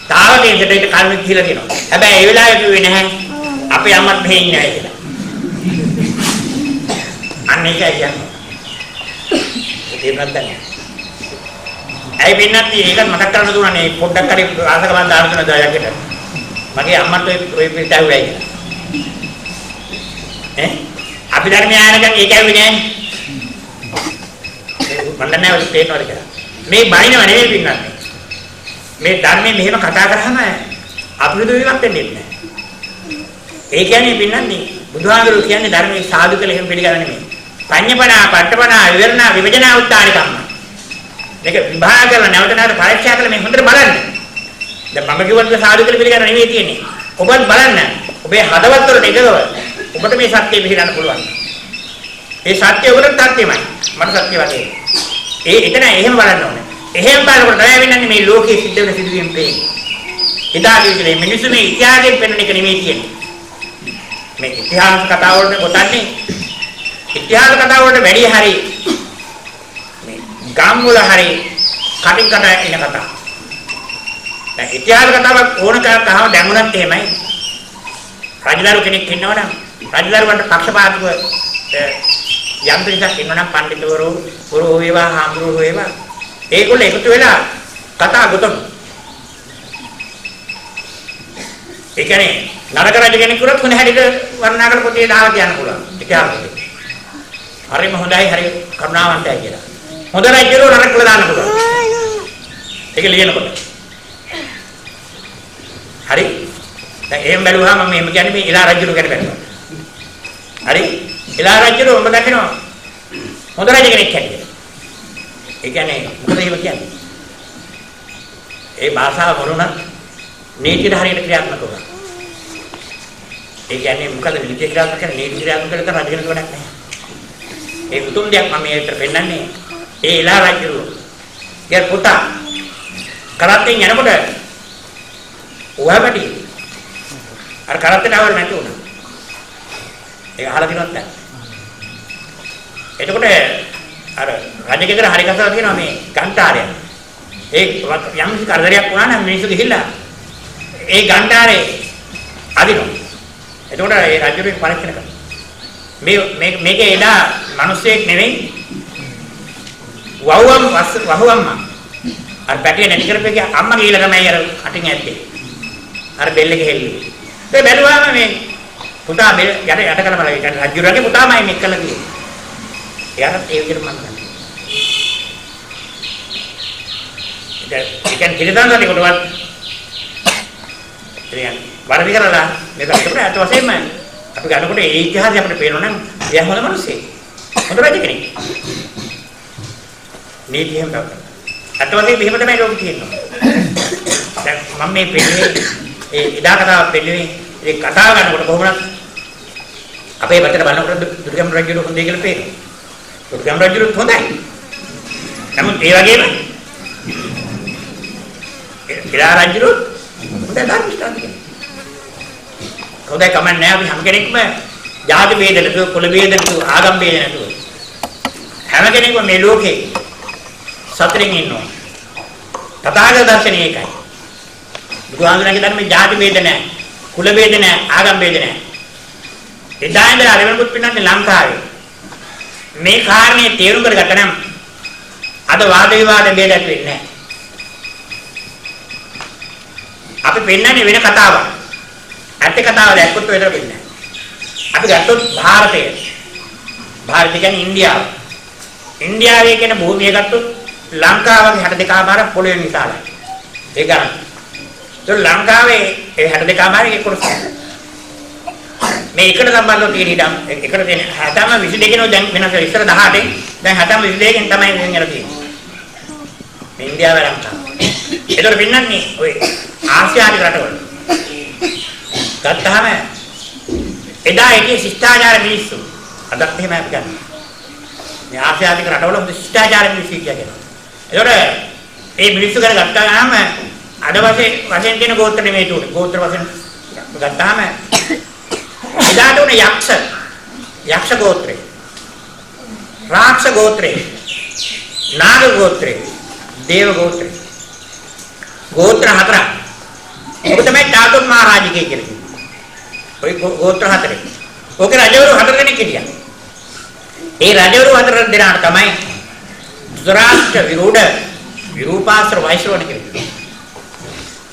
තාවතින්සට ඒක කරුණ කියලා කියනවා. හැබැයි ඒ වෙලාවේ කිව්වේ නැහැ අපේ අම්මත් මෙහෙ ඉන්නේ නැහැ කියලා. අන්න ඒකයි කියන්නේ. ඒ තේරුණාද දැන්? ඇයි වෙන්නත් ඒකත් මතක් කරන්න දුන්නානේ පොඩ්ඩක් හරි ආසකමක් දාන්න දුන්නා දයාකට. මගේ අම්මට ඔය පිට ඇහුවයි කියලා. ඈ අපි ධර්මය ආනකන් ඒක ඇහුවේ නෑනේ. මන් දන්නේ නැහැ ඔය තේරෙනවද කියලා. මේ බයිනව නෙවෙයි පින්නන්නේ. මේ ධර්මයේ මෙහෙම කතා කරාම අපිට වීමක් වෙන්නේ නැහැ. ඒ කියන්නේ පින්නන්නේ බුදුහාමුදුරුවෝ කියන්නේ ධර්මයේ සාදු කියලා එහෙම පිළිගන්න නෙමෙයි. පඤ්ඤපනා, පට්ඨපනා, විවරණා, විභජනා උත්තානි කම්ම. මේක විභාග කරලා නැවත නැවත පරීක්ෂා කරලා මේ හොඳට බලන්න. දැන් මම කිව්වත් සාදු කියලා පිළිගන්න නෙමෙයි තියෙන්නේ. ඔබත් බලන්න. ඔබේ හදවත් වලට එකගව ඔබට මේ සත්‍ය පිළිගන්න පුළුවන්. ඒ සත්‍ය ඔබට සත්‍යමයි. මට සත්‍ය වගේ. ඒ එතන එහෙම බලන්න ඕනේ. එහෙම බලනකොට තමයි වෙන්නේ මේ ලෝකයේ සිද්ධ වෙන සිදුවීම් පේන්නේ. එදා කිව්වේ මිනිස්සු මේ ඉතිහාසයෙන් පෙන්වන එක නෙමෙයි තියෙන්නේ. මේ ඉතිහාස කතා වලට ගොතන්නේ ඉතිහාස කතා වලට වැඩි හරි මේ ගම් වල හරි කටින් කට එන කතා. දැන් ඉතිහාස කතාවක් ඕන කරක් අහම දැන් උනත් එහෙමයි. රජදරු කෙනෙක් ඉන්නවනම් රජදරුවන්ට පක්ෂපාතීව යම් පිරිසක් ඉන්නවනම් පඬිතුවරු, ගුරු වේවා, හාමුදුරුවෝ වේවා ඒගොල්ලෝ එකතු වෙලා කතා ගොතන. ඒ කියන්නේ නරක රජ කෙනෙක් වුණත් හොඳ හැටියට වර්ණනා කරලා පොතේ දාලා කියන්න පුළුවන්. ඉතිහාස පොතේ. හරිම හොඳයි, හරි කරුණාවන්තයි කියලා. හොඳ රජුරෝ නරක කළා දාන්න පුළුවන්. ඒක ලියනකොට. හරි? දැන් එහෙම බැලුවාම මම එහෙම කියන්නේ මේ එලා රජුරෝ ගැන බැලුවා. හරි? එලා රජුරෝ ඔබ දකිනවා හොඳ රජ කෙනෙක් හැටියට. ඒ කියන්නේ මොකද එහෙම කියන්නේ? ඒ භාෂාව මොනුණත් නීතියට හරියට ක්‍රියාත්මක වුණා. ඒ කියන්නේ මොකද නීතිය ක්‍රියාත්මක කරන්නේ? නීති ක්‍රියාත්මක කරලා රජ කෙනෙක් වැඩක් නැහැ. ඒ උතුම් දෙයක් මම මේ විතර පෙන්නන්නේ. ඒ එලා රජුරු ගේ පුතා කරත්තෙන් යනකොට ඔයාපටි අර කරත්තේට අවල් නැති වුණා. ඒක අහලා තියෙනවද දැන්? එතකොට අර රජ ගෙදර හරි කසලා තියෙනවා මේ ගන්ටාරය. ඒ යම් කිසි කරදරයක් වුණා නම් මිනිස්සු ගිහිල්ලා ඒ ගන්ටාරේ අදිනවා. එතකොට ඒ රජුරු පරීක්ෂණ කරනවා. මේ මේ මේකේ එදා මිනිස්සෙක් නෙවෙයි වහුවම් වහුවම්ම අර පැටිය නැති කරපේක අම්මා ගිහිල්ලා තමයි අර කටින් ඇද්දේ. අර බෙල් එක හෙල්ලුවේ. ඒ බැලුවාම මේ පුතා බෙල් යට යට කරලා බලලා ඒ රජුරගේ පුතාමයි මේක කළා තියෙන්නේ. එයාටත් ඒ විදිහට මම ගන්නවා. ඒ කියන්නේ තිරසන් සතෙකුටවත් ඒ කියන්නේ වරදි කරලා මේක අපිට අත වශයෙන්ම අපි ගන්නකොට ඒ ඉතිහාසය අපිට පේනවා නම් එයා හොඳ මිනිස්සෙක්. හොඳ රජ කෙනෙක්. නීති එහෙම තමයි. අත වශයෙන්ම එහෙම තමයි ලෝකෙ තියෙන්නේ. දැන් මම මේ පෙන්නේ ඒ එදා කතාවක් පෙන්නුවේ ඒ කතාව ගන්නකොට කොහොමද අපේ පැත්තට බලනකොට දුර්ගම් රජුරු හොඳයි කියලා පේනවා. දුර්ගම් රජුරුත් හොඳයි. නමුත් ඒ වගේම එදා රජුරුත් හොඳයි ධර්මිෂ්ඨ කෙනෙක්. හොඳයි කමක් නෑ අපි හැම කෙනෙක්ම ජාති ભેද නැතුව කුල ભેද නැතුව ආගම් ભેද නැතුව හැම කෙනෙක්ම මේ ලෝකේ සතරෙන් ඉන්නවා. තථාගත දර්ශනය ඒකයි. බුදුහාමුදුරන්ගේ ධර්මයේ ජාති ભેද නෑ, කුල ભેද නෑ, ආගම් ભેද නෑ. එදා ඉඳලා අර වෙනකොට පින්නන්නේ ලංකාවේ මේ කාරණේ තේරුම් කරගත්තා නම් අද වාද විවාද ભેද ඇති වෙන්නේ නෑ. අපි පෙන්නන්නේ වෙන කතාවක්. ඇත්ත කතාව දැක්කොත් වෙතර වෙන්නේ නෑ. අපි ගත්තොත් භාරතය. භාරතය කියන්නේ ඉන්දියාව. ඉන්දියාවේ කියන භූමිය ගත්තොත් ලංකාවගේ 62.5 පොළොවේ විශාලයි. ඒ ගණන්. ඒක ලංකාවේ ඒ 62.5 එක කොටසක්. මේ එකට සම්බන්ධව තියෙන ඉඩම් එකට තියෙන හැතැම්ම 22 කෙනෝ දැන් වෙනස් වෙලා ඉස්සර 18 දැන් හැතැම්ම 22 කින් තමයි වෙන වෙලා තියෙන්නේ. මේ ඉන්දියාව ලංකාව. ඒතර පින්නන්නේ ඔය ආසියාතික රටවල. ගත්තාම එදා ඒකේ ශිෂ්ටාචාර මිනිස්සු අදත් එහෙම අපි ගන්න. මේ ආසියාතික රටවල හොඳ ශිෂ්ටාචාර මිනිස්සු කියලා. ඒතර මේ මිනිස්සු ගැන ගත්තාම අද වශයෙන් තියෙන ගෝත්‍ර නෙමෙයි තුනේ. ගෝත්‍ර වශයෙන් ගත්තාම එදාට උන යක්ෂ යක්ෂ ගෝත්‍රය, රාක්ෂ ගෝත්‍රය, නාග ගෝත්‍රය, දේව ගෝත්‍රය. ගෝත්‍ර හතරක්. ඔක තමයි චාතුර් මහරජකේ කියලා කියන්නේ. ඔය ගෝත්‍ර හතරේ. ඕකේ රජවරු හතර දෙනෙක් හිටියා. ඒ රජවරු හතර දෙනාට තමයි ධෘතරාෂ්ට්‍ර විරූඪ විරූපාස්ත්‍ර වෛශ්‍රවණ කියලා කියනවා.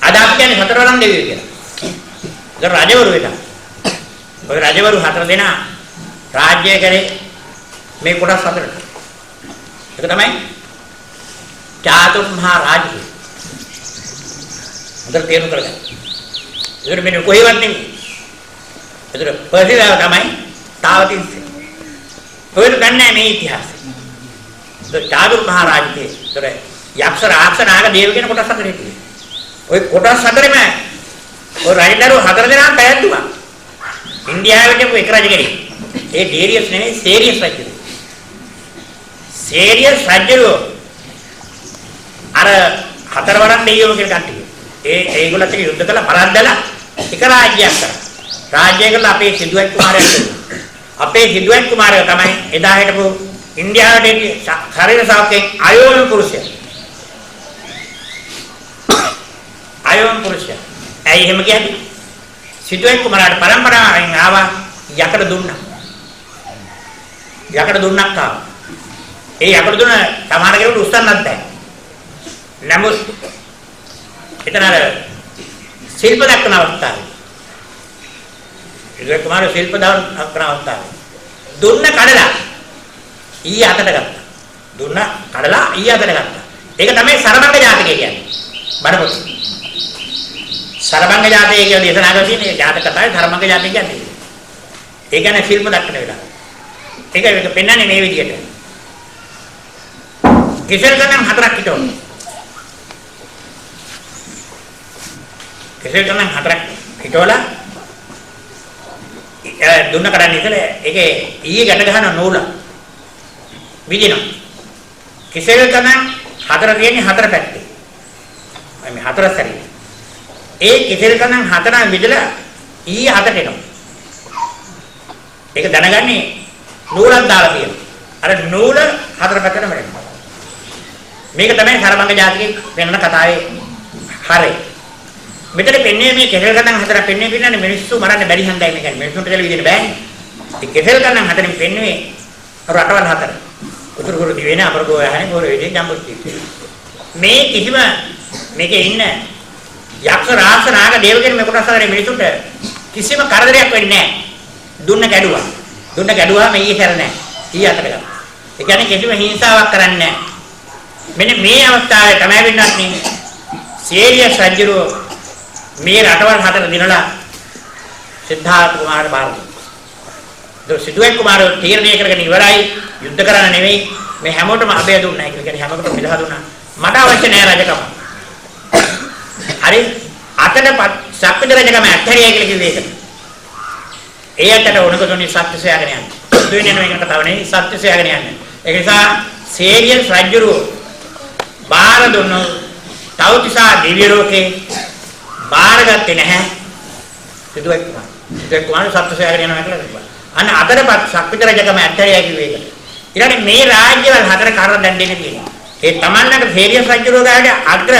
අද අපි කියන්නේ හතරවරන් දෙවියෝ කියලා. ඒක රජවරු වෙලා. ඔය රජවරු හතර දෙනා රාජ්‍ය කරේ මේ කොටස් හතරට. ඒක තමයි චාතුර් මහා රාජ්‍ය. හොඳට තේරුම් කරගන්න. ඒකට මෙන්න කොහෙවත් නෙමෙයි. ඒතර පර්සියාව තමයි තාවතින්සේ. ඔයත් දන්නේ නැහැ මේ ඉතිහාසය. ඒක චාතුර් මහා රාජ්‍යයේ. ඒතර යක්ෂ රාක්ෂ නාග දේව කියන කොටස් හතර හිටියේ. ඔය කොටස් හතරෙම ඔය රජදරුවෝ හතර දෙනාම පැවැත්තුවා. ඉන්දියාවේ හිටපු එක රජ කෙනෙක්. ඒ ඩේරියස් නෙමෙයි සේරියස් රජු. සේරියස් රජු අර හතරවරන් දෙයියෝ කියලා කට්ටිය. ඒ ඒගොල්ලත් එක්ක යුද්ධ කළා පරද්දලා එක රාජ්‍යයක් කරා. රාජ්‍ය කළා අපේ සිදුවත් කුමාරයා කියලා. අපේ සිදුවත් කුමාරයා තමයි එදා හිටපු ඉන්දියාවට ශරීර සෞඛ්‍යයෙන් අයෝම පුරුෂයා. අයෝම පුරුෂයා. ඇයි එහෙම කියන්නේ? සිදුවත් කුමාරයාට පරම්පරාවෙන් ආවා යකඩ දුන්නා. යකඩ දුන්නක් ආවා. ඒ යකඩ දුන්න සමහර කෙනෙකුට උස්සන්නත් බැහැ. නමුත් එතන අර ශිල්ප දක්වන අවස්ථාවේ සිදුවත් කුමාරයා ශිල්ප දක්වන අවස්ථාවේ දුන්න කඩලා ඊයේ අතට ගත්තා. දුන්න කඩලා ඊයේ අතට ගත්තා. ඒක තමයි සරභංග ජාතකය කියන්නේ. බණපොත. සරභංග ජාතකය කියලා දේශනා කරලා තියෙන ඒ ජාතක කතාවේ සරභංග ජාතකය කියන්නේ. ඒ කියන්නේ ශිල්ප දක්වන වෙලාව. ඒක ඒක පෙන්වන්නේ මේ විදියට. කිසල් ගණන් හතරක් හිටවන. කිසල් ගණන් හතරක් හිටවලා දුන්න කඩන්නේ ඉතල ඒකේ ඊයේ ගැට ගහන නූල. විදිනවා. කෙසෙල් කඳන් හතර තියෙන්නේ හතර පැත්තේ. මේ හතර සැරේ. ඒ කෙසෙල් කඳන් හතරම විදලා ඊයේ හතට එනවා. ඒක දැනගන්නේ නූලක් දාලා තියෙනවා. අර නූල හතර පැත්තටම එනවා. මේක තමයි සරභංග ජාතකයේ වෙනන කතාවේ හරේ. මෙතන පෙන්නේ මේ කෙසෙල් කඳන් හතර පෙන්නේ පින්නන්නේ මිනිස්සු මරන්න බැරි හන්දයි මේ කියන්නේ. මිනිස්සුන්ට කියලා විදින්න බෑනේ. ඒ කෙසෙල් කඳන් හතරෙන් පෙන්නුවේ රටවල් හතර. උතුරු කුරු දිවෙන අපරගෝ යහනේ ගෝර වේදේ ජම්බුද්දීපේ. මේ කිසිම මේකේ ඉන්න යක්ෂ රාක්ෂ නාග දේව කියන මේ කොටස් හතරේ මිනිසුන්ට කිසිම කරදරයක් වෙන්නේ නැහැ. දුන්න කැඩුවා. දුන්න කැඩුවාම ඊයේ සැර නැහැ. ඊයේ අතට ගත්තා. ඒ කියන්නේ කිසිම හිංසාවක් කරන්නේ නැහැ. මෙන්න මේ අවස්ථාවේ තමයි වෙන්නත් නේ සේරියස් රජුරෝ මේ රටවල් හතර දිනලා සිද්ධාර්ථ කුමාරට බාර දුන්නා. ඒක සිදුවෙක් කුමාරයෝ තීරණය කරගෙන ඉවරයි යුද්ධ කරන්න නෙවෙයි මේ හැමෝටම අභය දුන්නා කියලා කියන්නේ හැමෝටම නිදහස දුන්නා. මට අවශ්‍ය නෑ රජකම. හරි අතට සක්විති රජකම ඇත්තරියයි කියලා කිව්වේ ඒක. ඒ අතට ඕනක දුන්නේ සත්‍ය සොයාගෙන යන්න. දුන්නේ යන මේක කතාව නෙවෙයි සත්‍ය සොයාගෙන යන්න. ඒක නිසා සේරියස් රජුරෝ බාර දුන්නු තවතිසා දිව්‍ය ලෝකේ බාරගත්තේ නැහැ සිදුවෙක් කුමාර. සිදුවෙක් කුමාර සත්‍ය සොයාගෙන යනවා කියලා කිව්වා. අන්න අතරපත් සක්විති රජකම ඇත්තරියයි කිව්වේ ඒකට. ඊළඟට මේ රාජ්‍යවල හතර කරණ දැන් දෙන්න තියෙනවා. ඒ තමන්නට සේරියස් රජුරෝ ගාවට අග්‍ර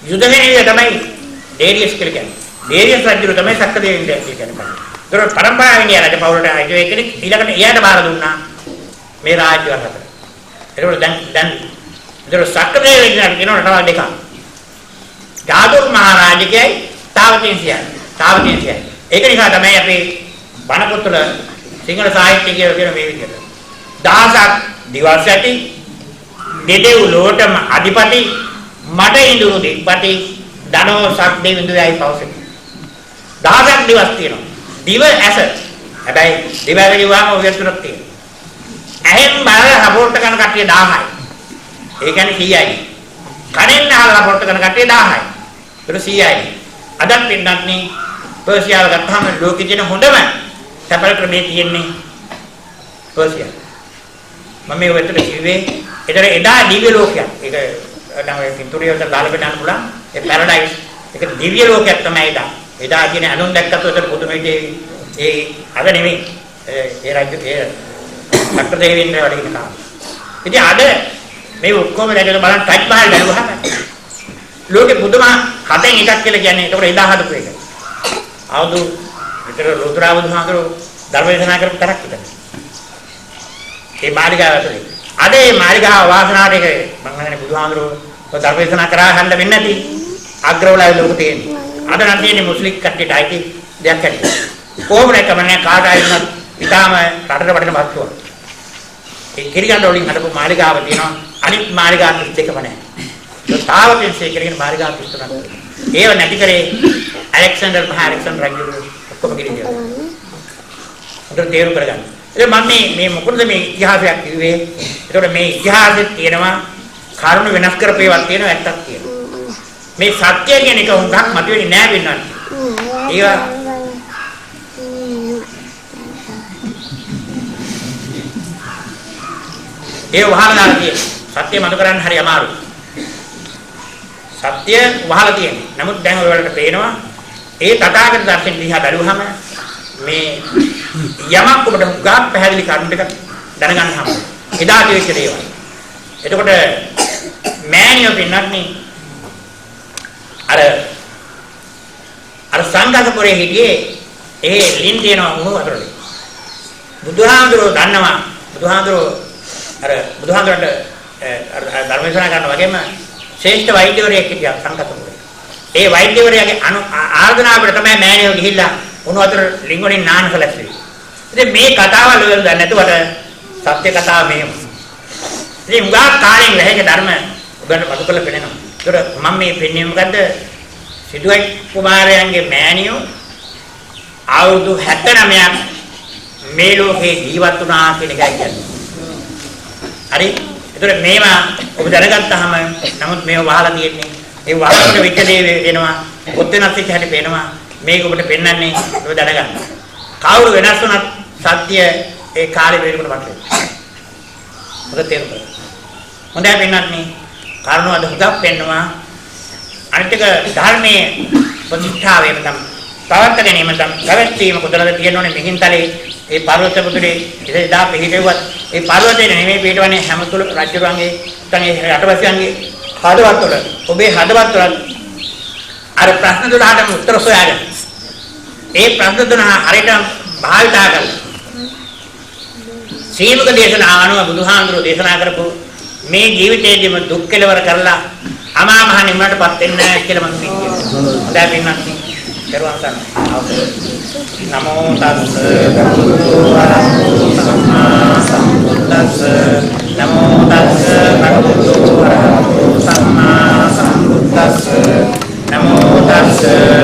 යුදගෙනෙවිය තමයි ඩේරියස් කියලා කියන්නේ. ඩේරියස් රජුරෝ තමයි සක්කදේවින්ද්‍රය කියලා කියන්නේ. ඒතර පරම්පරාවෙන් ගියා රජ පවුලට අයිති වෙ කෙනෙක් ඊළඟට එයාට බාර දුන්නා මේ රාජ්‍යවල හතර. ඒතකොට දැන් දැන් ඒතර සක්කදේවින්ද්‍රයට කියනවා රටවල් දෙකක්. ජාදුර් මහරජකයයි තාවතින්සියයි. තාවතින්සියයි. ඒක නිසා තමයි අපි බණ පොත්වල සිංහල සාහිත්‍ය කියලා කියන මේ විදිහට. දහසක් දිවස් ඇති දෙදෙව් ලෝටම අධිපති මට ඉඳුරු දික්පති ධනෝ සක් දෙවිඳුයයි පවසති. දහසක් දිවස් තියෙනවා. දිව ඇස. හැබැයි දිව ඇස කිව්වම ඔය තුනක් තියෙනවා. ඇහෙන් බලලා සපෝට් කරන කට්ටිය 1000යි. ඒ කියන්නේ 100යි. කනෙන් අහලා සපෝට් කරන කට්ටිය 1000යි. ඒක 100යි. අදත් වෙන්නත් නේ පර්සියාව ගත්තාම ලෝකෙ තියෙන හොඳම තැපැල් ක්‍රමයේ තියෙන්නේ පර්සියාව. මම මේ ඔයතර කිව්වේ ඒතර එදා දිව්‍ය ලෝකයක්. ඒක නම් ඔය පින්තූරිය වලට දාලා පෙන්නන්න පුළුවන්. ඒ පැරඩයිස්. ඒක දිව්‍ය ලෝකයක් තමයි එදා. එදා කියන ඇඳුම් දැක්කත් ඔයතර පුදුම විදිහේ ඒ අද නෙමෙයි. ඒ රාජ්‍ය ඒ සක්‍රදේවීන්ද්‍ර වැඩ ඉන්න කාලේ. ඉතින් අද මේ ඔක්කොම දැකලා බලන්න ටච් මහල් බැලුවහම ලෝකෙ පුදුම හතෙන් එකක් කියලා කියන්නේ. ඒතකොට එදා හදපු එක. අවුරුදු විතර ලෝතුරා බුදුහාමුදුරුවෝ ධර්ම දේශනා කරපු තරක් විතර. ඒ මාලිගාව ඇතුලේ. අද මේ මාලිගාව වාසනාවට ඒක මං හිතන්නේ බුදුහාමුදුරුවෝ ධර්ම දේශනා කරා හන්ද වෙන්නේ නැති අග්‍රවලයි ලෝක තියෙන්නේ. අද නම් තියෙන්නේ මුස්ලිම් කට්ටියට අයිති දෙයක් ඇති. කොහොම නැකමනේ කාට ආයි වුණත් ඉතාලම රටට වටින වස්තුවක්. ඒ කිරිගන්න වලින් හදපු මාලිගාව තියෙනවා. අනිත් මාලිගා 32ම නැහැ. ඒ තාවතින්සේ කරගෙන මාලිගා 33ක්. ඒව නැති කරේ ඇලෙක්සැන්ඩර් මහා ඇලෙක්සැන්ඩර් රජු ඔක්කොම කිරි දේවල්. හොඳට තේරුම් කරගන්න. ඉතින් මම මේ මේ මොකටද මේ ඉතිහාසයක් කිව්වේ? ඒතකොට මේ ඉතිහාසෙත් තියෙනවා කරුණු වෙනස් කරපේවක් තියෙනවා ඇත්තක් තියෙනවා. මේ සත්‍ය කියන එක හුඟක් මතුවෙන්නේ නෑ වෙනවනේ. ඒවා ඒ වහලා දාලා තියෙන්නේ. සත්‍ය මතු කරන්න හරි අමාරුයි. සත්‍ය වහලා තියෙන්නේ. නමුත් දැන් ඔය වලට පේනවා ඒ තථාගත දර්ශන දිහා බැලුවහම මේ යමක් ඔබට හුඟක් පැහැදිලි කරුණු ටිකක් දැනගන්න හම්බ වෙනවා. එදා තිබිච්ච දේවල්. එතකොට මෑණියෝ පින්නත් නේ අර අර සංඝසපුරේ හිටියේ ඒ ලින් තියෙනවා මුහු වතුරේ. බුදුහාමුදුරුවෝ දන්නවා බුදුහාමුදුරුවෝ අර බුදුහාමුදුරන්ට අර ධර්ම දේශනා කරන වගේම ශ්‍රේෂ්ඨ වෛද්‍යවරයෙක් හිටියා සංඝසපුරේ. ඒ වෛද්‍යවරයාගේ ආරාධනාවට තමයි මෑණියෝ ගිහිල්ලා උණු වතුර ලින් වලින් නාන්න සැලැස්සුවේ. ඉතින් මේ කතාවල් වල දන්නේ නැතුවට සත්‍ය කතාව මෙහෙම. ඉතින් හුඟක් කාලෙන් වැහෙක ධර්ම ඔබට මතු කරලා පෙන්නනවා. ඒතර මම මේ පෙන්වන්නේ මොකද්ද? සිදුවයි කුමාරයන්ගේ මෑණියෝ අවුරුදු 79ක් මේ ලෝකේ ජීවත් වුණා කියන එකයි කියන්නේ. හරි? ඒතර මේවා ඔබ දැනගත්තාම නමුත් මේවා වහලා තියෙන්නේ. ඒ වහකට වෙච්ච දේ වෙනවා. පොත් වෙනස් වෙච්ච හැටි පේනවා. මේක ඔබට පෙන්වන්නේ ඔබ දැනගන්න. කවුරු වෙනස් වුණත් සත්‍ය ඒ කාලේ වේලකට වට වෙනවා. හොඳ තේරුම් ගන්න. හොඳයි පින්වත්නි, කරුණු අද හුඟක් පෙන්නවා. අනිත් එක ධර්මයේ ප්‍රතිෂ්ඨාව එහෙම තමයි පවත්ත ගැනීම තමයි පැවැත්වීම කොතනද තියෙන්න ඕනේ මිහින්තලේ ඒ පර්වත පුදුරේ ඉතින් පිහිටෙව්වත් ඒ පර්වතේ නෙමෙයි පිහිටවන්නේ හැම තුල රජුරන්ගේ නැත්නම් ඒ රටවැසියන්ගේ හදවත් වල ඔබේ හදවත් වල අර ප්‍රශ්න 12ටම උත්තර සොයාගෙන ඒ ප්‍රශ්න 12 හරියට භාවිතා කරලා සීමක දේශනා අනුව බුදුහාමුදුරුවෝ දේශනා කරපු මේ ජීවිතයේදීම දුක් කෙලවර කරලා අමා මහ නිවනටපත් වෙන්න කියලා මම කියනවා. හොඳයි පින්වත්නි, පෙරවන් සරණයි. නමෝ තස්ස භගවතු වරහතු සම්මා සම්බුද්දස්ස. නමෝ තස්ස භගවතු වරහතු සම්මා සම්බුද්දස්ස. නමෝ තස්ස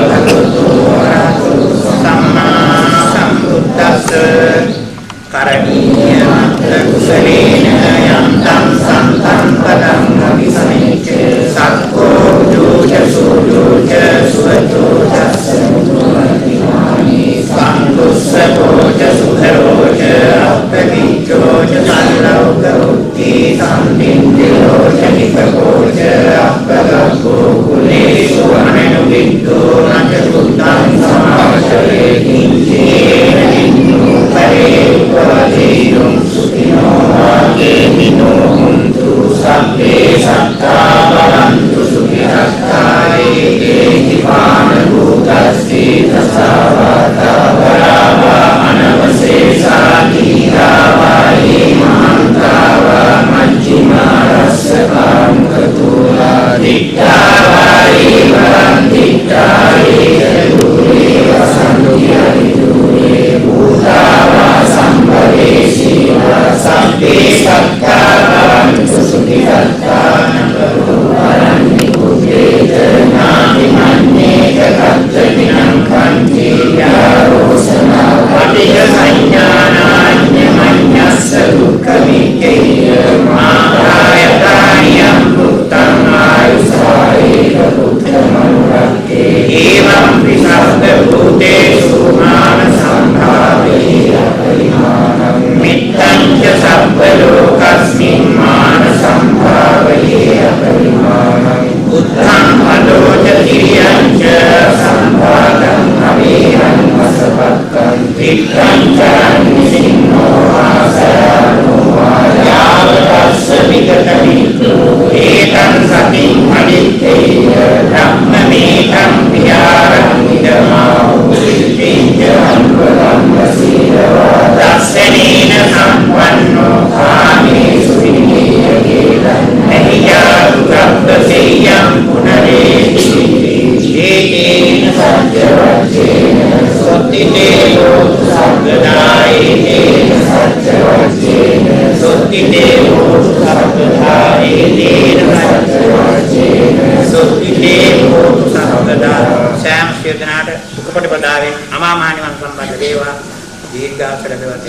භගවතු වරහතු සම්මා සම්බුද්දස්ස. කරණීය මත්ත කුසලේන යන්තං සන්තං පදං අபிසමිච්ඡ සක්කෝ ජෝච සෝජෝච සුවචෝ චස්ස සන්තුස්සකෝච සුඛරෝච අප්පකිච්ඡෝච සල්ලෞක උත්ති සම්පින්තිලෝච නිපකෝච අප්පගක්ඛෝ කුලේසු අනනුවිද්දෝ නච සුත්තං සමාචරේ කිංචේන කිඤ්ඤෝ පරේ උපදේයං සුඛිනෝ වාගේමිනෝ හොන්තු සබ්බේ සත්තා භවන්තු සුඛිතත්තා ඒකේති පාන භූතස්සී තසාවාතා වරාවා අනවශේෂා දීඝාවා මහන්තාවා මජ්ක්‍ධිමා රස්සකාමුකතුලා දික්ඛාවා වරං දික්ඛායේ දුරේ වසන්ති අරිදුරේ භූතාවා සම්භවේසීවා සබ්බේ සත්තා භවන්තු සුඛිතත්තා නපරෝ පරං නිකුතේත නාති මන්නේක කත්තමිනං කන්ති යාරෝසනා පටිඝ සංඥානාඤ්ඤ මඤ්ඤස්ස දුක්ඛ වික්ඛේය මාතායතානියං පුත්තං ආයුසායේක පුත්තමනුරක්ඛේ එවං විසබ්බ භූතේසු මාන සම්භාවේ අපරිමාණං මිත්තං ච සබ්බ ලෝකස්මින් මාන සම්භාවේ අපරිමාණං උද්ධං අදෝච තිරියං ච සම්භාගං අවේරං වසපත්තං වික්ඛං චරං නිසින්නෝ ආසයානෝ යාවතස්ස විගත මිත්‍රෝ ඒතං සතින් අනිත්තේය ධම්මමේතං විහාරං ඉදමාහු සිද්ධිං අනුපදම්ම සීලවා දස්සනේන සම්පන්නෝ කාමේසු විනීයකේතං නහි ජාතු ගබ්බසෙය්‍යං පුනරේති ඒතේන සච්ච වච්චේන සොත්තිතේ හෝතු සබ්බදායේතේන සච්ච වච්චේන සොත්තිතේ හෝතු සබ්බදායේතේන සච්ච වච්චේන සොත්තිතේ හෝතු සබ්බදා. සෑම සියලු දෙනාට සුඛ ප්‍රතිපදාවෙන් අමා මහ නිවන් සම්බන්ධ වේවා. දීර්ඝාස ලැබේවා.